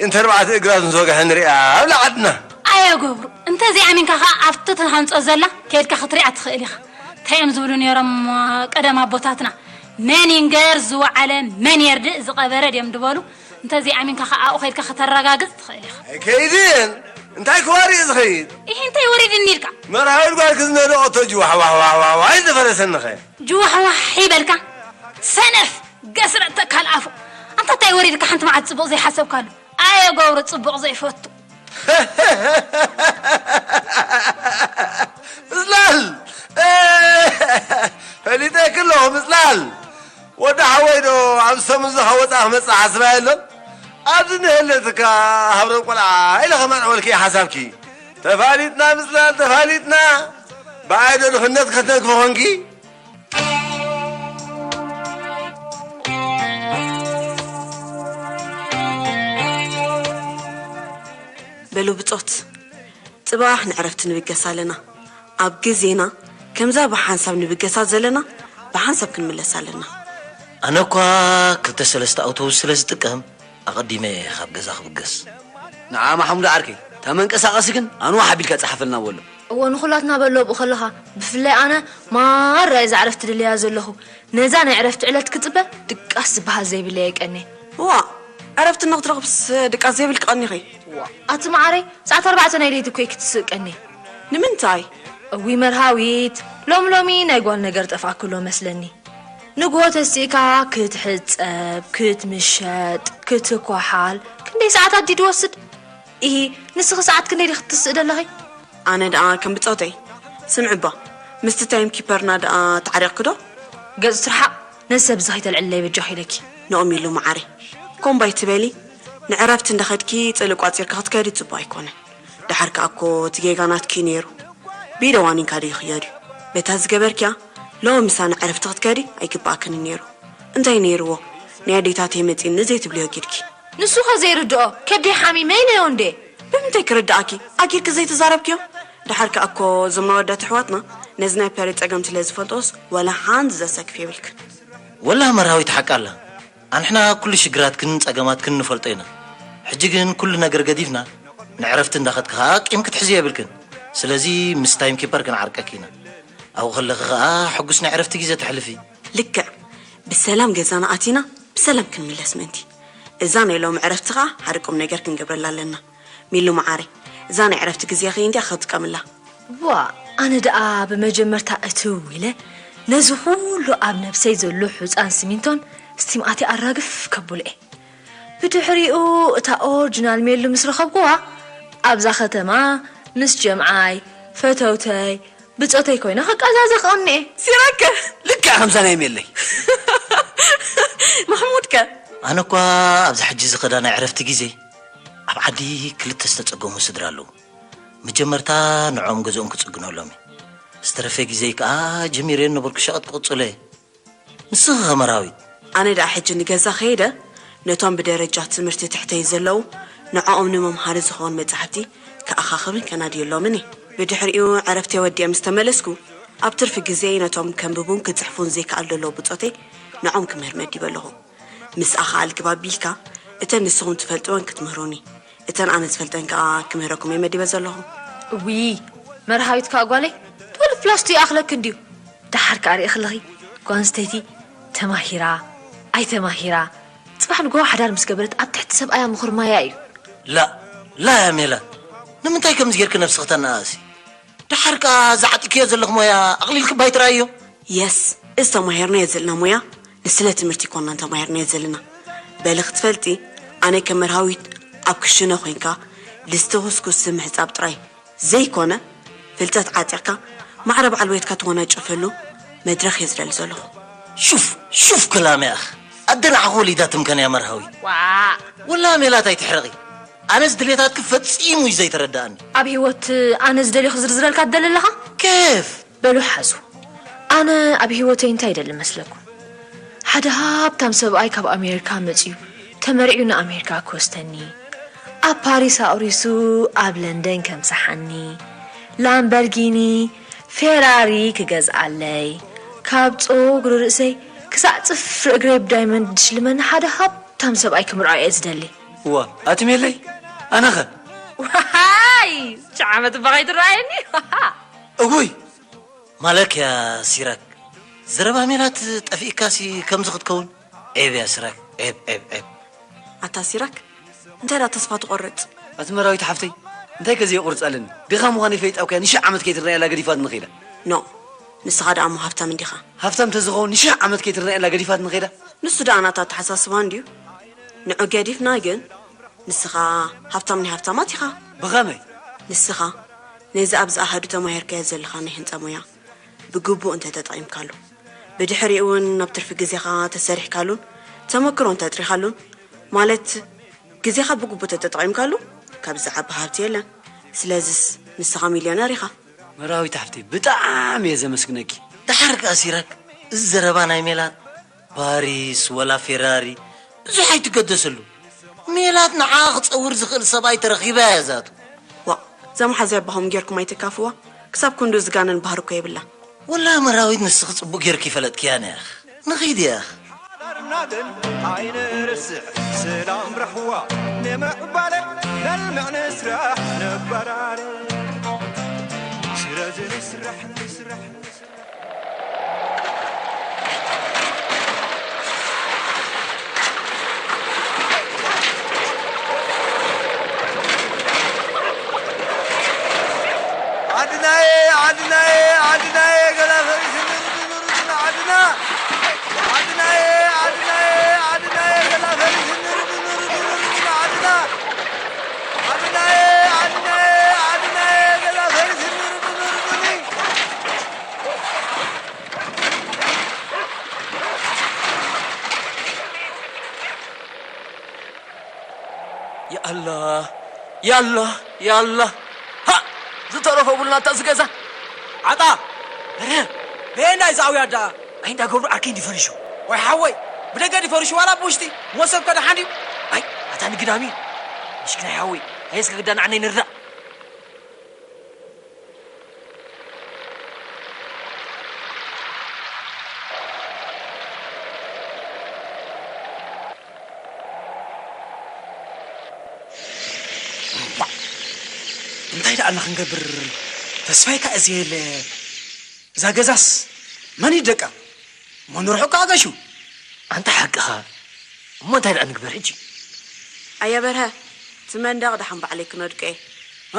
እንተ ኣርባዕተ እግራ ምስ ወግሐ ንሪኣ ኣብላ ዓድና። ኣየ ገብሩ፣ እንተ ዘይኣሚንካ ኸኣ ኣብቲ ተሃንጾ ዘላ ከይድካ ክትሪኣ ትኽእል ኢኻ። እንታይ እዮም ዝብሉ ነይሮም ቀደም ኣቦታትና? መን ይንገር ዝወዓለ መን የርድእ ዝቐበረ ድዮም ዝበሉ? እንተ ዘይኣሚንካ ኸኣ ኣብኡ ከይድካ ከተረጋግጽ ትኽእል ኢኻ። ኣይከይድን። እንታይ ክዋሪ እዩ ዝኸይድ? ይህ እንታይ ወሪድኒ ኢልካ? መርሃዊት ጓልኪ ዝነደቐቶ ጅዋሕዋሕዋሕዋሕ ኣይዝፈረሰኒ ኸ? ጅዋሕዋሕ ይበልካ ሰነፍ ገስረጥ ተካል ኣፉ። ኣንታ እንታይ ወሪድካ ሓንቲ መዓልቲ ጽቡቕ ዘይሓሰብካሉ? ኣየ ገብሩ ጽቡቕ ዘይፈቱ። ምጽላል! ፈሊጠኪ ኣለኹ ምጽላል! ወዲ ሓወይ ዶ ኣብ ሰሙን ዝኸወጻ ክመጽእ ሓስባ የሎን? ኣብዚ ንህለትካ ሃብረም ቆልዓ ኢለ ከማዕወልኪ ሓሳብኪ። ተፋሊጥና ምጽላል ተፋሊጥና። ብኣይ ዶ ድኽነት ከተንክፎ ኾንኪ? በሉ ብጾት፣ ጽባሕ ንዕረፍቲ ንብገስ ኣለና። ኣብ ግዜና ከምዛ ብሓንሳብ ንብገሳ ዘለና ብሓንሳብ ክንምለስ ኣለና። ኣነ እኳ ክልተ ሰለስተ ኣውቶቡስ ስለ ዝጥቀም ኣቐዲመ እየ ካብ ገዛ ክብገስ። ንዓ ማሕሙድ ዓርከይ፣ እታ መንቀሳቐሲ ግን ኣንዋሕ ኣቢልካ ጸሓፈልና በሎ። እወ፣ ንኹላትና በሎ ኣብኡ ከለኻ። ብፍላይ ኣነ ማራ እየ እዛ ዕረፍቲ ድልያ ዘለኹ። ነዛ ናይ ዕረፍቲ ዕለት ክጽበ ድቃስ ዝበሃል ዘይብለይ ኣይቀንየ። እዋ፣ ዕረፍቲ ንኽትረኽብስ ድቃስ ዘይብልኪ ቀኒኺ። እዋ፣ ኣቲ መዓረይ፣ ሰዓት ኣርባዕተ ናይ ለይቲ እኮ እዩ ክትስእ ቀንየ። ንምንታይ? እዊ መርሃዊት፣ ሎም ሎሚ ናይ ጓል ነገር ጠፍኣክሎ መስለኒ። ንግሆ ተሲእካ ክትሕጸብ፣ ክትምሸጥ፣ ክትኳሓል ክንደይ ሰዓት ኣዲድ ወስድ? ኢሂ፣ ንስኺ ሰዓት ክንደይ ዲኺ ክትስእ ደለኺ? ኣነ ደኣ ከም ብጾተይ። ስምዒ እባ፣ ምስቲ ታይም ኪፐርና ደኣ ተዓሪቕኪ ዶ? ገጽ ትርሓቕ፣ ነዚ ሰብ እዚ ከይተልዕለይ በጃኺ ኢለኪ። ንኦም ኢሉ መዓረይ። ኮምባይ ትበሊ፣ ንዕረፍቲ እንዳኸድኪ ጽልእ ቋጺርኪ ክትከዲ ጽቡቕ ኣይኮነን። ደሓር ከኣ እኮ እቲ ጌጋ ናትኪ እዩ ነይሩ። ብኢደ ዋኒንካ ድዩ ክዮ ድዩ? በታ ዝገበርክያ፣ ሎሚ ምሳና ዕረፍቲ ክትከዲ ኣይግባእክን ነይሩ። እንታይ ነይርዎ? ናይ ኣዴታተይ መጺኒ ዘይትብልዮ ጊድኪ። ንሱ ኸ ዘይርድኦ፣ ከብደይ ሓሚመ ኢለዮ እንዴ? ብምንታይ ክርድኣኪ? ኣኪርኪ ዘይተዛረብክዮ? ደሓር ከኣ እኮ እዞም ኣወዳት ኣሕዋትና ነዚ ናይ ፐሬ ጸገም ስለ ዝፈልጦስ፣ ወላ ሓንቲ ዘሰክፍ የብልክን። ወላ መርሃዊት ሓቃ ኣላ። ኣንሕና ኩሉ ሽግራትክን ጸገማትክን ንፈልጦ ኢና። ሕጂ ግን ኩሉ ነገር ገዲፍና ንዕረፍቲ እንዳኸድኪ ኸኣ ቂም ክትሕዚ የብልክን። ስለዚ ምስ ታይም ኪፐር ክንዓርቀኪ ኢና። ኣብኡ ከለኺ ኸኣ ሕጉስ ናይ ዕረፍቲ ግዜ ተሕልፊ። ልክዕ። ብሰላም ገዛና ኣቲና ብሰላም ክንምለስ ምእንቲ። እዛ ናይ ሎሚ ዕረፍቲ ኸኣ ሓደ ቁም ነገር ክንገብረላ ኣለና። ሚሉ መዓረይ፣ እዛ ናይ ዕረፍቲ ግዜኺ እንድያ ክትጥቀምላ። ዋ፣ ኣነ ደኣ ብመጀመርታ እትው ኢለ ነዚ ኩሉ ኣብ ነብሰይ ዘሎ ሑጻን ስሚንቶን ስቲም ኣትየ ኣራግፍ ከብሎ እየ። ብድሕሪኡ እታ ኦርጅናል ሜሉ ምስ ረኸብኩዋ፣ ኣብዛ ከተማ ምስ ጀምዓይ፣ ፈተውተይ፣ ብጾተይ ኮይነ ክቀዛዘ ክቕኒ እየ። ሲራከ ልክዕ ከምዛ ናይ ሜለይ። ማሕሙድ ከ? ኣነ እኳ ኣብዚ ሕጂ ዝኸዳ ናይ ዕረፍቲ ግዜ ኣብ ዓዲ ክልተ ዝተጸገሙ ስድራ ኣለዉ። መጀመርታ ንዕኦም ገዝኦም ክጽግነሎም እየ። ዝተረፈ ግዜይ ከኣ ጀሚረዮ ነበርኩ ሸቐጥ ክቕጽሎ እየ። ንስኺ ኸ መርሃዊት? ኣነ ደኣ ሕጂ ንገዛ ከይደ ነቶም ብደረጃ ትምህርቲ ትሕተይ ዘለዉ ንዕኦም ንመምሃሪ ዝኸውን መጻሕፍቲ ክኣኻኽብን ከናድየሎምን እየ። ብድሕሪኡ ዕረፍተይ ወዲኤ ምስ ተመለስኩ ኣብ ትርፊ ግዜይ ነቶም ከንብቡን ክጽሕፉን ዘይከኣል ዘሎ ብጾተይ ንዕኦም ክምህር መዲበ ኣለኹ። ምስኣ ኸኣ ልግብ ኣቢልካ እተን ንስኹም ትፈልጥወን ክትምህሩኒ፣ እተን ኣነ ዝፈልጠን ከኣ ክምህረኩም እየ መዲበ ዘለኹ። እውይ መርሃዊት ከኣ ጓለይ ትወልድ ፕላስቱ ይኣኽለኪ እንድዩ። ደሓር ከኣ ርኢኽለኺ ጓል ኣንስተይቲ ተማሂራ ኣይተማሂራ ጽባሕ ንግሆ ሓዳር ምስ ገበረት ኣብ ትሕቲ ሰብኣያ ምኹርማያ እዩ። ላ ላ እያ ሜላት፣ ንምንታይ ከምዚ ጌርኪ ነብስኺ ተነኣእሲ? ደሓር ከኣ ዝዓጢክዮ ዘለኺ ሞያ ኣቕሊልኪ ባይትረኣዮ። የስ፣ እዚ ተማሂርናዮ ዘለና ሞያ ንስለ ትምህርቲ ኣይኮናን ተማሂርናዮ ዘለና። በሊ ክትፈልጢ ኣነ ከም መርሃዊት ኣብ ክሽነ ኮይንካ ድስቲ ኩስኩስ ምሕጻብ ጥራይ ዘይኮነ ፍልጠት ዓጢቕካ ማዕረ በዓል ቤትካ ትወናጨፈሉ መድረኽ እየ ዝደሊ ዘለኹ። ሹፍ ሹፍ ክላም ያኽ ኣደ ንዓኹ ወሊዳ ትምከን እያ መርሃዊት። ዋእ። ወላ ሜላት ኣይትሕረቒ። ኣነስ ድሌታትኪ ፈጺሙ እዩ ዘይተረድኣኒ። ኣብ ህይወት ኣነ ዝደልዮ ክዝርዝረልካ ትደሊ ኣለኻ? ኬፍ። በሉ ሓዙ። ኣነ ኣብ ህይወተይ እንታይ ይደሊ መስለኩም? ሓደ ሃብታም ሰብኣይ ካብ ኣሜሪካ መጺኡ ተመርዕዩ ንኣሜሪካ ክወስደኒ፣ ኣብ ፓሪስ ኣቑሪሱ ኣብ ለንደን ከምስሓኒ፣ ላምበርጊኒ፣ ፌራሪ ክገዝኣለይ፣ ካብ ጸጉሪ ርእሰይ ክሳዕ ጽፍሪ እግረይ ብዳይመንድ ዝሽልመኒ ሓደ ሃብታም ሰብኣይ ክምርዖ እየ ዝደሊ። እዋ ኣቲ ሜለይ፣ ኣነኸ? ዋይ ሽዓ ዓመት እባ ከይትረኣየኒ። እውይ ማለክ እያ ሲራክ። ዘረባ ሜላት ጠፊእካሲ ከምዚ ክትከውን? ዔብ እያ ሲራክ፣ ዔብ፣ ዔብ፣ ዔብ። ኣታ ሲራክ፣ እንታይ ደኣ ተስፋ ትቖርጽ? ኣቲ መራዊት ሓፍተይ፣ እንታይ ከ ዘየቑርጽ ኣለኒ? ድኻ ምዃነይ ፈሊጣ እኮ እያ ንሽሕ ዓመት ከይትረኣየላ ገዲፋትኒ ኸይዳ። ኖ፣ ንስኻ ደኣ እሞ ሃብታም እንዲኻ። ሃብታም ተዝኸውን ንሽሕ ዓመት ከይትረኣየላ ገዲፋትኒ ኸይዳ። ንሱ ደኣ ናታ ኣተሓሳስባ እንድዩ። ንዑ ገዲፍና ግን፣ ንስኻ ሃብታም ናይ ሃብታማት ኢኻ። ብኸመይ? ንስኻ ነዚ ኣብዚ ኣሃዱ ተማሂርካዮ ዘለኻ ናይ ህንጻ ሞያ ብግቡእ እንተ ተጠቒምካሉ፣ ብድሕሪኡ እውን ኣብ ትርፊ ግዜኻ ተሰሪሕካሉን ተመክሮ እንተ ኣጥሪኻሉን፣ ማለት ግዜኻ ብግቡእ እንተ ተጠቒምካሉ፣ ካብዚ ዝዓቢ ሃብቲ የለን። ስለዚስ ንስኻ ሚልዮነር ኢኻ። መራዊት ሓፍተይ፣ ብጣዕሚ እየ ዘመስግነኪ። ደሓር ከኣ ሲራክ፣ እዚ ዘረባ ናይ ሜላት፣ ፓሪስ ወላ ፌራሪ ብዙሕ ኣይትገደሰሉ። ሜላት ንዓኣ ክጸውር ዝኽእል ሰብኣይ ተረኺባ እያ ዛቱ። ዋእ፣ እዛ መሓዛይ ኣባኹም ጌርኩም ኣይትካፍዋ። ክሳብ ክንድኡ ዝጋነን ባህሪ እኮ የብላን። ወላ መራዊት ንስኺ ጽቡቕ ጌርኪ ፈለጥክያ ነያኽ። ንኺድ ያኽ። ሓዳርና ግን ኣይንርስዕ፣ ሰላም ራህዋ ንምዕባለ ነልምዕ ንስራሕ ንበራረ። ስለዚ ንስራሕ፣ ንስራሕ፣ ንስራሕ። ዓድናየ፣ ዓድናየ፣ ዓድናየ፣ ገላ ፈሪስኒ ርድን ርድን ዓድና። ዓድናየ፣ ዓድናየ፣ ዓድናየ፣ ገላ ፈሪስኒ ርድን ርድን ርድን ዓድና። ዓድናየ፣ ዓድናየ፣ ዓድናየ፣ ገላ ፈሪስኒ ርድን ርድን። ያኣላ፣ ያኣላ፣ ያኣላ። ሃ! ዝተረፎ ቡልና እታ ዝገዛ። ዓጣ! በረ! በየናይ ዝኣውያ ደኣ? ኣይ እንዳ ገብሩ ዓርከይ እንዲ ፈሪሹ። ወይ ሓወይ፣ ብደገ ድፈሪሹ ዋላ ብውሽጢ? ሞሰብከ ደሓን ድዩ? ኣይ፣ ኣታ ንግዳም እዩ። ምሽኪናይ ሓወይ፣ ኣየ እስከ ግዳ ንዓናይ ንርዳእ። እምባዕ! እንታይ ደኣ እና ክንገብር? ተስፋይ ከኣ እዚ የለ። እዛ ገዛስ መን እዩ ደቃ? እሞ ንርሑ ከኣ ገሹ። ኣንታ ሓቅኻ። እሞ እንታይ ደኣ ንግበር ሕጂ? ኣያ በርሀ፣ እቲ መንደቕ ደሓን ባዕለይ ክነድቆ እየ።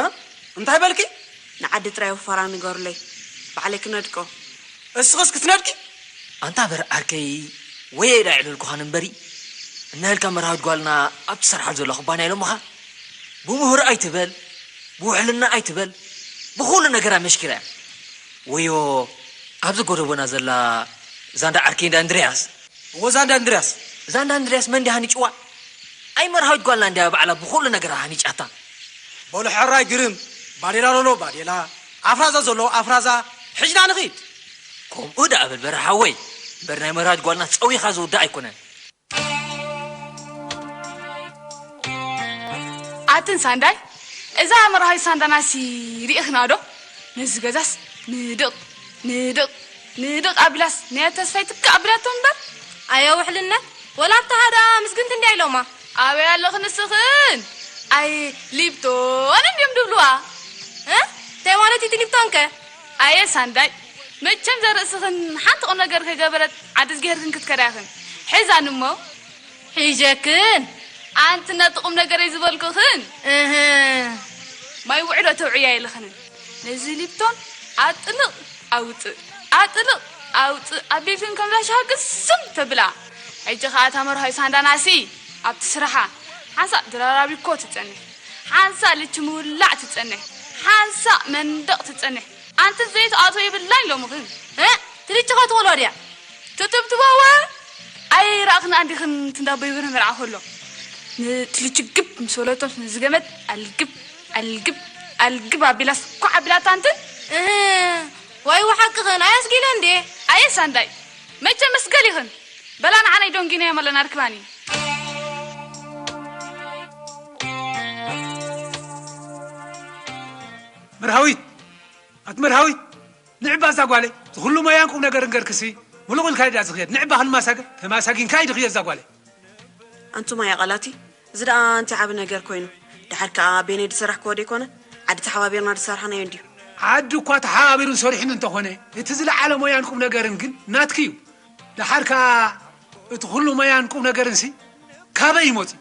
እ? እንታይ በልኪ? ንዓዲ ጥራይ ወፈራ ንገሩለይ፣ ባዕለይ ክነድቆ። እስኽስ ክትነድቂ? ኣንታ በርዐርከይ፣ ወየ ዳ ይዕለልኩኻን እምበሪ፣ እናበልካ መርሃዊት ጓልና ኣብ ትሰርሓሉ ዘላ ኩባንያ ኢሎምኻ። ብምሁር ኣይትበል፣ ብውሕልና ኣይትበል፣ ብኹሉ ነገር ኣመሽኪራ እያ። ወዮ፣ ኣብዚ ጎደቦና ዘላ ዛንዳ ዓርከይ እንዳ እንድርያስ። እዎ ዛንዳ እንድርያስ፣ እዛ እንዳ እንድርያስ መን ድያ ሃኒጭዋ? ኣይ መርሃዊት ጓልና እንድያ ባዕላ ብኹሉ ነገራ ሃኒጫታ። በሉ ሕራይ ግርም፣ ባዴላ ዘሎ ባዴላ፣ ኣፍራዛ ዘሎ ኣፍራዛ፣ ሕጅና ንኺድ። ከምኡ ደኣ በል በርሃ ሓወይ፣ እምበር ናይ መርሃዊት ጓልና ጸዊኻ ዝውዳእ ኣይኮነን። ኣትን ሳንዳይ፣ እዛ መርሃዊት ሳንዳናሲ ሪእኽና ዶ? ነዚ ገዛስ ንድቕ ንድቕ ንድቕ ኣቢላስ ናይ ተስፋይ ትክ ኣቢላቶ እምበር። ኣየ ውሕልነት፣ ወላ ኣብታ ሃዳ ምስግንቲ እንድያ ኢሎማ። ኣበይ ኣለኽን ንስኽን? ኣይ ሊፕቶን እንድዮም ድብልዋ። እ? እንታይ ማለት እዩ እቲ ሊፕቶን ከ? ኣየ ሳንዳይ፣ መቸም ዘርእስኽን ሓንቲ ቁም ነገር ከይገበረት ዓዲ ዝገርክን ክትከዳ ኢኽን። ሕዛን እሞ። ሒጀክን። ኣንቲ ነቲ ቁም ነገር እየ ዝበልኩኽን። እህ። ማይ ውዕሎ ተውዕያ የለኽንን። ነዚ ሊፕቶን ኣጥልቕ ኣውፅእ፣ ኣጥልቕ ኣውፅእ ኣቢልክን ከም ዳሻ ግስም ተብላ። ሕጂ ኸኣ እታ መርሃዊ ሳንዳናሲ ኣብቲ ስራሓ ሓንሳእ ድራራቢኮ ትጸንሕ፣ ሓንሳእ ልቺ ምውላዕ ትጸንሕ፣ ሓንሳእ መንደቕ ትጸንሕ። ኣንቲ ዘይትኣትዎ የብላን ሎምኽን። እ? ትልችኻ ትበልዋ ድያ? ትትብትባወ? ኣይረኣኽን ኣንዲኽን ትንዳቦ ይብርህ መርዓ ከሎ። ንትልችግብ ምስ በለቶም ንዝገመት ኣልግብ፣ ኣልግብ፣ ኣልግብ ኣቢላስ ኳዕ ኣቢላታ ኣንትን። እህ፣ ዋይ ወሓቅኽን፣ ኣየስጊለ እንዴ? ኣየ ሳንዳይ፣ መቸ መስገል ኢኽን። በላ ንዓናይ ዶንጊናዮም ኣለና ርክባኒ። መርሃዊት፣ ኣቲ መርሃዊት፣ ንዕባ እዛ ጓለይ፣ ዝኹሉ ሞያን ቁም ነገርን ገርክሲ፣ ሙሉቕ ኢልካ ድኣ ዝኽየድ፣ ንዕባ ክንማሳገ፣ ተማሳጊንካ እዩ ድኽየድ እዛ ጓለይ። ኣንቱም ኣያ ቃላቲ፣ እዚ ደኣ ኣንቲ ዓቢ ነገር ኮይኑ፣ ደሓር ከኣ ቤነይ ዝሰራሕክዎ ደይኮነ፣ ዓዲ ተሓባቢርና ዝሰራሕናዮ እንድዩ። ዓዲ እኳ ተሓባቢሩን ሰሪሑን እንተኾነ፣ እቲ ዝለዓለ ሞያን ቁም ነገርን ግን ናትኪ እዩ። ደሓር ከኣ እቲ ኩሉ ሞያን ቁም ነገርንሲ ካበይ እዩ መጺኡ?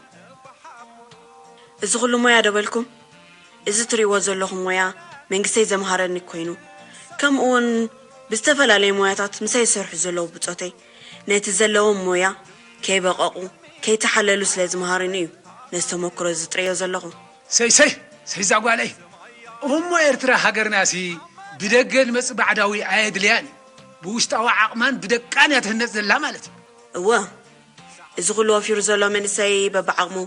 እዚ ኩሉ ሞያ ዶ በልኩም? እዚ ትርእይዎ ዘለኹም ሞያ መንግስተይ ዘምሃረኒ ኮይኑ፣ ከምኡውን ብዝተፈላለየ ሞያታት ምሳይ ዝሰርሑ ዘለዉ ብጾተይ፣ ነቲ ዘለዎም ሞያ ከይበቐቑ፣ ከይተሓለሉ ስለ ዝምሃሩኒ እዩ ነዚ ተመክሮ እዚ ጥርዮ ዘለኹ። ሰይ ሰይ ሰይ እዛ ጓለይ፣ እሞ ኤርትራ ሃገርናሲ ብደገ ንመጽእ ባዕዳዊ ኣየድልያን እዩ። ብውሽጣዊ ዓቕማን ብደቃን እያ ትህነጽ ዘላ ማለት እዩ። እወ፣ እዚ ኩሉ ወፊሩ ዘሎ መንእሰይ በብዓቕሙ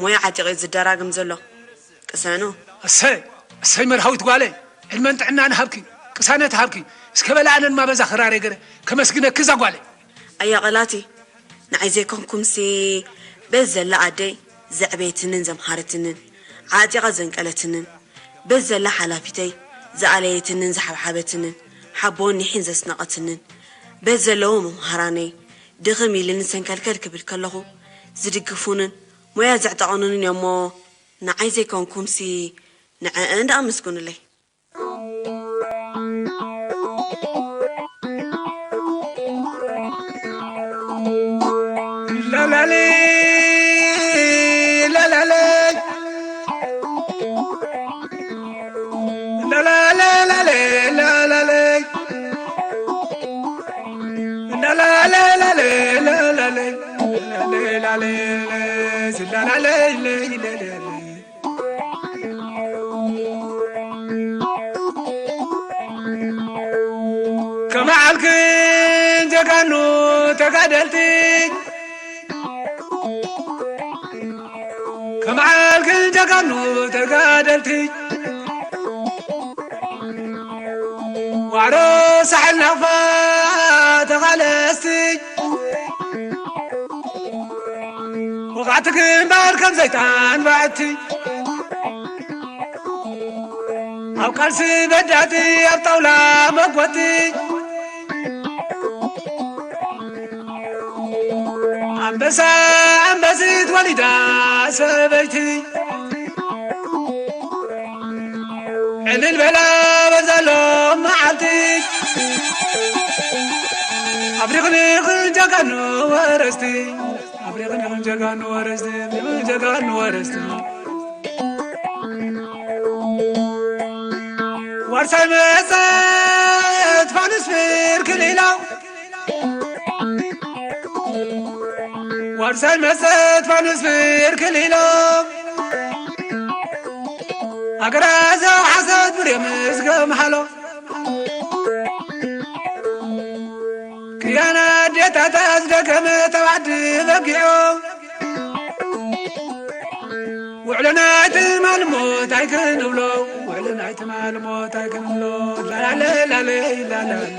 ሞያ ዓጢቑ እዩ ዝደራግም ዘሎ። ቅሰኑ። እሰይ እሰይ መርሃዊት ጓለይ፣ ዕድመን ጥዕናን ሃብኪ፣ ቅሳነት ሃብኪ። እስከ በላ ኣነ ድማ በዛ ክራረይ ገረ ከመስግነኪ እዛ ጓለይ። ኣያ ቐላቲ፣ ንዓይ ዘይኮንኩምሲ በዚ ዘላ ኣደይ ዘዕበየትንን ዘምሃረትንን፣ ዓጢቓ ዘንቀለትንን፣ በዚ ዘላ ሓላፊተይ ዝኣለየትንን ዝሓብሓበትንን፣ ሓቦን ኒሕን ዘስነቐትንን፣ በዚ ዘለዉ መምሃራነይ ድኽም ኢልኒ ሰንከልከል ክብል ከለኹ ዝድግፉንን ሞያ ዘዕጠቑንንን እዮምሞ፣ ንዓይ ዘይኮንኩምሲ ንዐአን ደኣ ኣመስግኑለይ። ላላሌ፣ ላላሌ፣ ላላሌ፣ ላላሌ፣ ላላሌ፣ ላላሌ፣ ላላሌ፣ ላላሌ፣ ላላሌ፣ ላላሌ። ከመዓልክን ጀጋኑ ተጋደልቲ፣ ከመዓልክን ጀጋኑ ተጋደልቲ፣ ዋዕሮ ሳሕል ናቕፋ ተቓለስቲ፣ ወቓዕቲ ግንባር ከም ዘይጣን ባዕቲ፣ ኣብ ቃልሲ በዳቲ ኣብ ጣውላ መጎቲ፣ ኣንበሳ ኣንበሲት ወሊዳ ሰበይቲ፣ ዕልል በላ በዛሎም መዓልቲ፣ ኣብሪኽኒ ጀጋኑ ወረስቲ፣ ኣብሪኽኒ ጀጋኑ ወረስቲ፣ ጀጋኑ ወረስቲ። ዋርሳይ መጸት ፋኑስ ብርክል ኢላ፣ ዋርሳይ መጸት ፋኑስ ብርክል ኢላ፣ ኣገራዘው ሓሰት ብሬ ምስ ገምሃሎ፣ ክያና ኣዴታታ ዝደከመ ተባዕዲ በጊዖ። ውዕሎ ናይ ትማል ሞት ኣይክንብሎ፣ ውዕሎ ናይ ትማል ሞት ኣይክንብሎ። ላላለ ላለ ላላለ።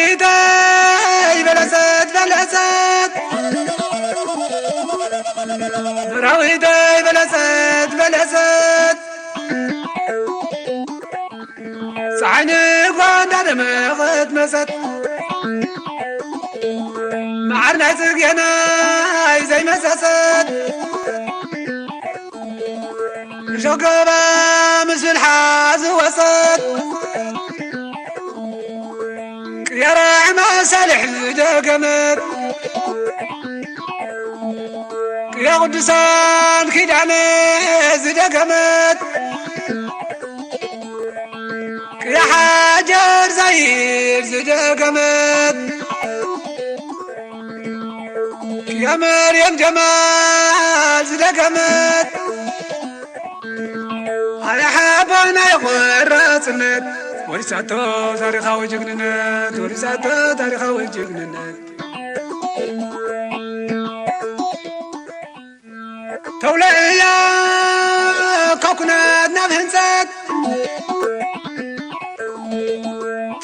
ምራዊተይ በለሰት በለሰት፣ ምራዊተይ በለሰት በለሰት። ፀሓይ ንጓ እንዳደመቐት መሰት፣ መዓር ናይ ፅጌናይ ዘይመሰሰት፣ እሾክ ገባ ምስልሓ ዝወሰት፣ ቅያ ራዕማ ሳልሕ ዝደገመት፣ ቅያ ቅዱሳን ኪዳነ ዝደገመት፣ ቅያ ሓጀር ዛይር ዝደገመት፣ ቅያ መርየም ጀማል ዝደገመት፣ ኣረ ሓቦና የቆራጽነት፣ ወሪሳቶ ታሪኻዊ ጅግንነት፣ ወሪሳቶ ታሪኻዊ ጅግንነት። ተውለዮ ካብ ኩናት ናብ ህንጸት፣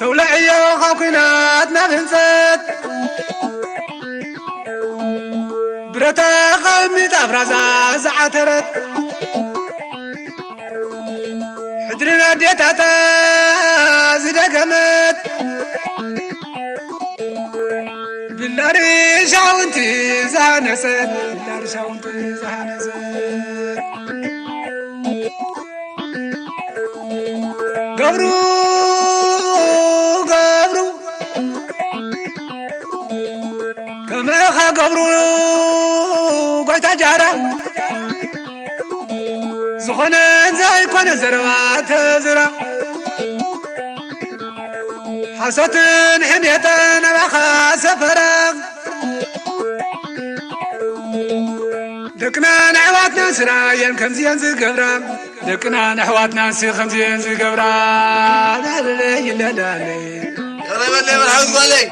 ተውለዮ ካብ ኩናት ናብ ህንጸት፣ ብረታ ቐሚጣ ፍራዛ ዝዓተረት፣ ሕድርን ኣዴታታ ዝደገመት፣ ብላሪ ሻውንቲ ዝሃነሰት፣ ብላሪ ሻውንቲ ዝሃነሰት። ገብሩ፣ ገብሩ፣ ከመኻ ገብሩ ጎይታ ጃራ፣ ዝኾነ ዘይኮነ ዘረባ ተዝራ፣ ሓሶትን ሕሜትን ኣባኻ ሰፈራ። ደቅናን ኣሕዋትናን ስራየን ከምዚየን ዝገብራ፣ ደቅናን ኣሕዋትናን ሲ ከምዚየን ዝገብራ። ላለለይ ለላለይ። ይቕረ በለይ መርሓባ ጓለይ።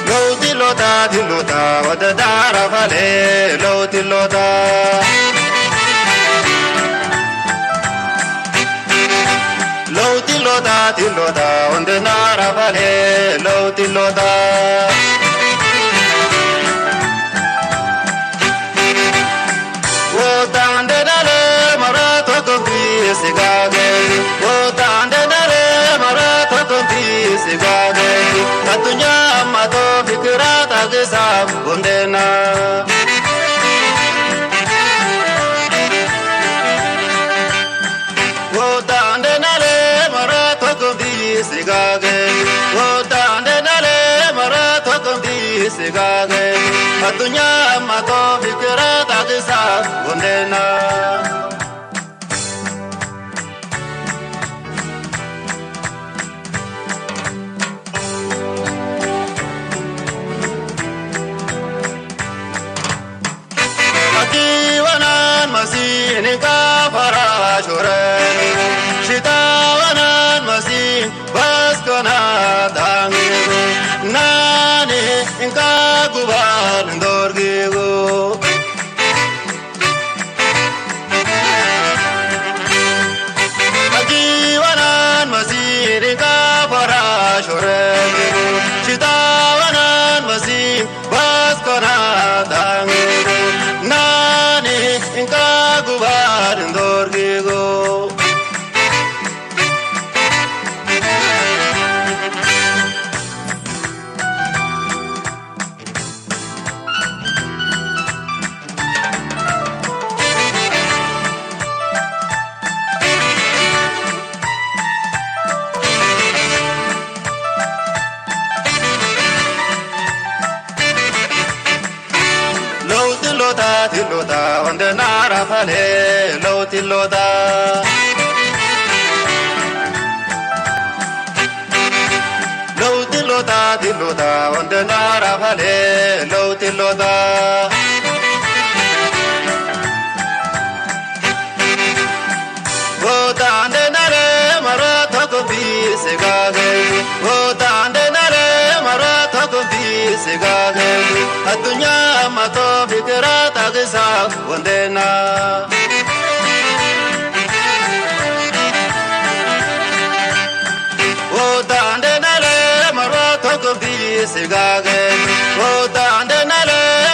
ለውጢ ሎታ ቲሎታ ወደ ዳራ ፋሌ ለውጢ ሎታ። ለውጢ ሎታ ቲሎታ ወንደ ናራ ፋሌ ለውጢ ሎታ። Wota ndedale marato konti sigage. Wota ndedale marato konti sigage. Atunya mato fikira tagisa bondena. Wota ndedale marato konti sigage. Wota ndedale marato konti sigage. Atunya mato fikira tagisa bondena. Akiwanan masini ka fara shoran. Shita wanan masin baskana dangi. Nani inka guban dorgigo. Ajiwanan masiri ka fara shore. Shitawanan masi baskana tangi. Nani inka gubar dorgigo. ራፋሌ ለውጢ ሎታ ለውጢ ሎታ ዲሎታ ወንደና ራፋሌ ለውጢ ሎታ ወጣ እንደናለ መረቶ ኮምቢ ስጋገ ወጣ እንደናለ መረቶ ኮምቢ ስጋገ አዱኛ ማቶ ፊክራ ታግሳ ወንደና ወጣ እንደናለ መረቶ ኮምቢ ስጋገ ወጣ እንደናለ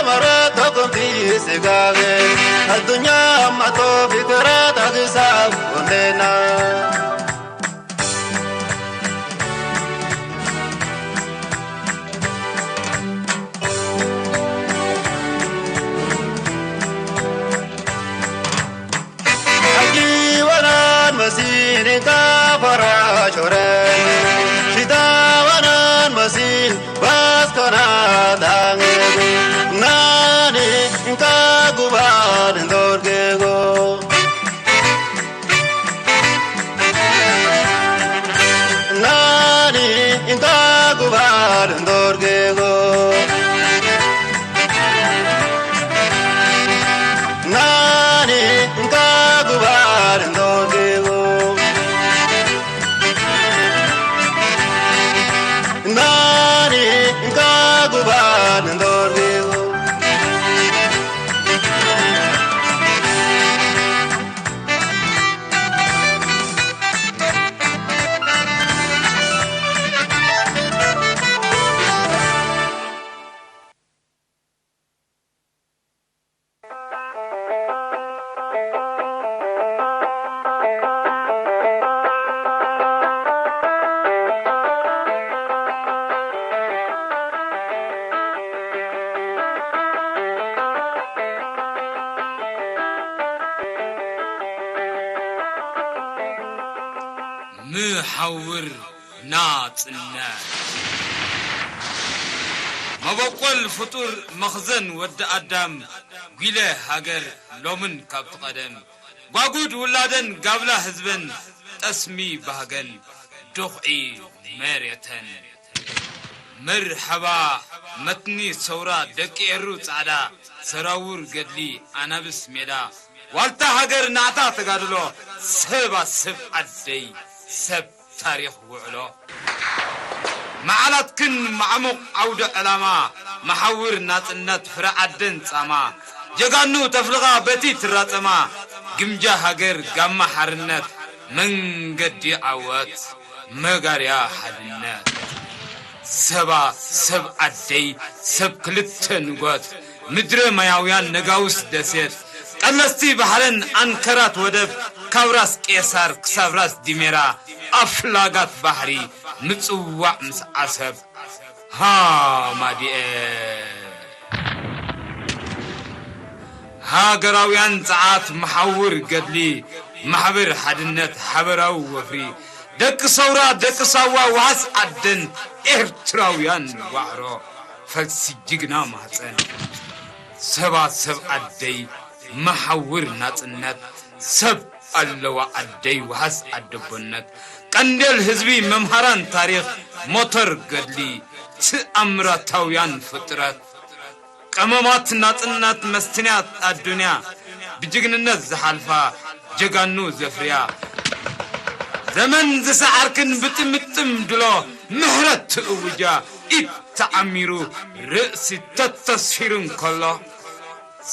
መረቶ ኮምቢ ስጋገ አዱኛ ማቶ ፊክራ ታግሳ ወንደና Haji wanan masin ka fara choren shita wanan masin bas kana dange nani ka guban dorgego nani ka guban dorgego Nani nka gubar ndorgego. Nani nka gubar ndorgego. ምሓውር ናጽነት። መበቆል ፍጡር መኽዘን ወዲ ኣዳም፣ ጒለ ሃገር ሎምን ካብቲ ቀደም፣ ጓጉድ ውላደን ጋብላ ህዝበን፣ ጠስሚ ባህገን ዱኽዒ መሬተን። መርሐባ መትኒ ሰውራ ደቂ ኤሩ ጻዕዳ፣ ሰራውር ገድሊ ኣናብስ ሜዳ፣ ዋልታ ሃገር ናዕታ ተጋድሎ፣ ሰባ ሰብ ዓደይ ሰብ ታሪኽ ውዕሎ። መዓላትክን ማዕሙቕ ዓውደ ዕላማ፣ መሓውር ናጽነት ፍረ ዓደን ጻማ፣ ጀጋኑ ተፍልቓ በቲ ትራጸማ፣ ግምጃ ሃገር ጋማ ሓርነት፣ መንገዲ ዓወት መጋርያ ሓድነት። ሰባ ሰብ ዓደይ ሰብ ክልተ ንጎት፣ ምድረ ማያውያን ነጋውስ ደሴት፣ ቀለስቲ ባሕረን ኣንከራት ወደብ፣ ካብ ራስ ቄሳር ክሳብ ራስ ዲሜራ፣ ኣፍላጋት ባሕሪ ምጽዋዕ ምስ ዓሰብ፣ ሃማዲኤ። ሃገራውያን ጸዓት መሓውር ገድሊ፣ ማሕበር ሓድነት ሓበራዊ ወፍሪ፣ ደቂ ሰውራ ደቂ ሳዋ ዋሕስ ዓደን ኤርትራውያን ዋዕሮ፣ ፈልሲ ጅግና ማህጸን። ሰባት ሰብ ዓደይ መሓውር ናጽነት፣ ሰብ ኣለዋ ዓደይ ዋሕስ ኣደቦነት፣ ቀንዴል ህዝቢ መምሃራን ታሪኽ፣ ሞተር ገድሊ ትኣምራታውያን ፍጥረት። ቀመማት ናጽነት መስትንያት ኣዱንያ፣ ብጅግንነት ዝሓልፋ ጀጋኑ ዘፍርያ። ዘመን ዝሰዓርክን ብጥምጥም ድሎ ምሕረት ትእውጃ፣ ኢድ ተዓሚሩ ርእሲ ተተስፊሩ እንከሎ፣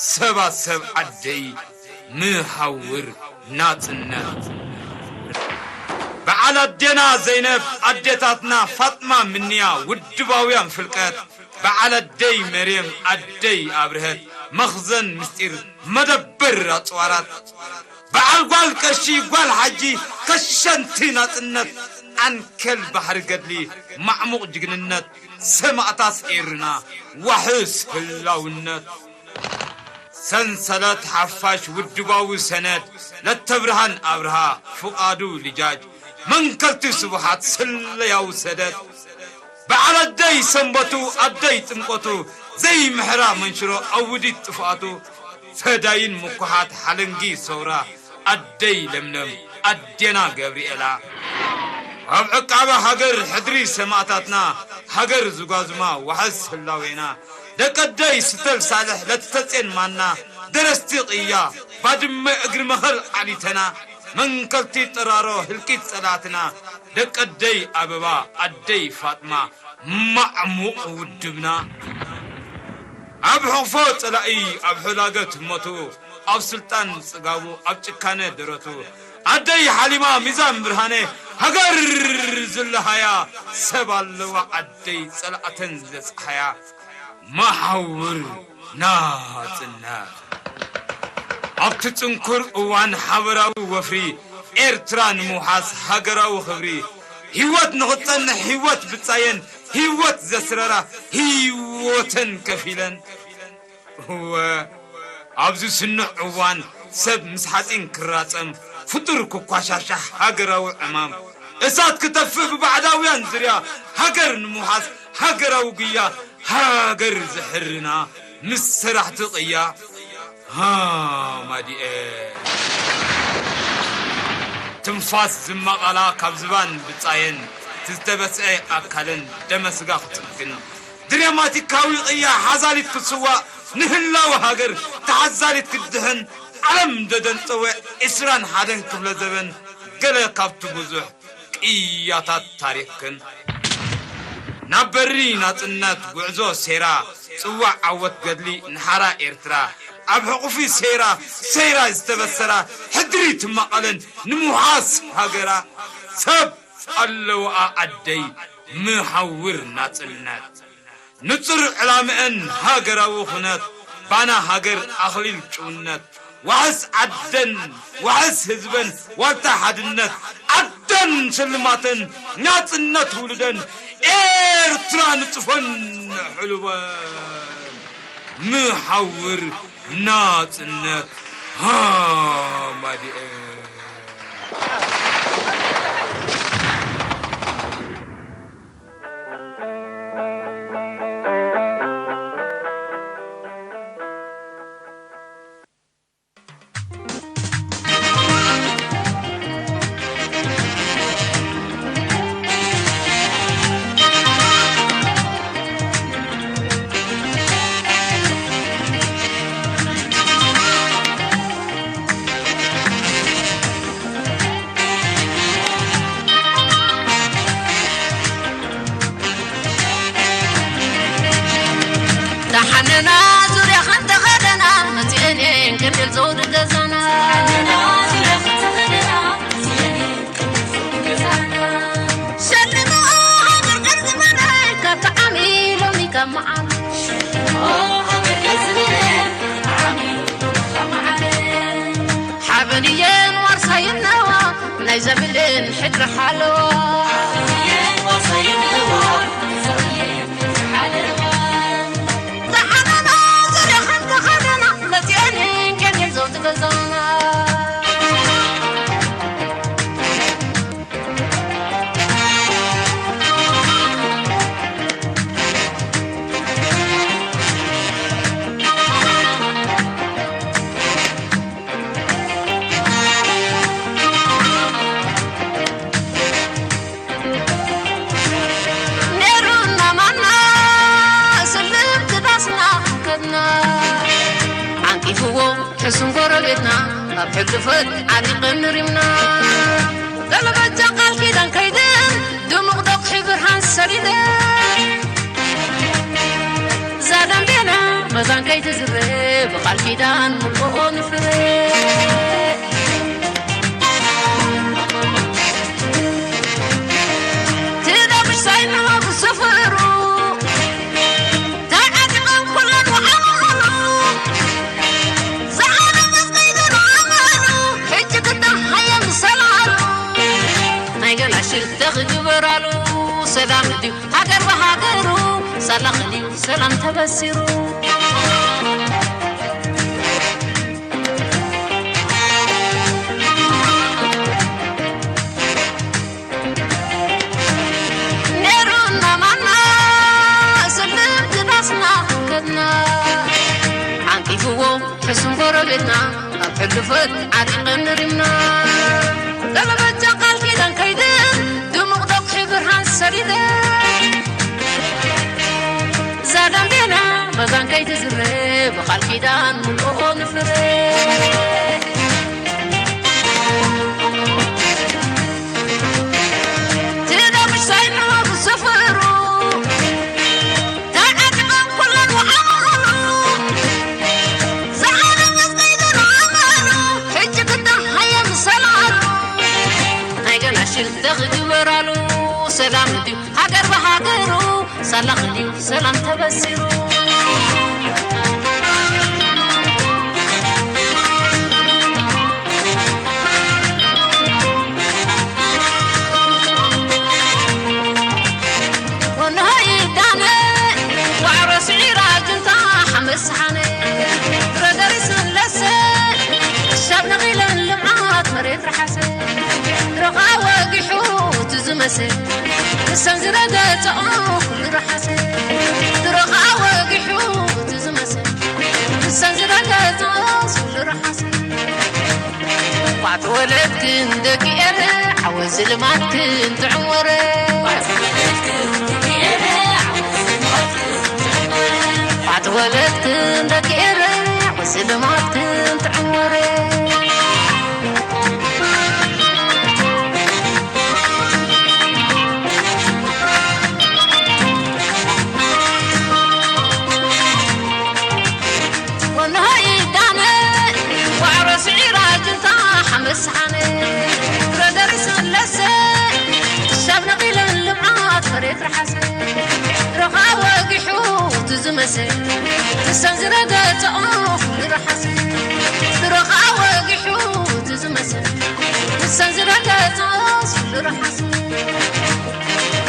ሰባ ሰብ ዓደይ ምሃውር ናጽነት። በዓል ኣዴና ዘይነብ፣ ኣዴታትና ፋጥማ ምንያ፣ ውድባውያን ፍልቀት፣ በዓል ኣደይ መርየም፣ ኣደይ ኣብርሀት፣ መኽዘን ምስጢር፣ መደበር ኣጽዋራት፣ በዓል ጓል ቀሺ፣ ጓል ሓጂ፣ ከሸንቲ ናጽነት፣ ዓንከል ባሕሪ ገድሊ፣ ማዕሙቕ ጅግንነት፣ ሰማእታት ኤርና፣ ዋሕስ ህላውነት። ሰንሰለት ሓፋሽ ውድባዊ ሰነድ ለተብርሃን ኣብርሃ ፍቓዱ ልጃጅ መንከልቲ ስቡሓት ስለያዊ ሰደድ በዓል ኣደይ ሰንበቱ ኣደይ ጥምቀቱ ዘይምሕራ መንሽሮ ኣውዲት ጥፍኣቱ ፈዳይን ምኩሓት ሓለንጊ ሰውራ ኣደይ ለምለም ኣዴና ገብርኤላ፣ ኣብ ዕቃበ ሃገር ሕድሪ ሰማእታትና ሃገር ዝጓዝማ ዋሕስ ህላዌና፣ ደቀደይ ስተል ሳልሕ ለትተጼን ማና፣ ደረስቲ ቅያ ባድመ እግሪ መኸል ዓሊተና፣ መንከልቲ ጠራሮ ህልቂት ጸላትና፣ ደቀደይ ኣበባ ኣደይ ፋጥማ ማዕሙቕ ውድብና፣ ኣብ ሕቕፎ ጸላኢ ኣብ ሕላገት ህሞቱ፣ ኣብ ስልጣን ጽጋቡ ኣብ ጭካነ ደረቱ፣ ኣደይ ሓሊማ ሚዛን ብርሃነ ሃገር ዝለሃያ፣ ሰብ ኣለዋ ዓደይ ጸላእተን ዘጽሓያ፣ መሓውር ናጽነት። ኣብቲ ጽንኩር እዋን ሓበራዊ ወፍሪ ኤርትራ ንምውሓስ ሃገራዊ ክብሪ፣ ህይወት ንኽትጸንሕ ህይወት ብጻየን ህይወት ዘስረራ ህይወተን ከፊለን። እወ፣ ኣብዚ ስኑዕ እዋን ሰብ ምስ ሓጺን ክራጸም፣ ፍጡር ክኳሻሻሕ ሃገራዊ ዕማም፣ እሳት ክተፍእ ብባዕዳውያን ዝርያ ሃገር ንምውሓስ ሃገራዊ ጉያ ሃገር ዘሕርና ምስ ሰራሕቲ ቅያ ሃማዲኤ ትንፋስ ዝማቓላ ካብ ዝባን ብጻየን ዝተበስዐ ኣካለን ደመ ስጋ ክጽግን ድራማቲካዊ ቅያ ሓዛሊት ክትስዋእ ንህላወ ሃገር ተሓዛሊት ክትድሕን ዓለም ደደንጸወ ዕስራን ሓደን ክፍለ ዘበን ገለ ካብቲ ብዙሕ ቅያታት ታሪኽክን ናብ በሪ ናጽነት ጉዕዞ ሴራ ጽዋዕ ዓወት ገድሊ ንሓራ ኤርትራ ኣብ ሕቑፊ ሴራ ሰይራ ዝተበሰራ ሕድሪ ትማቐለን ንምውሓስ ሃገራ ሰብ ኣለውኣ ኣደይ ምሓውር ናጽነት ንጹር ዕላምአን ሃገራዊ ኩነት ባና ሃገር ኣኽሊል ጭውነት ዋሕስ ዓደን ዋሕስ ህዝበን ዋልታ ሓድነት ዓደን ሽልማተን ናጽነት ውሉደን ኤርትራ ንጽፈን ሕሉበን ምሓውር ናጽነት ሃማዲኤ ተሓነና ዙርያ ከንተኸደና መጺኤን እየን ቀንዴል ዘውዲ ገዛና ሸልሞ ሃገር ቀርዚ መራይ ካብ ተዓሚ ሎሚ ካብ መዓል ሓበን እየን ዋርሳይ ኣለዋ ናይ ዘብልን ሕድሪ ሓለዋ ተዓለማ ዙርያ ከንተኸደና መጺኤን እየን ቀንዴል ዘውዲ ገዛና ነይሩና ማና ስልምቲ ዳስና ከድና ዓንቂፍዎ ሕሱም ጎረቤትና ካብ ሕልፈት ዓሪቕን ሪምና ገለበጃ ቃል ኪዳን ከይደን ድሙቕ ዶቕሒ ብርሃን ሰዲደን ዛዳምቤና መዛን ከይትዝረ ብቃል ኪዳን ምልኦ ንፍረ ትዳብሽ ሳይንዋ ብስፍሩ ተዓጢቐን ኩለን ወዓመሉ ዝዓለመ ዘይገሉ ኣመሉ ሕጂ ግዳ ሃየ ምሰላሉ ናይ ገላሽል ተኽግበራሉ ሰላም ድዩ ሃገር ብሃገሩ ሰላም ድዩ ሰላም ተበሲሩ ነይሩና ማና ስልምቲ ዳስና ከድና ዓንቂፍዎ ሕሱም ጎረ ክፈት ዓጢቐ ንሪምና፣ ቀለበጃ ቃል ኪዳን ከይደ፣ ድሙቕ ዶብ ሕብርሃን ሰሪደ። እዛ ጋምቤላ መዛን ከይትዝረ፣ ብቃል ኪዳን ምልኦ ንፍረ። ትዳ ምሽታይ ንባብ ዝሰፈሩ፣ ተዓጢቐን ኩለን ወዓመሉ፣ ዝዓለመት ቀይደን ዓመሉ፣ ሕጂ ክዳን ሃየ ምሰላሉ። ናይ ገና ሽል ተኽግበራሉ፣ ሰላም ድዩ ሃገር ብሃገሩ፣ ሳላ ክልዩ ሰላም ተበሲሩ። ወንሃይ ዳነ ዋዕሮ ስዒራ ጅንታ ሓመድ ሰሓነ፣ ረደሪስ መለሰ ክሻብ ነቒለን ልምዓት መሬት ረሓሰ። ድሮኻ ወጊሑ እቲ ዝመስል ንሰን ዝረገጸኦ ኩሉ ረሓሰ። ድሮኻ ወጊሑ እቲ ዝመስል ንሰን ዝረገጸኦ ኩሉ ረሓሰ። እንቋዕ ተወለድክን ደቂ ኤረ፣ ሓወዚ ልማድክን ጥዑም ወረ። እንቋዕ ተወለድክን ደቂ ኤረ፣ ሓወዚ ልማድክን ጥዑም ወረ። ወንሃይ ዳነ ዋዕሮ ስዒራ ጅንታ ሓመድ ሰሓነ፣ ረደሪስ መለሰ ክሻብ ነቒለን ልምዓት መሬት ረሓሰ። ድሮኻ ወጊሑ እቲ ዝመስል ንሰን ዝረገጸኦ ኩሉ ረሓሰ። ድሮኻ ወጊሑ እቲ ዝመስል ንሰን ዝረገጸኦ ኩሉ ረሓሰ።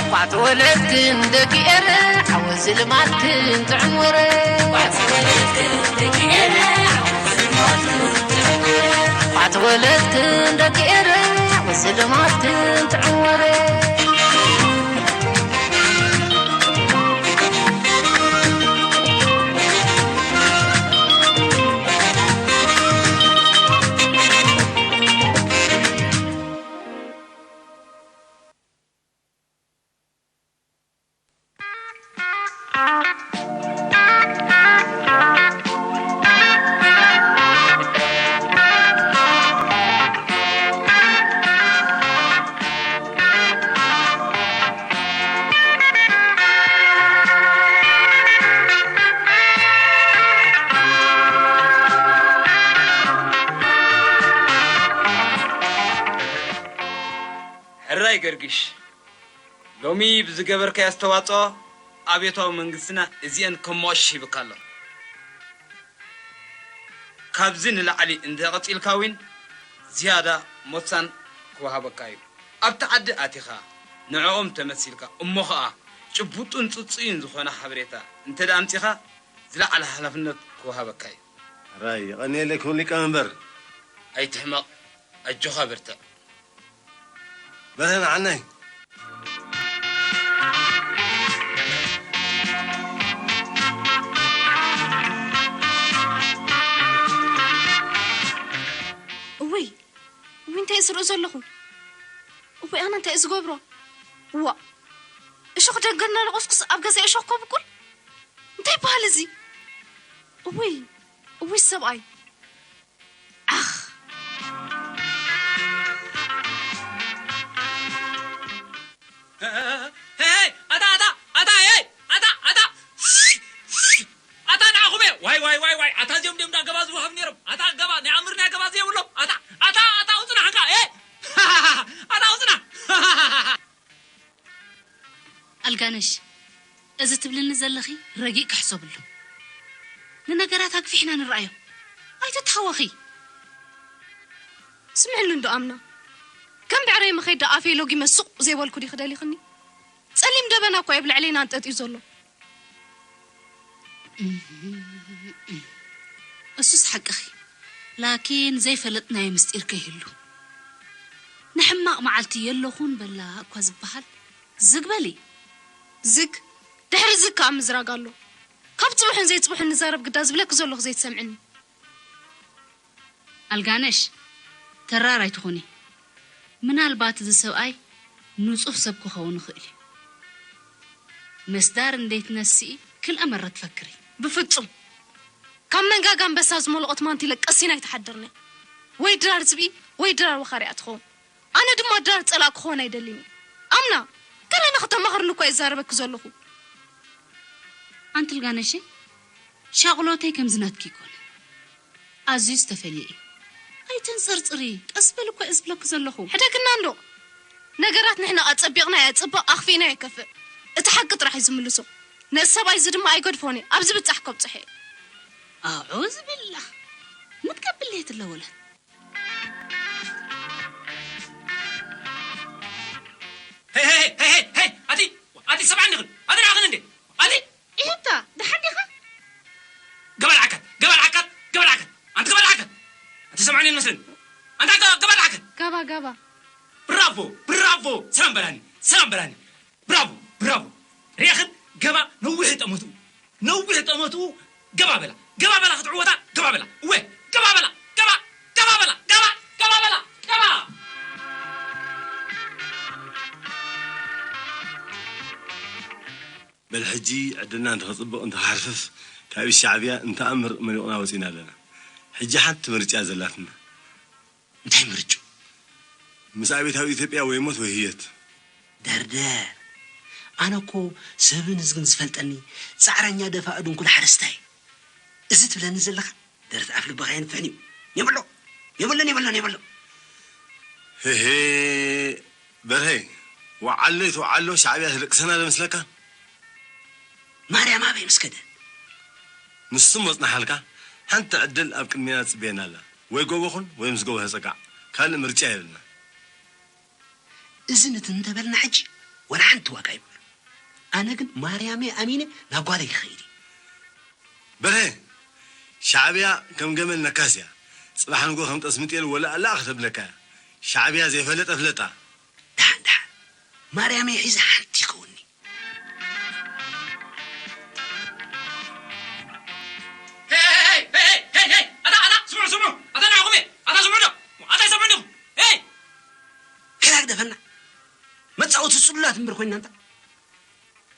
እንቋዕ ተወለድክን ደቂ ኤረ፣ ሓወዚ ልማድክን ጥዑም ወረ። እንቋዕ ተወለድክን ደቂ ኤረ፣ ሓወዚ ልማድክን ጥዑም ወረ። ሕራይ ገርግሽ፣ ሎሚ ብዝገበርካዮ ኣስተዋጽኦ ኣብዮታዊ መንግስትና እዚኤን ከም ሞሽ ሂብካ ኣሎ። ካብዚ ንላዕሊ እንተ ቀጺልካ እውን ዝያዳ ሞሳን ክወሃበካ እዩ። ኣብቲ ዓዲ ኣቲኻ ንዕኦም ተመሲልካ እሞ ኸኣ ጭቡጥን ጽጹይን ዝኾነ ሓበሬታ እንተ ደኣ ኣምጺኻ ዝለዓለ ሓላፍነት ክወሃበካ እዩ። ሕራይ፣ የቐንየለይ ክቡር ሊቀመንበር። ኣይትሕመቕ፣ ኣጆኻ በርትዕ። በርሀ ንዓናይ። እውይ፣ እውይ፣ እንታይ እየ ዝርኢ ዘለኹ? እውይ፣ ኣነ እንታይ እየ ዝገብሮ? እዋእ፣ እሾኽ ደንገል እናለቆስኩስ ኣብ ገዛይ እሾኽ ከብቁል? እንታይ ይበሃል እዚ? እውይ፣ እውይ፣ ሰብኣይ። ዓኽ። ሄይ፣ ኣታ፣ ኣታ፣ ኣታ፣ ሄይ፣ ኣታ፣ ኣታ። ኣታ ንዓኹም እየ። ዋይ፣ ዋይ፣ ዋይ፣ ዋይ። ኣታ እዚኦም ድዮም ኣገባዝ ዝወሃብ ነይሮም። ኣታ ኣገባ፣ ናይ ኣምር ናይ ኣገባዝ የብሎም። ኣታ፣ ኣታ፣ ኣታ፣ ኣውፅና ሓንካ። ኤ! ኣታ ኣውፅና። ኣልጋነሽ፣ እዚ ትብልኒ ዘለኺ ረጊእ ክሕሰብሉ። ንነገራት ኣግፊሕና ንረኣዮ። ኣይትተሃወኺ። ስምዕኒ እንዶ ኣምና። ከም ብዕረይ መኸይዳ ኣፈይ ሎጊመ ሱቕ ዘይበልኩ ዲኺ ደሊኽኒ? ጸሊም ደበና እኮ እዩ ኣብ ልዕለይና ኣንጠጥዩ ዘሎ። እሱስ ሓቅኺ። ላኪን ዘይፈለጥናዮ ምስጢር ከይህሉ። ንሕማቕ መዓልቲ የለኹን በላ እኳ ዝበሃል። ዝግ በሊ። ዝግ? ድሕሪ ዝግ ከኣ ምዝራግ ኣሎ። ካብ ጽቡሕን ዘይጽቡሕን ንዛረብ ግዳ ዝብለኪ ዘለኹ ዘይትሰምዕኒ። ኣልጋነሽ፣ ተራር ኣይትኹኒ። ምናልባት እዚ ሰብኣይ ንጹህ ሰብ ክኸውን ይኽእል እዩ። መስዳር እንዴት ነስኢ ክልአ መረት ፈክሪ። ብፍጹም። ካብ መንጋጋ ኣንበሳ ዝመልቖት ማንቲለ ቀሲና ኣይትሓድርን እያ። ወይ ድራር ዝብኢ ወይ ድራር ወኻርያ ትኸውን። ኣነ ድማ ድራር ጸላእ ክኾን ኣይደልን እየ። ኣምና፣ ገለ ንኽተማኽርኒ እኳ እየ ዝዛረበኪ ዘለኹ። ኣንቲ ኣልጋነሽ፣ ሻቕሎተይ ከምዚ ናትኪ ይኮነ። ኣዝዩ ዝተፈልየ እዩ። ኣይተንጸርጽሪ፣ ቀስ በሊ እኮ እየ ዝብለኪ ዘለኹ። ሕደግና እንዶ። ነገራት ንሕና ኣጸቢቕናዮ ጽብቕ፣ ኣኽፊእናዮ ከፍእ። እቲ ሓቂ ጥራሕ እዩ ዝምልሶ። ነዚ ሰብኣይ እዚ ድማ ኣይገድፎን እየ። ኣብ ዝብጻሕ ከብጽሖ እየ። ኣዑዝ ቢላህ። ምትቀብል ለየትለ ወለት። ሄይ፣ ሄይ፣ ሄይ፣ ሄይ፣ ሄይ፣ ኣቲ፣ ኣቲ፣ ሰብዓኒ ኽን፣ ኣቲ፣ ንዓኽን እንዴ? ኣቲ፣ ኢህታ፣ ደሓን ዲኻ? ገበል ዓካት፣ ገበል ዓካት፣ ገበል ዓካት፣ ኣንቲ ገበል ዓካት፣ ኣንቲ ሰምዓኒ መስለኒ፣ ኣንታ ገ-፣ ገበል ዓካት። ጋባ፣ ጋባ። ብራቮ፣ ብራቮ፣ ሰላም በላኒ፣ ሰላም በላኒ፣ ብራቮ፣ ብራቮ። ሪኣኽን ገባ ነዊሕ ጠመቱ፣ ነዊሕ ጠመቱ፣ ገባ በላ፣ ገባ በላ ክትዕወታ፣ ገባ በላ፣ እወ፣ ገባ በላ፣ ገባ፣ ገባ በላ፣ ገባ፣ ገባ በላ፣ ገባ። በል ሕጂ ዕድልና እንተኸጽብቕ እንተኸሓርፍፍ ካብ ኢድ ሻዕብያ እንተኣምር መሊቑና ወጺና ኣለና። ሕጂ ሓንቲ ምርጫ ዘላትና። እንታይ ምርጭኡ? ምስ ኣብዮታዊ ኢትዮጵያ ወይ ሞት ወይ ህይወት። ደርደር። ኣነ እኮ ሰብን ህዝብን ዝፈልጠኒ ጻዕረኛ ደፋእ ድንኩል ሓረስታይ። እዚ ትብለኒ ዘለኻ ደረት ኣፍ ልብኻ የንፍሕን እዩ። የብሎ፣ የብሎን፣ የብሎን፣ የብሎ። ሄሄ፣ በርሄ፣ ወዓሎ ይትወዓሎ ሻዕብያ ተደቅሰና ዶ መስለካ? ማርያም ኣበይ ምስ ከደ? ንሱ መጽናሓልካ፣ ሓንቲ ዕድል ኣብ ቅድሜና ትጽበየና ኣላ። ወይ ጎቦ ኹን ወይ ምስ ጎቦ ተጸጋዕ። ካልእ ምርጫ የብልና። እዚ ንትን እንተበልና ሕጂ ወላ ሓንቲ ዋጋ ይብሉ። ኣነ ግን ማርያመይ ኣሚነ ናብ ጓለይ ክኸይድ እየ። በርሀ፣ ሻዕብያ ከም ገመል ነካስ እያ። ጽባሕ ንጎ ከም ጠስሚ ጤል ወላ ኣላ ከተብለካ እያ። ሻዕብያ ዘይፈለጠ ፍለጣ። ደሓን፣ ደሓን። ማርያመይ ሒዘ ሓንቲ ይከውኒ። ሄይ፣ ሄይ፣ ሄይ፣ ሄይ፣ ሄይ፣ ኣታ፣ ኣታ፣ ስምዑ፣ ስምዑ፣ ኣታ ንዓኹም እየ፣ ኣታ ስምዑ ዶ፣ ኣታ ይሰምዑ ዲኹም? ሄይ! ከላ ግደፈና። መጻወቲ ጽሉላት እምበር ኮይንና እንታ።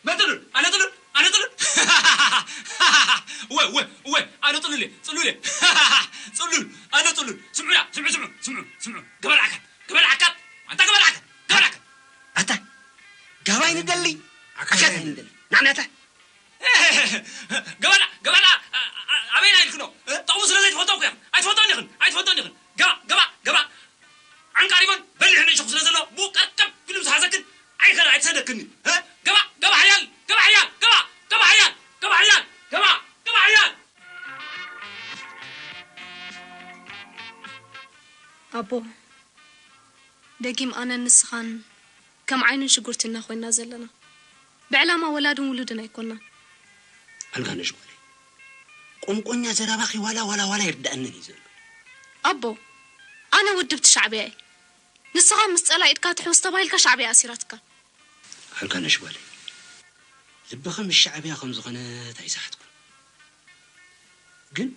መን ጥሉል? ኣነ ጥሉል? ኣነ ጥሉል? እወ፣ እወ፣ እወ፣ ኣነ ጥሉል እየ፣ ጥሉል እየ። ጥሉል፣ ኣነ ጥሉል። ስምዑ ዳ፣ ስምዑ፣ ስምዑ፣ ስምዑ፣ ስምዑ። ገበል ዓካት፣ ገበል ዓካት፣ ኣንታ ገበል ዓካት፣ ገበል ዓካት። ኣታ፣ ጋባይ ንደሊ፣ ዓካት ኣይንደሊ። ንዓና ኣታ። ገበላ፣ ገበላ፣ ኣ-፣ ኣ-፣ ኣበይና ኢልክኖ? ጠቕሙ ስለ ዘይትፈልጦ እኮ ኢኽን። ኣይትፈልጦን ኢኽን፣ ኣይትፈልጦን ኢኽን። ገባ፣ ገባ፣ ገባ። ዓንቃሪቦን በሊሕ ንእሽኹ ስለ ዘሎ፣ ብኡ ቀርቀብ ኢሉ ምስ ሓዘክን፣ ኣይኸ-፣ ኣይትሰደክኒ። እ? ገባ፣ ገባ ሓያል፣ ገባ ሓያል፣ ገባ፣ ገባ ሓያል፣ ገባ ሓያል፣ ገባ፣ ገባ ሓያል። ኣቦ፣ ደጊም ኣነን ንስኻን ከም ዓይንን ሽጉርትን ኢና ኮይንና ዘለና። ብዕላማ ወላድን ውሉድን ኣይኮንናን። ኣልጋነሽ ጓለይ፣ ቆንቆኛ ዘረባኺ ዋላ፣ ዋላ፣ ዋላ ይርድኣንን እዩ ዘሎ። ኣቦ፣ ኣነ ውድብቲ ሻዕብያ እየ። ንስኻ ምስ ጸላኢ ኢድካ ትሕውስ ተባሂልካ ሻዕብያ ኣሲራትካ። ኣልጋነሽ ጓለይ፣ ልብኺ ምስ ሻዕብያ ከም ዝኾነት ኣይሰሓትኩን። ግን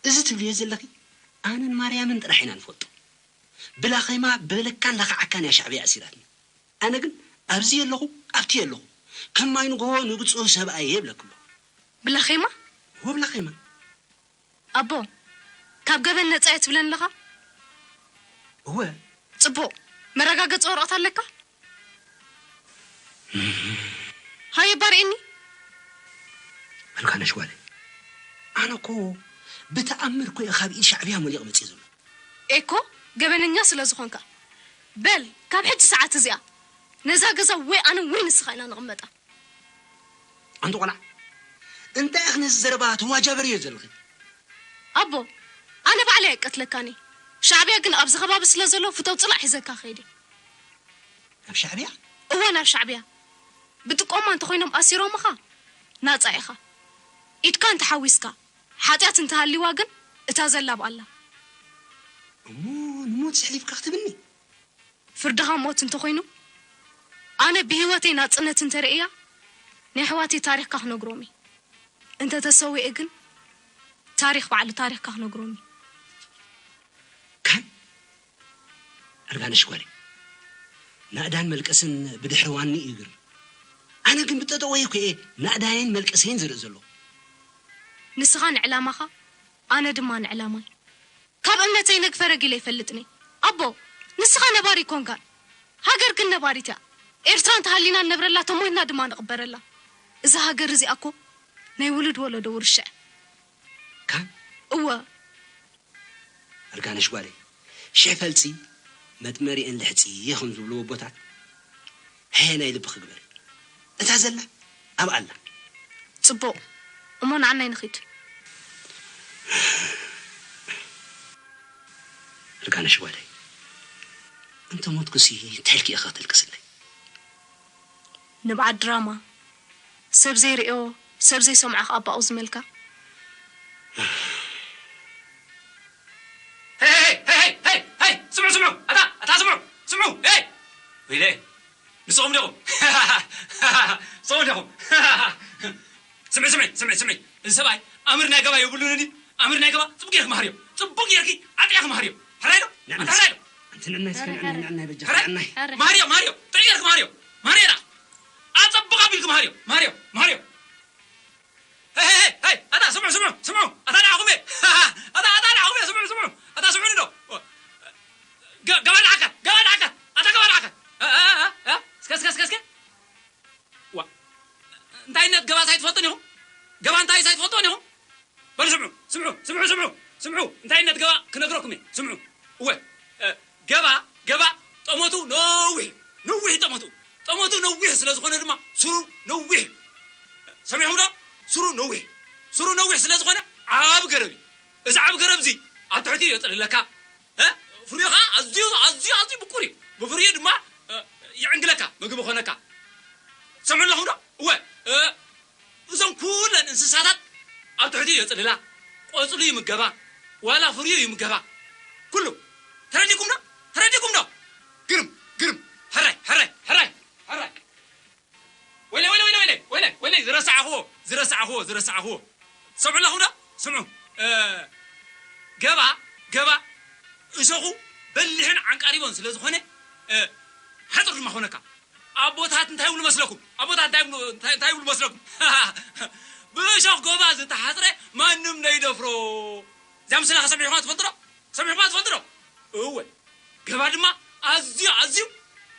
እዚ ትብልዮ ዘለኺ ኣነን ማርያምን ጥራሕ ኢና ንፈልጦ። ብላኼማ ብበለካን ለኽዓካን እያ ሻዕብያ ኣሲራትና። ኣነ ግን ኣብዚ የለኹ፣ ኣብቲ የለኹ። ከም ማይ ንግሆ ንግጹ ሰብኣይ እየ ይብለኪ ኣለኹ። ብላኼማ? እወ ብላኼማ። ኣቦ፣ ካብ ገበን ነጻ እየ ትብለኒ ኣለኻ? እወ። ጽቡቕ። መረጋገጺ ወረቐት ኣለካ? ሃየ፣ ባርኤኒ። ኣልጋነሽ ጓለይ፣ ኣነ እኮ ብተኣምር እኮ እየ ካብ ኢድ ሻዕብያ መሊቕ መጽእ ዘሎ። ኤኮ፣ ገበነኛ ስለ ዝኾንካ። በል፣ ካብ ሕጂ ሰዓት እዚኣ ነዛ ገዛ ወይ ኣነ ወይ ንስኻ ኢና ንቕመጣ። ኣንቲ ቆልዓ፣ እንታይ ኢኺ ነዚ ዘረባ ተዋጃበርዮ ዘለኺ? ኣቦ፣ ኣነ ባዕለይ ኣይቀትለካን እየ። ሻዕብያ ግን ኣብዚ ከባቢ ስለ ዘሎ ፍተው ጽላእ ሒዘካ ክኸይድ እየ። ናብ ሻዕብያ? እወ፣ ናብ ሻዕብያ። ብጥቆማ እንተኾይኖም ኣሲሮምኻ፣ ናጻ ኢኻ። ኢድካ እንተሓዊስካ፣ ሓጢኣት እንተሃልይዋ ግን እታ ዘላብ ኣላ። እሞ ንሞት ዘሕሊፍካ ክትብኒ? ፍርድኻ ሞት እንተኾይኑ፣ ኣነ ብህይወተይ ናጽነት እንተርእያ፣ ናይ ኣሕዋተይ ታሪኽካ ክነግሮም እየ። እንተተሰዊኤ ግን፣ ታሪኽ ባዕሉ ታሪኽካ ክነግሮም እየ። እርጋነሽ ጓለይ፣ ናእዳን መልቀስን ብድሕሪ ዋኒ እዩ ግርም። ኣነ ግን ብጠጠወይ እኮ እየ ናእዳየን መልቀሰይን ዝርኢ ዘለኹ። ንስኻ ንዕላማኻ፣ ኣነ ድማ ንዕላማይ። ካብ እምነተይ ነግፈረግ ኢለ ይፈልጥኒ። ኣቦ፣ ንስኻ ነባሪ ኮንካን፣ ሃገር ግን ነባሪት እያ። ኤርትራ እንተሃሊና ንነብረላ፣ ተሞይትና ድማ ንቕበረላ። እዛ ሃገር እዚኣ እኮ ናይ ውሉድ ወለዶ ውርሻ እያ። ካን? እወ። እርጋነሽ ጓለይ፣ ሽሕ ፈልጺ መጥመሪአን ልሕጺ ከም ዝብልዎ ኣቦታት፣ ሕየ ናይ ልብኺ ግበሪ። እታ ዘላ ኣብኣ ኣላ። ጽቡቕ። እሞ ንዓናይ ንኺድ። እርጋነሽ ጓለይ፣ እንተ ሞትኩሲ እንታይ ኢልኪ ኢኺ ከተልቅስለይ? ንብዓት ድራማ፣ ሰብ ዘይርእዮ፣ ሰብ ዘይሰምዖ ከኣ ብኣኡ ዝመልካ። ሄይ፣ ሄይ፣ ሄይ፣ ሄይ፣ ሄይ፣ ሄይ፣ ስምዑ፣ ስምዑ፣ ኣታ፣ ኣታ፣ ስምዑ፣ ስምዑ፣ ሄይ! ወይለ፣ ንስኹም ዲኹም? ንስኹም ዲኹም? ስምዒ፣ ስምዒ፣ ስምዒ፣ ስምዒ። እዚ ሰብኣይ ኣምር ናይ ገባ የብሉን እንዲ? ኣምር ናይ ገባ ጽቡቅ ጌርክ መሃርዮ። ጽቡቅ ጌርኪ ኣጥዕያክ መሃርዮ። ሕራይ ዶ? ንዕናይ ኣታ ሕራይ ዶ? ኣንቲ ንዕናይ እስከ ሕራይ፣ ንዕናይ፣ ሕራይ። ንዕናይ በጃ፣ ሕራይ? ንዕናይ። ማርዮ፣ ማርዮ፣ ጥዑይ ጌርክ መሃርዮ። ማርዮ ዳ። ኣጸብቕ ኣቢልክ መሃርዮ። ማርዮ፣ ማርዮ። ሄይ፣ ሄይ፣ ሄይ፣ ሄይ፣ ኣታ ስምዑ፣ ስምዑ፣ ስምዑ። ኣታ ንዓኹም እየ። ኣታ፣ ኣታ ንዓኹም እየ። ስምዑ፣ ስምዑ። ኣታ ስምዑኒ ዶ? ገ-፣ ገባ ንዓካ፣ ገባ ንዓካ። ኣታ ገባ ንዓካ። እ፣ እ፣ እ፣ እ። እስከ፣ እስከ፣ እስከ፣ እስከ። ዋ። እንታይ ነት ገባስ ኣይትፈልጡን ኢኹም? ገባ እንታይስ ኣይትፈልጡን ኢኹም? በሉ ስምዑ፣ ስምዑ፣ ስምዑ፣ ስምዑ፣ ስምዑ። እንታይ ነት ገባ ክነግረኩም እየ። ስምዑ። እወ፣ እ፣ ገባ፣ ገባ ጠመቱ ነዊሕ፣ ነዊሕ ጠመቱ። ጠመቱ ነዊሕ ስለ ዝኾነ ድማ ስሩ ነዊሕ። ሰሚዕኹም ዶ? ስሩ ነዊሕ። ስሩ ነዊሕ ስለ ዝኾነ ዓቢ ገረብ እዩ። እዚ ዓቢ ገረብ እዚ ኣብ ትሕቲ የጽልለካ። እ? ፍሪኻ ኣዝዩ፣ ኣዝዩ፣ ኣዝዩ ምቁር እዩ። ብፍሪኡ ድማ፣ እ፣ ይዕንግለካ፣ ምግቢ ኾነካ። ትሰምዑ ኣለኹም ዶ? እወ፣ እ፣ እዞም ኩለን እንስሳታት ኣብ ትሕቲ የጽልላ፣ ቆጽሉ ይምገባ፣ ዋላ ፍሪኡ ይምገባ። ኩሉ። ተረዲኩም ዶ? ተረዲኩም ዶ? ግርም፣ ግርም። ሕራይ፣ ሕራይ፣ ሕራይ፣ ሕራይ። ወይለይ፣ ወይለይ፣ ወይለይ፣ ወይለይ፣ ወይለይ፣ ወይለይ፣ ዝረሳዕኽዎ፣ ዝረሳዕኽዎ፣ ዝረሳዕኽዎ። ትሰምዑ ኣለኹም ዶ? ስምዑ። እ፣ ገባ፣ ገባ፣ እሾኹ በሊሕን ዓንቃሪቦን ስለ ዝኾነ፣ እ፣ ሓጹር ድማ ኾነካ። ኣቦታት እንታይ ይብሉ መስለኩም? ኣቦታት እንታይ ይብሉ፣ እንታይ፣ እንታይ ይብሉ መስለኩም? ብእሾኽ ጎባ ዝተሓጽረ ማንም ነይደፍሮ። እዛ ምስላ ሰሚዕኹማ ትፈልጡ ዶ? ሰሚዕኹማ ትፈልጡ ዶ? እወ። ገባ ድማ ኣዝዩ፣ ኣዝዩ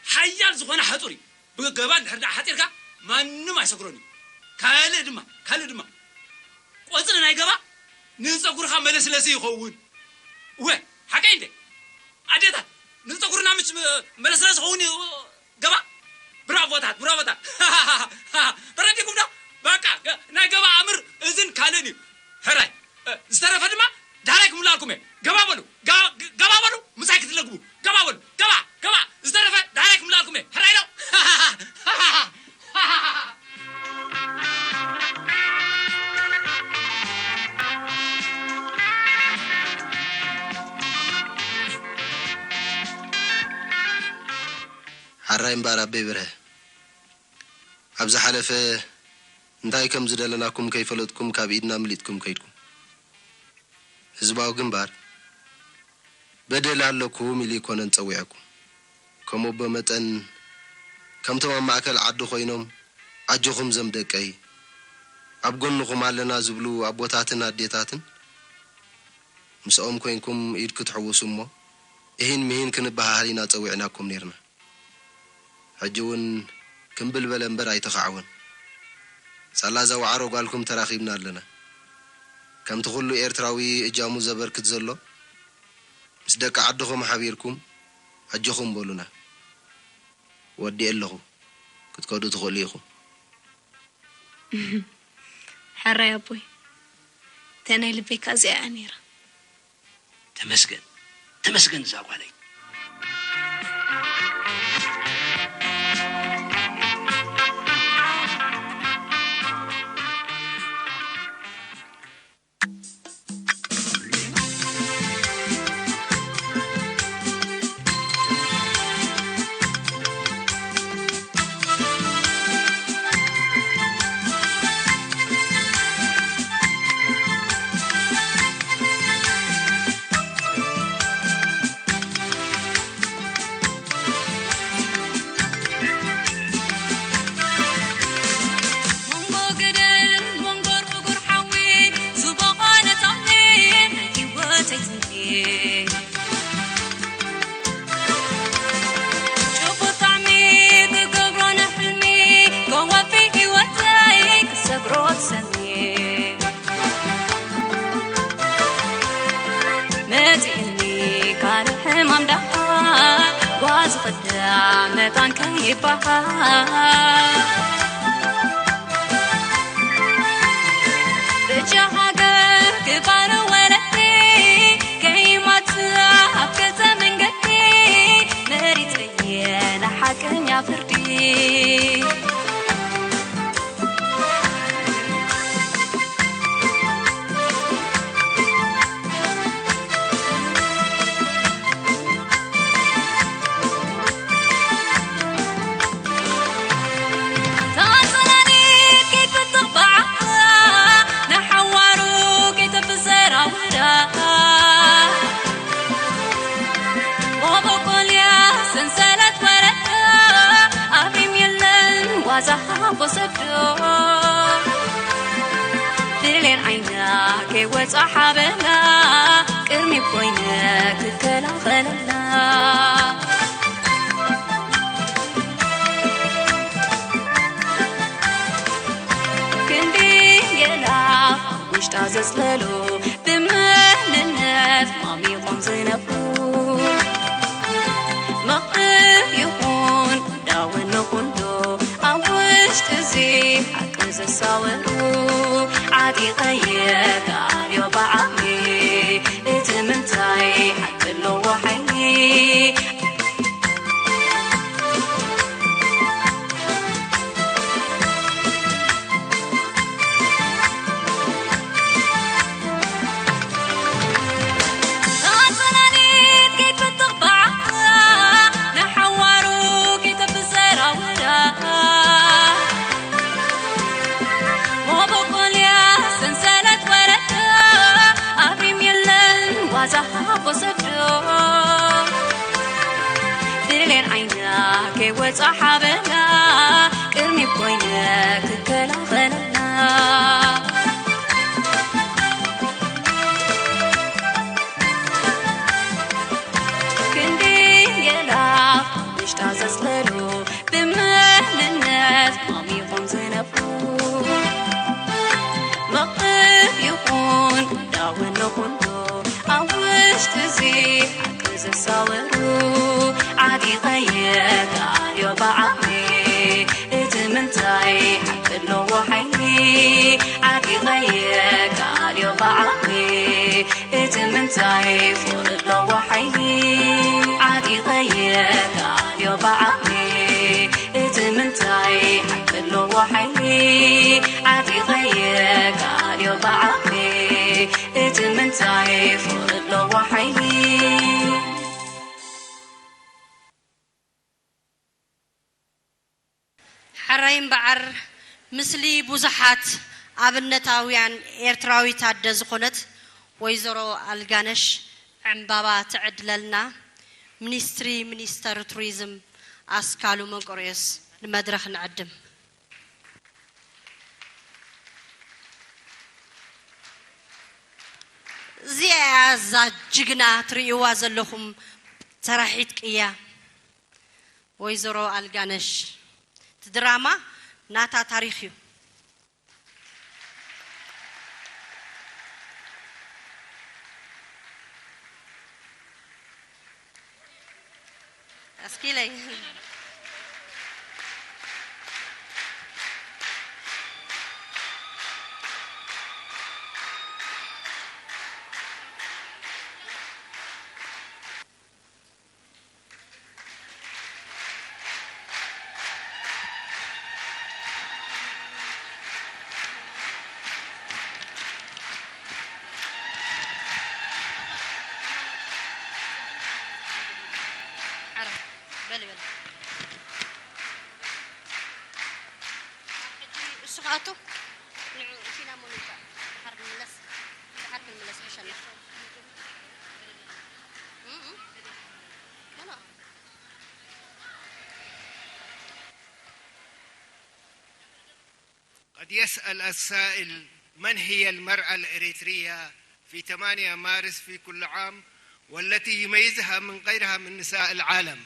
ሓያል ዝኾነ ሓጹር እዩ። ብገባ እንድሕር ደኣ ሓጺርካ ማንም ኣይሰግሮን እዩ። ካልእ ድማ፣ ካልእ ድማ ቆጽሊ ናይ ገባ ንጸጉርኻ መለስለሲ ይኸውን። እወ፣ ሓቀይ እንደ ኣዴታት ንጸጉርና ምች መለስለሲ ይኸውን እዩ። ገባ ብራቮታት፣ ብራቮታት። ተረዲኩም ዶ? በቃ፣ ገ-፣ ናይ ገባ ኣምር እዝን ካልእን እዩ። ሕራይ፣ እ፣ ዝተረፈ ድማ ዳሕራይ ክምልኣልኩም እየ። ገባ በሉ፣ ጋ-፣ ግ-፣ ገባ በሉ፣ ምሳይ ክትለግቡ። ገባ በሉ፣ ገባ፣ ገባ። ዝተረፈ ዳሕራይ ክምልኣልኩም እየ። ሕራይ ዶ? ሓራይ እምበኣር ኣበይ በርሀ። ኣብ ዝሓለፈ እንታይ ከም ዝደለናኩም ከይፈለጥኩም ካብ ኢድና ምሊጥኩም ከይድኩም። ህዝባዊ ግንባር በደል ኣለኩም ኢሉ ኣይኮነን ጸዊዐኩም። ከም ኣቦ መጠን ከምቶም ኣብ ማእከል ዓዲ ኮይኖም ኣጆኹም ዘም ደቀይ ኣብ ጎንኹም ኣለና ዝብሉ ኣቦታትን ኣዴታትን ምስኦም ኮይንኩም ኢድ ክትሕውሱ እሞ እሂን ምሂን ክንበሃሃል ኢና ጸዊዕናኩም ኔርና። ሕጂ እውን ክምብል በለ እምበር ኣይተኻዕወን። ሳላ እዛ ዋዕሮ ጓልኩም ተራኺብና ኣለና። ከምቲ ኩሉ ኤርትራዊ እጃሙ ዘበርክት ዘሎ፣ ምስ ደቂ ዓድኹም ሓቢርኩም ኣጆኹም በሉና። ወዲኤ ኣለኹ፣ ክትከዱ ትኽእሉ ኢኹም። ሕራይ ኣቦይ፣ እታ ናይ ልበይ ከኣ እዚኣ እያ ነይራ። ተመስገን፣ ተመስገን እዛ ጓለይ። ዝኽዳ መታን ከይበሃል፣ ብጫ ሃገር ክባር ወለዲ፣ ከይማት ኣብ ክልተ መንገዲ፣ መሪጸየ ንሓቀኛ ፍርዲ። ብሌን ዓይና ከይወፃ ሓበና፣ ቅድሚ ኮይነ ክከላኸለና። ክንዲ የላ ውሽጣ ዘፅለሉ፣ ብመንነት ማሚቖም ዝነብሩ፣ መቕርብ ይኹን ዳውን ንኹሉ፣ ኣብ ውሽጢ እዚ ሓቂ ዝሳወሩ፣ ዓጢቐየ ከኣልዮ ብዓቕሊ፣ እቲ ምንታይ ሓቂ ኣለዎ ሓይሊ። ብሌን ዓይና ከይወፃ ሓበና፣ ቅድሚ ኮይነ ክከላኸለና። ክንዲ የላ ውሽጣ ዘፅለሉ፣ ብመንነት ማሚቖም ዝነብሩ፣ መቕርብ ይኹን ዳውን ንኹሉ፣ ኣብ ውሽጢ እዚ ሓቂ ዝሳወሩ፣ ዓጢቐየ ከኣልዮ ብዓቕሊ፣ እቲ ምንታይ ሓቂ ኣለዎ ሓይሊ። ዓጢቐየ ከኣልዮ ብዓቕሊ፣ እቲ ምንታይ ፍቕሪ ኣለዎ ሓይሊ። ዓጢቐየ ከኣልዮ ብዓቕሊ፣ እቲ ምንታይ ሓቂ ኣለዎ ሓይሊ። ዓጢቐየ ከኣልዮ ብዓቕሊ፣ እቲ ምንታይ ፍቕሪ ኣለዎ ሓይሊ። ሕራይ እምበኣር፣ ምስሊ ብዙሓት ኣብነታውያን ኤርትራዊት ኣደ ዝኾነት ወይዘሮ ኣልጋነሽ ዕምባባ ትዕድለልና። ሚኒስትሪ ሚኒስተር ቱሪዝም ኣስካሉ መንቆርዮስ ንመድረኽ ንዕድም። እዚኣ እያ እዛ ጅግና ትርእይዋ ዘለኹም ሰራሒት ቅያ። ወይዘሮ ኣልጋነሽ፣ እቲ ድራማ ናታ ታሪኽ እዩ። ኣስኪለይ። ሓራ፣ በል፣ በል። ሕጂ እሱ ክኣቱ፣ ንዑ፣ እቲና እሞ ንምጻእ። ደሓር ንምለስ፣ ደሓር ክንምለስ ይሕሸና። እም፣ እም። ኖ፣ ኖ። قد يسأل السائل: من هي المرأة الإريترية في ثمانية مارس في كل عام، والتي يميزها من غيرها من نساء العالم؟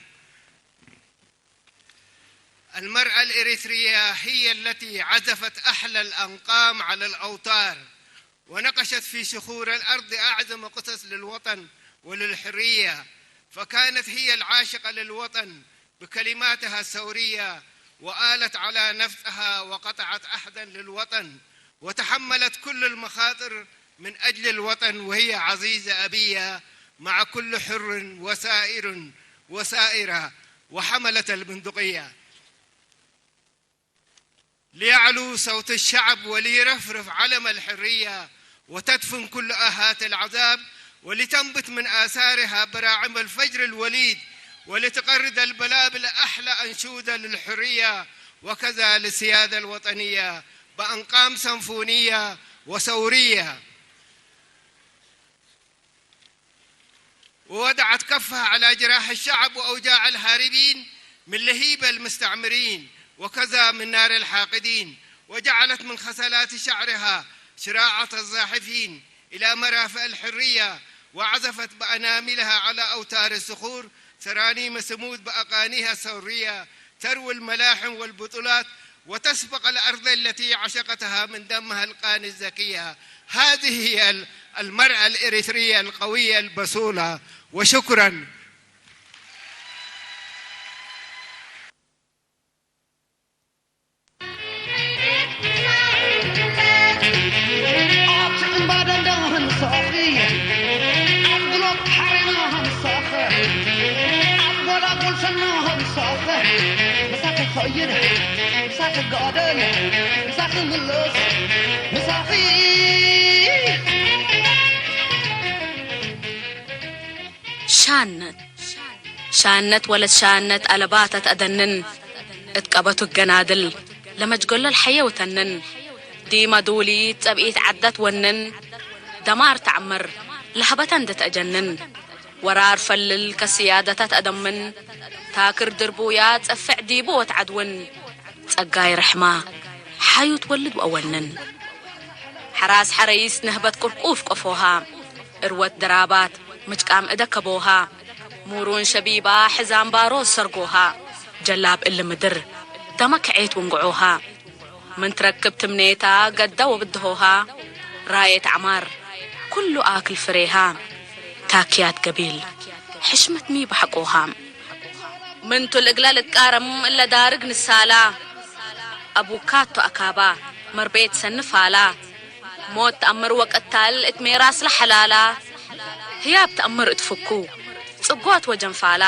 المرأة الإريترية هي التي عزفت أحلى الأنغام على الأوتار، ونقشت في صخور الأرض أعظم قصص للوطن وللحرية. فكانت هي العاشقة للوطن بكلماتها الثورية، وآلت على نفسها وقطعت عهدا للوطن، وتحملت كل المخاطر من أجل الوطن، وهي عزيزة أبية مع كل حر وسائر وسائرة وحملة البندقية. ليعلو صوت الشعب وليرفرف علم الحرية، وتدفن كل آهات العذاب، ولتنبت من آثارها براعم الفجر الوليد، ولتقرد البلابل أحلى أنشودة للحرية، وكذا للسيادة الوطنية بأنقام سمفونية وثورية. ووضعت كفها على جراح الشعب وأوجاع الهاربين من لهيب المستعمرين، وكذا من نار الحاقدين، وجعلت من خصلات شعرها شراعة الزاحفين إلى مرافئ الحرية، وعزفت بأناملها على أوتار الصخور ترانيم سمود بأغانيها الثورية، تروي الملاحم والبطولات، وتسبق الأرض التي عشقتها من دمها القاني الزكية. هذه هي ال-، المرأة الإريترية القوية البصولة. وشكرا. ኣብቲ እምባ ደንደን ምሳኺ፣ ኣብ ግሎብ ሓሬና ምሳኺ፣ ኣብ ጎላጉል ሰና ምሳኺ፣ ምሳኺ ኸይድ፣ ምሳኺ ጋደል፣ ምሳኺ ምለስ፣ ምሳኺ። ሻነት ሻነት ወለት ሻነት ኣለባተት ኣደንን እት ቀበቱ ገናድል ለመጅገሎል ሐየ ውተንን ዲመ ዱሊት ጸብኢት ዐደት ወንን ደማር ተዐምር ለሀበተን ድትአጀንን ወራር ፈልል ከስያደታት ኣደምን ታክር ድርቡያ ጸፍዕ ዲቡ ወትዓድውን ጸጋይ ርሕማ ሓዩት ወልድ ወአወንን ሐራስ ሐረይስ ነህበት ቁርቁፍ ቆፎሃ እርወት ድራባት ምጭቃም እደ ከቦሃ ሙሩን ሸቢባ ሕዛም ባሮ ሰርጎሃ ጀላብ እሊ ምድር ደመ ክዔት ውንግዖሃ ምን ትረክብ ትምኔታ ገደ ወብድሆሃ ራየት ዐማር ኩሉ ኣክል ፍሬሃ ታክያት ገቢል ሕሽመት ሚ በሐቆሃ ምን ቱ ልእግለ ልትቃረም እለ ዳርግ ንሳላ አቡካቶ አካባ መርቤት ሰኒ ፋላ ሞት ተአምር ወቀታል እት ሜራስለ ሐላላ ህያብ ተአምር እት ፍኩ ጽጓት ወጀንፋላ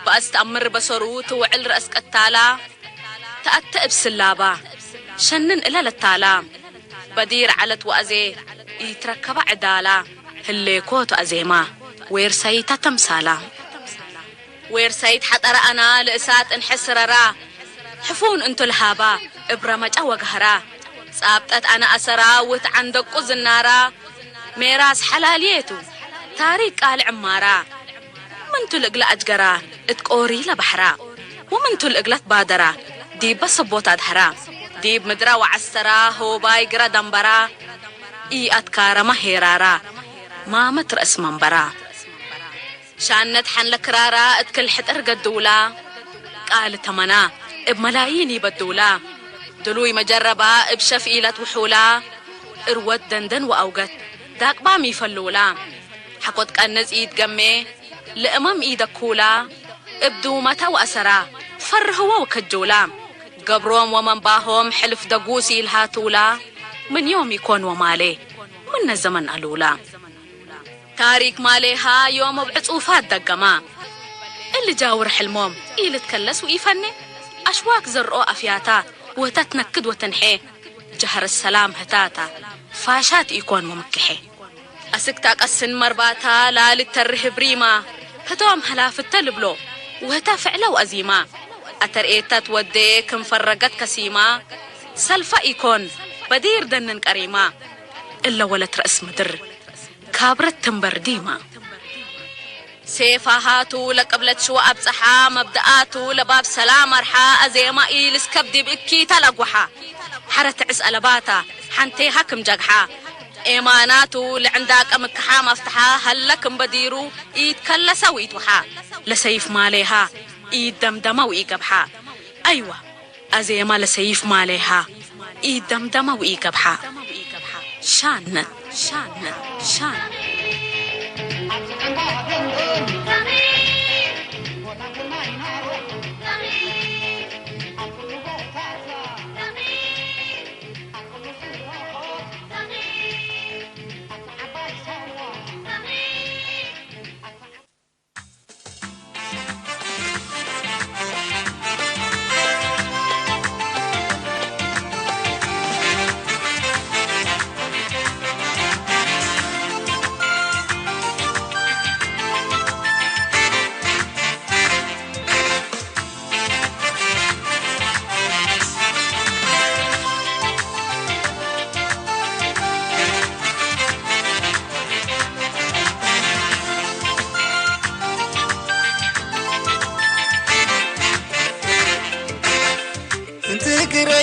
በአስ ተአምር በሰሩ ትውዕል ረአስ ቀታላ ተአተ እብ ስላባ ሸንን እለ ለታላ በዲር ዐለት ወአዜ ኢትረከባ ዕዳላ ህሌኮ ቱ አዜማ ዌርሳይታ ተምሳላ። ዌርሳይት ሐጠረ አና ለእሳት እንሕስረራ ሕፉን እንቱ ለሃባ እብ ረመጨ ወገህራ ጻብጠት አነ አሰራ ውት ዐንደቁ ዝናራ ሜራስ ሐላልዬ ቱ ታሪክ ቃል ዕማራ ምንቱ ልእግለ አጅገራ እት ቆሪ ለበሕራ ወምንቱ ልእግለ ትባደራ ዲበ ሰቦት አድሐራ ዲብ ምድረ ወዐስተራ ሆባይ ግረ ደንበራ ኢአትካረመ ሄራራ ማመት ረአስ መንበራ። ሻነት ሐንለ ክራራ እት ክል ሕጥር ገድውላ ቃል ተመና እብ መላይን ኢበድውላ ድሉይ መጀረባ እብ ሸፍ ኢለት ውሑላ እርወት ደንደን ወአውገት ዳቅባም ኢፈልውላ ሐቆት ቀንጽ ኢትገሜ ለእመም ኢደኩላ እብ ዱመተ ወአሰራ ፈርህወ ወከጁላ ገብሮም ወመንባሆም ሕልፍ ደጉስ ኢልሃቱላ ምን ዮም ኢኮን ወማሌ ምነ ዘመን አሉላ። ታሪክ ማሌሃ ዮም እብ ዕጹፋት ደገማ። እሊ ጃውር ሕልሞም ኢልትከለስ ወኢፈኔ። አሽዋክ ዘርኦ አፍያታ ወህተ ትነክድ ወትንሔ። ጀሀረት ሰላም ህታታ ፋሻት ኢኮን ወምክሔ። አስክ ታቀስን መርባታ ላልት ተርህ ብሪማ። ህቶም ሀላፍተ ልብሎ ወህተ ፍዕለ ወአዚማ። አተርኤታ ትወዴ ክም ፈረገት ከሲማ። ሰልፈ ኢኮን በዲር ደንን ቀሪማ። እለ ወለት ረእስ ምድር ካብረት ትንበር ዲማ። ሴፋሃ ቱ ለቅብለት ሽወ አብጽሓ፣ መብድኣ ቱ ለባብ ሰላም አርሓ፣ አዜማ ኢልስከብ ዲብ እኪተ ለአጉሓ። ሐረ ትዕስ አለባታ ሐንቴሃ ክም ጀግሓ፣ ኤማና ቱ ለዕንዳቀ ምክሓ መፍትሓ፣ ሀለ ክም በዲሩ ኢትከለሰ ወኢትወሓ። ለሰይፍ ማሌሃ ኢደምደመ ወኢገብሓ። አይወ። አዜማ ለሰይፍ ማሌሃ ኢደምደመ ወኢገብሓ። ሻነት ሻነት ሻነት።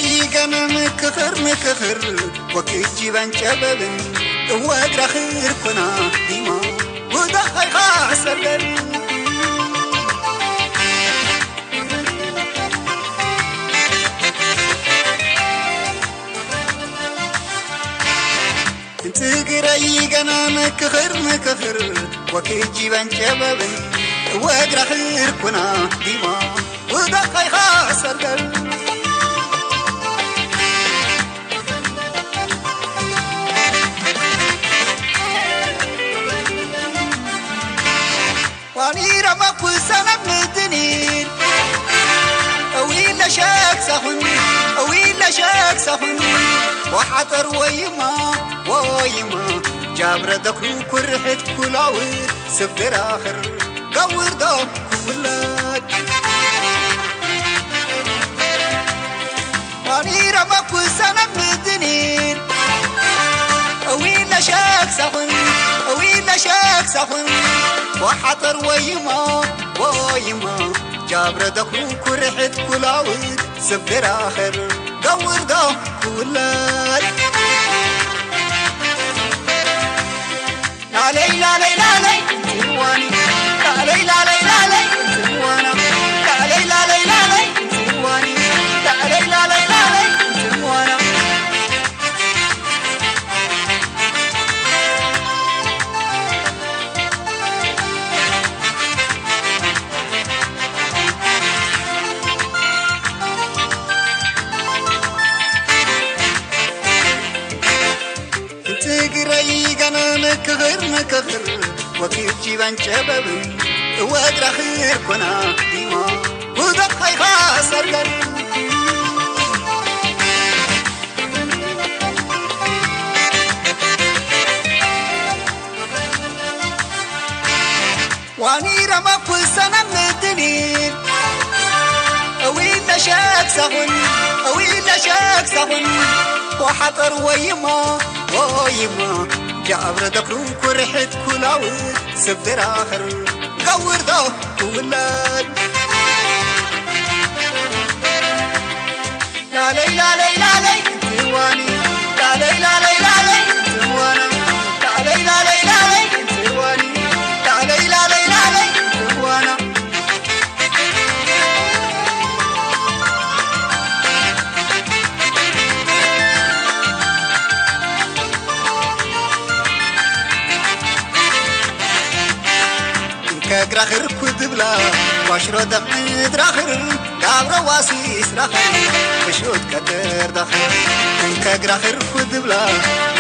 ይገነ ምክኽር ምክኽር ወክጅ በንጨበብን እወግራ ኽርኩና ዲማ ውዳኸይኻ ሰገር እንትግረይ ገና ምክኽር ምክኽር ወክጅ በንጨበብን እወግራ ኽርኩና ዲማ ውዳኸይኻ ሰገር ዋኒረ መኩሰነ ምድኒን እዊለ ሸክሰኹን እዊለ ሸክሰኹን ወሓጠር ወይማ ወይማ ጃብረ ደክሩ ኩርሕት ኩላውት ስብድራኽር ገውርዶ ክውለድ ኣሚረ መኩሰነ ምድኒን እዊለ ሸክሰኹን እዊለ ሸክሰኹን ወሓጠር ወይማ ወይማ ጃብረ ደኹ ኩርሕት ኩላውት ስብራኽር ገውርዶ ክውለድ ላለይ ላለይ ላለይ እንትዋኒ ላለይ ላለይ ላለይ እንትዋና ላለይ ላለይ ላለይ እንትዋኒ ላለይ ላለይ ላለይ እንትዋና ትግራይ ገና ንክኽር ንክኽር ወኪል ጂባን ጨበብን እወ እግራ ኽር ኮና ዲማ ውደቕ ሃይኻ ሰርገር ዋኒረ መኩሰነ ምድኒን እዊለ ሸክሰኹን እዊለ ሸክሰኹን ወሓጠር ወይማ ወይማ ጃብረ ደክሩ ኩርሕት ኩላውት ስብድራኽር ገውርዶ ክውለድ ላለይ ላለይ ላለይ እንትዋኒ ላለይ ላለይ ላለይ እንትዋና ላለይ ላለይ ላለይ እንትዋኒ ላለይ ላለይ ላለይ እንትዋና ከግራኽር ኩድብላ ዋሽሮ ደምዕድራኽር ጋብረ ዋሲስ ራኸር ብሾት ከደርዳኽር እንከ ግራኽር ኩድብላ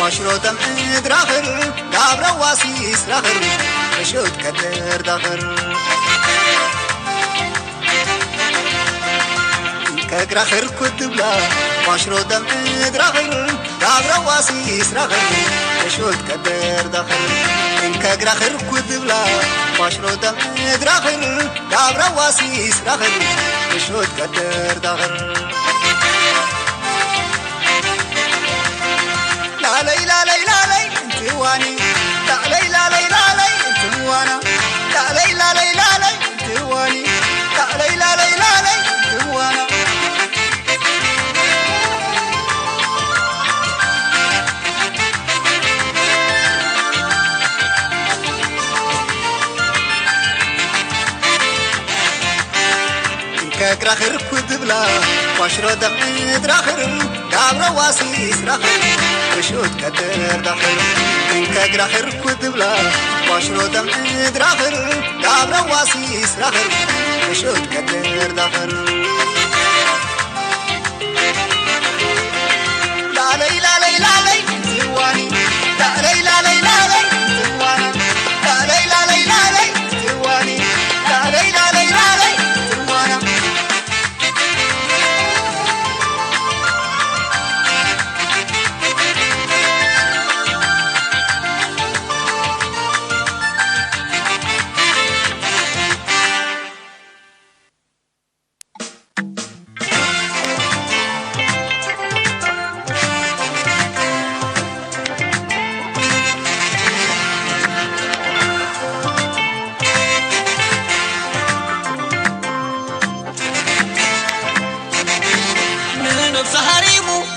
ዋሽሮ ደምዕድራኽር ጋብረ ዋሲስ ራኸር ብሾት ከደርዳኽር እንከ ግራኽር ኩድብላ ዋሽሮ ደምዕድራኽር ጋብረ ዋሲስ ራኸር ብሾት ከደርዳኽር እንከ ግራኽር ኩድብላ ዋሽሮ ደምዕድራኽር ጋብረ ዋሲስ ራኸር ብሾት ከደርዳኽር ላለይ ላለይ ላለይ እንትዋኒ ላለይ ላለይ ላለይ እንትዋና ላለይ ላለይ ላለይ እንትዋኒ ላለይ ላለይ ላለይ እንትዋና ከግራኽር ኩድብላ ዋሽሮ ደምዕድራኽር ጋብረ ዋሲስ ራኽር ብሾት ከደርዳኽር እንከ ግራኽር ኩድብላ ዋሽሮ ደምዕድራኽር ጋብረ ዋሲስ ራኽር ብሾት ከደርዳኽር ላለይ ላለይ ላለይ እንትዋኒ ላለይ ላለይ ላለይ እንትዋና ላለይ ላለይ ላለይ እንትዋኒ ላለይ ላለይ ላለይ እንትዋና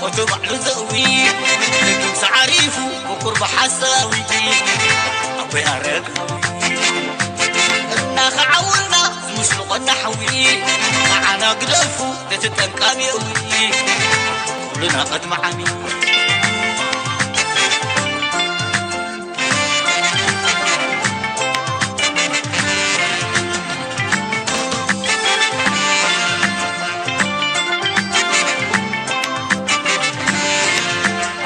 እቲ ባዕሉ ዘእዊ ልግም ሰዓሪፉ ምቁር ብሓሳዊ ኣቦይ ኣረጋዊ እናኸዓውልና ዝምስሉ ቆና ሓዊ ንዓና ግደፉ ነቲ ጠንቃሚ እዊ ኩልና ቅድሚ ዓሚ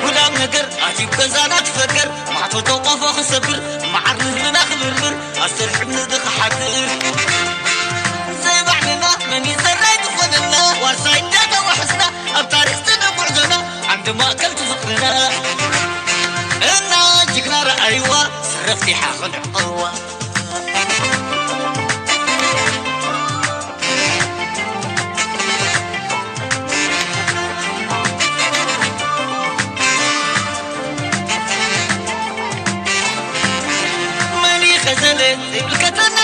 ጉዳም ነገር ኣትዩ ገዛና ትፈገር ማዕቶ ተቆፎ ክሰብር መዓር ንህብና ክብርብር ኣስተርሕብ ንድኽሓትር ዘይባዕልና መን ይዘራይ ዝኾነና ዋርሳይ እንዳተዋሕስና ኣብ ታሪኽ ዝነ ጉዕዞና ዓንዲ ማእከል ትፍቕርና እና ጅግና ረኣይዋ ስረፍቲ ሓኽን ዕቐዋ መን ይኸዘለ ዘይምልከተና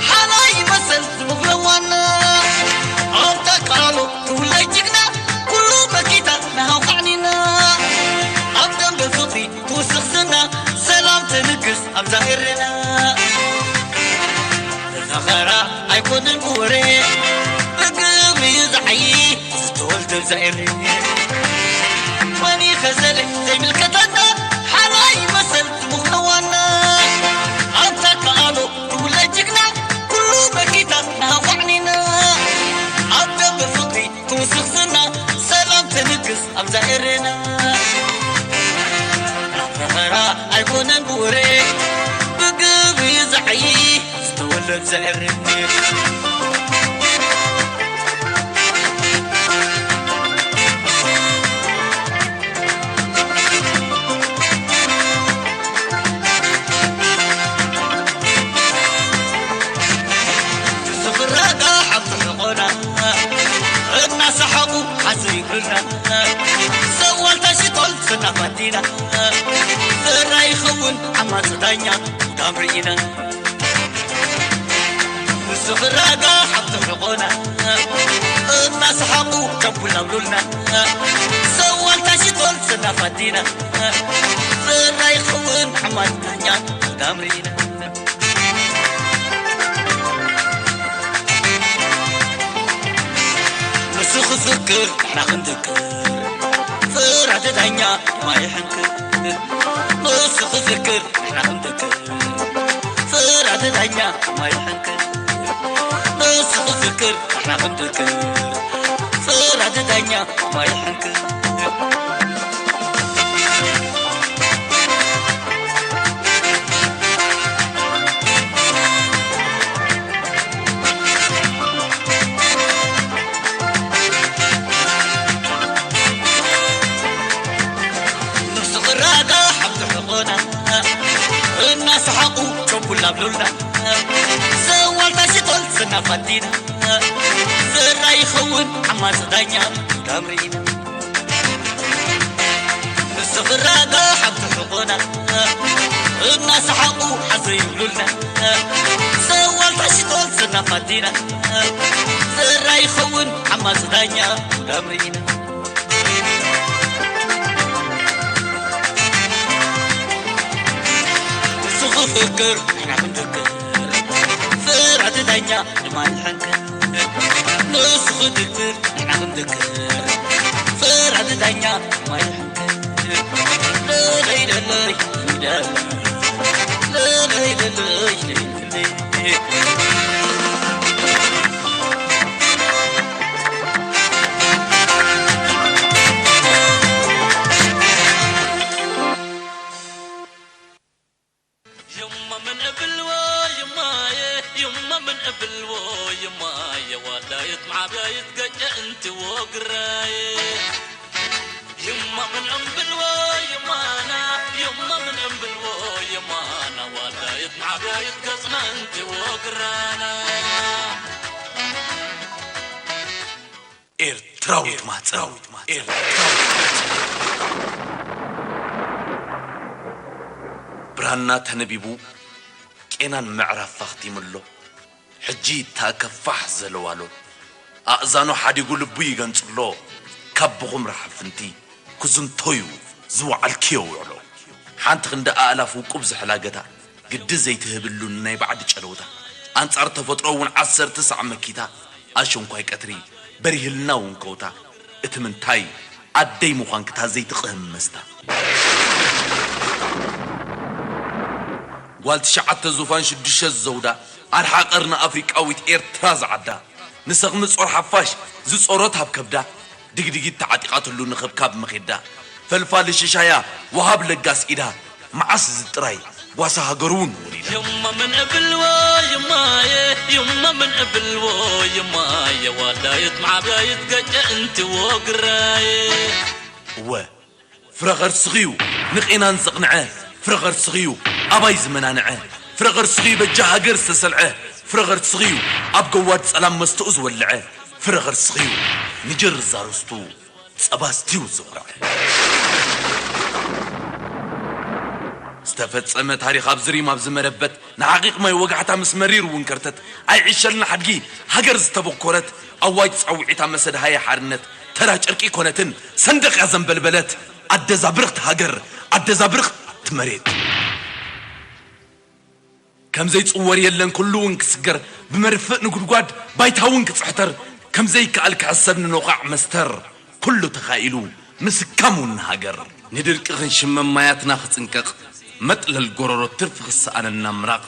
ሓላይ መሰል ዝምኽረዋና ኣብታ ቃሉ ትውላይ ጅግና ኩሉ መኪታ ናሃውካዕኒና ኣብ ደንበ ፍቕሪ ትውስኽ ዝና ሰላም ትንግስ ኣብዛ ኤርና ተዘኸራ ኣይኮንን ብወሬ ብግብሪ ዝዓይ ዝተወልደ ኣብዛ ኤርና መን ይኸዘለ ዘይምልከተና ሓላይ መሰል ዝምኽረዋና ኣብታ ቃሉ ትውላይ ጅግና ኩሉ መኪታ ናሃውካዕኒና ኣብ ደንበ ፍቕሪ ትውስኽ ዝና ሰላም ትንግስ ኣብዛ ኤርና ናፈኸራ ኣይኮነን ብወሬ ብግብሪ ዝዓይ ዝተወለድ ዘዕሪ ዝኽረዳ ሓብቲ ሕቖና እናሰሓቑ ሓዘ ይብልና ሰዋልታ ሽቶል ሰናፋቲና ዘራ ይኸውን ዓማፅ ዳኛ ዳም ርኢና ንሱ ክረጋ ሓብቲ ሕቖና እናሰሓቑ ጨቡል ኣብሉልና ሰዋልታ ሽቶል ሰናፋቲና ዘራ ይኸውን ዓማፅ ዳኛ ዳም ርኢና ንሱ ክፍክር ንሕና ክንድክር ፍራድ ዳኛ ድማ ይሕንክር ንሱ ክፍክር ንሕና ክንድክር ፍራድ ዳኛ ድማ ይሕንክር ንሱ ክፍክር ንሕና ክንድክር ፍራድ ዳኛ ድማ ይሕንክር እናሰሓቑ ጨቡል ኣብሉልና ዘዋልታ ሽቶል ሰናፋቲና ዘራ ይኸውን ዓማፅ ዳኛ ዳምሪና ንሱ ክረጋ ሓብቲ ሕቆና እናሰሓቑ ሓዘ ይብሉልና ሰዋልታ ሽቶል ሰናፋቲና ዘራ ይኸውን ዓማፅ ዳኛ ዳምሪና ንሱ ክፍክር ንሕና ክንድክር ፍራድ ዳኛ ድማ ይሕንክር ንሱ ክድክር ንሕና ክንድክር ፍራድ ዳኛ ድማ ይሕንክር ለለይ ለለይ ለለይ ለለይ ለለይ ኤርትራዊት ማህጸን። ኤርትራዊት ማህጸን። ብራና ተነቢቡ፣ ቄናን ምዕራፍ ኣኽቲሙ ኣሎ። ሕጂ እታ ከፋሕ ዘለዋ ኣሎ። ኣእዛኑ ሓዲጉ ልቡ ይገንጽሎ፣ ካብ ብኹምራ ሓፍንቲ። ክዝንቶዩ ዝወዓልክዮ ውዕሎ። ሓንቲ ክንዲ ኣእላፍ ውቁብ ዝሕላገታ፣ ግዲ ዘይትህብሉ ንናይ ባዕዲ ጨለውታ። ኣንጻር ተፈጥሮ እውን ዓሰርተ ሳዕ መኪታ፣ ኣሸንኳይ ቀትሪ በሪህልና እውን ከውታ። እቲ ምንታይ ኣደይ ምዃንክታ ዘይትቕህም መስታ። ጓል ትሽዓተ ዙፋን ሽዱሸት ዘውዳ፣ ኣርሓ ቀርኒ ኣፍሪቃዊት ኤርትራ ዝዓዳ። ንሰኽሚ ጾር ሓፋሽ ዝጾሮት ኣብ ከብዳ፣ ድግድጊት ተዓጢቓትሉ ንኸብካብ መኼዳ። ፈልፋሊ ሽሻያ ወሃብ ለጋስ ኢዳ፣ መዓስ እዚ ጥራይ ጓሳ ሃገሩ እውን ወሊዳ። يما من قبل ويماي، يما من قبل ويماي، ودايت مع بيت قجة انت وقراي. እወ፣ ፍረ ኸርስኺዩ ንቄናን ዘቕንዐ፣ ፍረ ኸርስኺዩ ኣባይ ዝመናንዐ፣ ፍረ ኸርስኺዩ በጃ ሃገር ዝተሰልዐ፣ ፍረ ኸርስኺዩ ኣብ ገዋድ ጸላም መስተኡ ዝወልዐ፣ ፍረ ኸርስኺዩ ንጀር ዛርስቱ ጸባስቲው ዘኹርዐ። ዝተፈጸመ ታሪኽ ኣብ ዝሪም ኣብ ዝመረበት፣ ንዓቂቕ ማይ ወጋሕታ ምስ መሪር እውን ከርተት፣ ኣይዕሸልና ሓድጊ ሃገር ዝተበኮረት፣ ኣዋጅ ጸውዒታ መሰድሃየ ሓርነት፣ ተራ ጨርቂ ኮነትን ሰንደቕ እያ ዘንበልበለት። ኣደዛ ብርኽቲ ሃገር፣ ኣደዛ ብርኽቲ መሬት። ከም ዘይጽወር የለን ኩሉ እውን ክስገር፣ ብመርፍእ ንጉድጓድ ባይታ እውን ክጽሕተር፣ ከም ዘይከኣል ክሕሰብ ንኖኻዕ መስተር፣ ኩሉ ተኻኢሉ ምስካም እውን ንሃገር። ንድርቂ ክንሽመም ማያትና ክጽንቀቕ፣ መጥለል ጎረሮ ትርፊ ክሰኣነና ምራቕ፣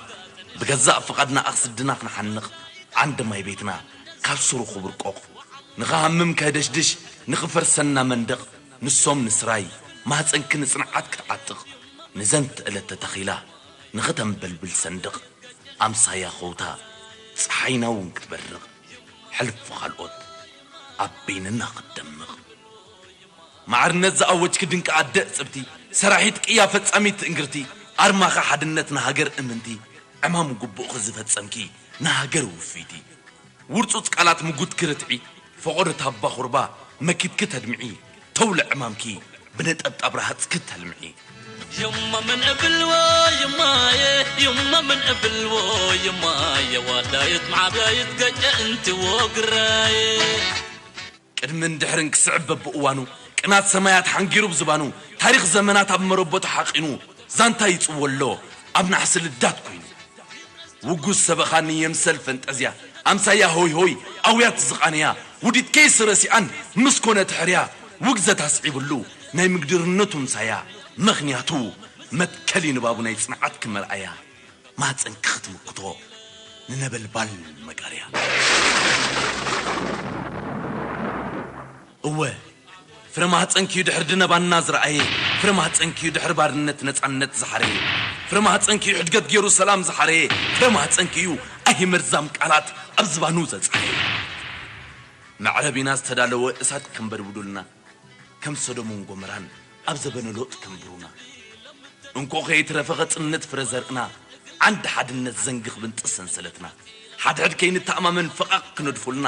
ብገዛእ ፍቓድና ኣኽስድና ክንሓንቕ፣ ዓንዲ ማይ ቤትና ካብ ስሩ ክብርቆቕ፣ ንኽሃምም ከህደሽድሽ፣ ንኽፈርሰና መንደቕ፣ ንሶም ንስራይ ማህጸንኪ ንጽንዓት ክትዓጥቕ፣ ንዘንት ዕለት ተተኺላ ንኽተንበልብል ሰንድቕ፣ ኣምሳያ ኸውታ ጸሓይና እውን ክትበርቕ፣ ሕልፊ ካልኦት ኣብ በይንና ክትደምቕ። ማዕርነት ዝኣወጅኪ ድንቂ ኣደ እጽብቲ፣ ሰራሒት ቅያ ፈጻሚት ትእንግርቲ፣ ኣርማኻ ሓድነት ንሃገር እምንቲ፣ ዕማም ግቡእኺ ዝፈጸምኪ ንሃገር ውፍይቲ። ውርጹጽ ቃላት ምጉትኪ ርትዒ፣ ፈቖዶ ታባ ኹርባ መኪትኪ ተድምዒ፣ ተውለ ዕማምኪ ብነጠብጣብ ረሃጽኪ ተልምዒ። يما من قبل ويماي، يما من قبل ويماي، ودايت مع بيت قجة انت وقراي. ቅድምን ድሕርን ክስዕብ በብእዋኑ፣ ቅናት ሰማያት ሓንጊሩ ብዝባኑ፣ ታሪኽ ዘመናት ኣብ መረቦቱ ሓቒኑ፣ ዛንታ ይጽወ ኣሎ ኣብ ናሕሲ ልዳት ኮይኑ። ውጉዝ ሰበኻኒ የምሰል ፈንጠዝያ፣ ኣምሳያ ሆይ ሆይ ኣውያት ዝቓነያ፣ ውዲት ከይሲ ረሲኣን ምስ ኮነ ትሕርያ፣ ውግዘት ኣስዒብሉ ናይ ምግድርነቱ ምሳያ፣ ምኽንያቱ መትከሊ ንባቡ ናይ ጽንዓትኪ መርኣያ። ማህጸንኪ ክትምክቶ ንነበልባል መጋርያ። እወ፣ ፍረ ማህጸንኪ'ዩ ድሕሪ ድነ ባና ዝረኣየ፣ ፍረ ማህጸንኪ'ዩ ድሕሪ ባርነት ነጻነት ዝሓረየ፣ ፍረ ማህጸንኪ'ዩ ሕድገት ገይሩ ሰላም ዝሓረየ፣ ፍረ ማህጸንኪ'ዩ ኣሂ መርዛም ቃላት ኣብ ዝባኑ ዘጽሓየ። መዕረቢና ዝተዳለወ እሳት ከንበድብዱልና፣ ከም ሰዶምን ጎመራን ኣብ ዘበነ ሎጥ ከንብሩና። እንኮ ከይትረፈ ኸጽንት ፍረ ዘርእና፣ ዓንዲ ሓድነት ዘንጊ ክብንጥስ ሰንሰለትና። ሓድሕድ ከይንተኣማመን ፈቓቕ ክነድፉልና፣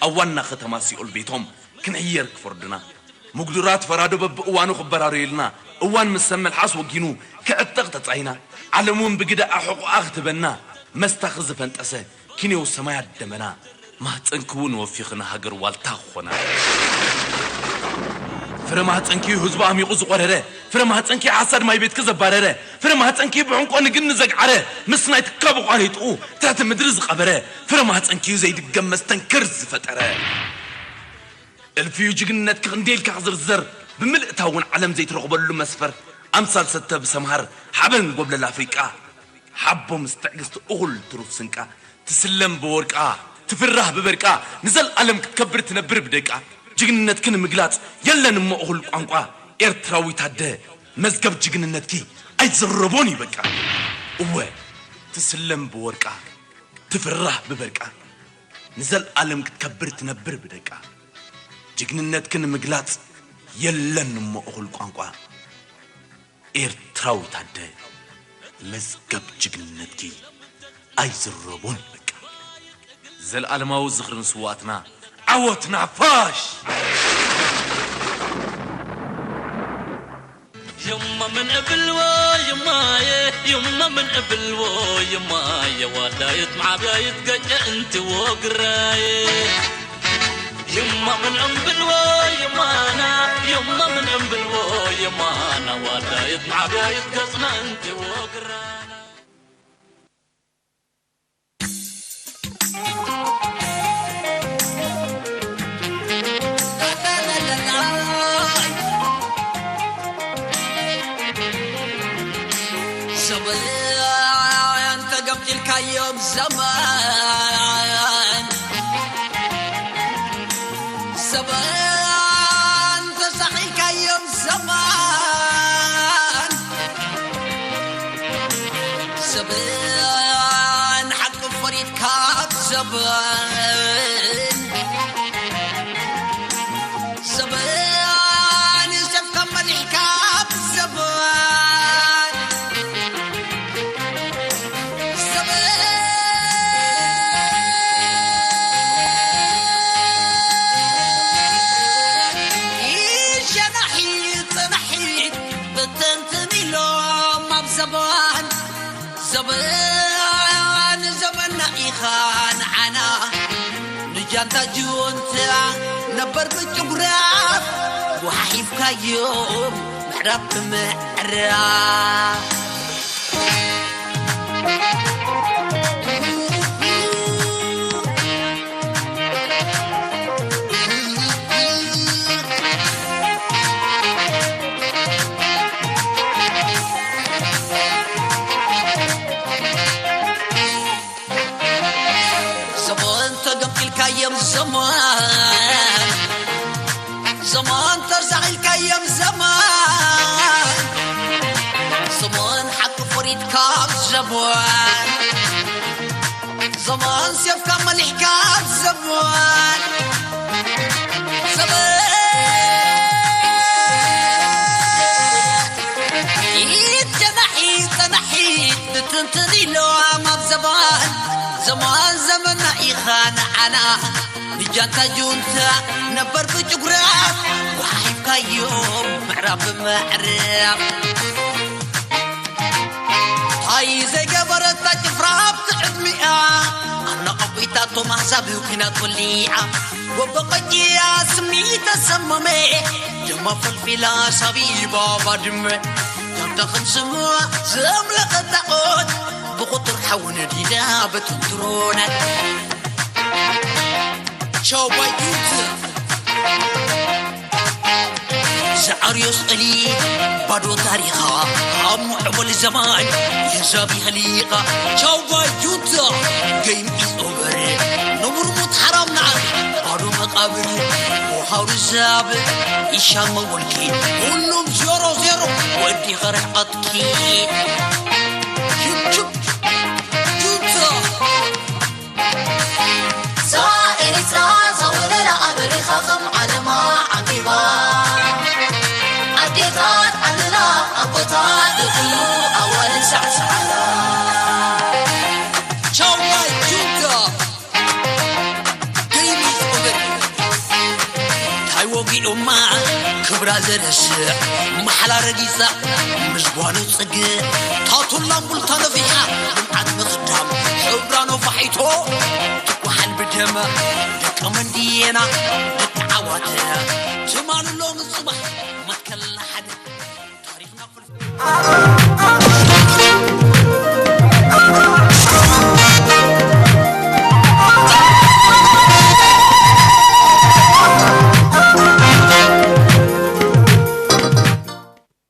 ኣብ ዋና ኸተማ ሲኦል ቤቶም ክንሕየር ክፈርዱና። ምጉዱራት ፈራዶ በብእዋኑ ክበራረዩልና፣ እዋን ምስ ሰብ መልሓስ ወጊኑ ክዕጠቕ ተጻይና። ዓለም እውን ብግደ ኣሕቑኣ ክትበና፣ መስታኺ ዝፈንጠሰ ኪንዮው ሰማያት ደመና፣ ማህጸንኪ እውን ወፊኺ ንሃገር ዋልታ ክኾና። ፍረ ማህጸንኪ ህዝቡ ኣሚቑ ዝቖረረ፣ ፍረ ማህጸንኪ ሓሳድ ማይ ቤትኪ ዘባረረ፣ ፍረ ማህጸንኪ ብዕንቆ ንግኒ ዘግዓረ፣ ምስ ናይ ትካቡ ቋሪጥኡ ትሕቲ ምድሪ ዝቐበረ፣ ፍረ ማህጸንኪ ዘይድገም መስተንክር ዝፈጠረ። እልፊዩ ጅግንነትኪ ክንደይ ኢልካ ክዝርዘር፣ ብምልእታ እውን ዓለም ዘይትረኽበሉ መስፈር፣ ኣምሳል ሰተ ብሰምሃር፣ ሓበን ጎብለል ኣፍሪቃ፣ ሓቦ ምስ ትዕግስቲ እኹል ትሩፍ ስንቃ፣ ትስለም ብወርቃ፣ ትፍራህ ብበርቃ፣ ንዘልኣለም ክትከብር ትነብር ብደቃ። ጅግንነትኪ ንምግላጽ የለን እሞ እኹል ቋንቋ፣ ኤርትራዊት ኣደ መዝገብ ጅግንነትኪ ኣይዝረቦን እዩ በቃ። እወ ትስለም ብወርቃ፣ ትፍራህ ብበርቃ፣ ንዘልኣለም ክትከብር ትነብር ብደቃ። ጅግንነትኪ ንምግላጽ የለን እሞ እኹል ቋንቋ። ኤርትራዊት ኣደ፣ መዝገብ ጅግንነትኪ ኣይዝረቦን በቃ። ዘልኣለማዊ ዝኽሪ ንስዋኣትና፣ ዓወት ንሓፋሽ! يما من قبل ويماي، يما من قبل ويماي، ودايت مع بيت قجة انت وقراي. يما من عم بلوى يمانا، يما من عم بلوى يمانا، ودايت معقايت قصنا انت وقرانا. ሰበን ተገምጢልካዮም ዘመን፣ ሰበን ተሳኺልካዮም ዘመን፣ ሰበን ሓቂ ፈሪድካ ዘመን፣ ሰበን ሰብካ መሊሕካ ዘመን፣ ዘመን ይሸናሒ ጽናሒ ብትንትን ኢሎም ኣብ ዘመን፣ ዘመን ዘመንና ኢኻ ንዓና ንጃንታ ጁንታ ነበር ብጭጉራፍ ወሓሒፍካዮም ምዕራብ ብምዕራብ። ዘመን ተገምጢልካዮም ዘመን፣ ዘመን ተሳቒልካዮም ዘመን፣ ዘመን ሓቂ ፈሪድካ ዘመን፣ ዘመን ሴፍካ መሊሕካ ዘመን፣ ዘመን ይት ጀናሒ ጸናሒ ብትንትን ኢሎም ኣብ ዘመን፣ ዘመን ዘመንና ኢኻ ንዓና ንጃንታ ጁንታ ነበር ብጭጉራት ወሓሒፍካዮም ምዕራብ ብምዕራብ። ታይ ዘይገበረታ ጭፍራ ኣብቲ ዕድሚኣ ኣነቓቒታቶም ኣህዛብ ኲናት ወሊዓ ወበቐጂያ ስሚ ተሰመመ ድማ ፈልፊላ ሳቢባ ባድመ ጃንታ ክንስምዋ ዘምለኸ ጣዖት ብቑጥር ሓዊ ነዲዳ በትትሮናት ቻው ባይ ጁንታ ዝዓርዮ ስእሊ ባዶ ታሪኻ ኣብ ምዕቡል ዘማን የዛቢ ህሊቓ ቻው ባይ ጁንታ game is over ንሙርሙት ሓራምና ባዶ መቃብር ውሃው ርዛብ ይሻመ ወልኪ ሁሉም ዜሮ ዜሮ ወዲ ኸርሕቐትኪ ሽብሽብ ጁንታ እዛ ኤርትራ ዘወለላ ኣበሪኻ ከም ዓለማ ዓምቢባ ኣዴታት ዓልላ ኣቦታት ብኹሉ ኣዋልድ ሳዕሳዕላ ቻው ናይ ጁንታ ገይሚ ዝቕብር እንታይ ወጊኡማ ክብራ ዘረስዕ ማሕላ ረጊጻ ምስ ጓሉ ጽግእ ታቱላ እምቡልታ ነፊሓ ልምዓት ምኽዳም ሕብራ ነፋሒቶ ትኳሓል ብደመ ደቂ መንድየና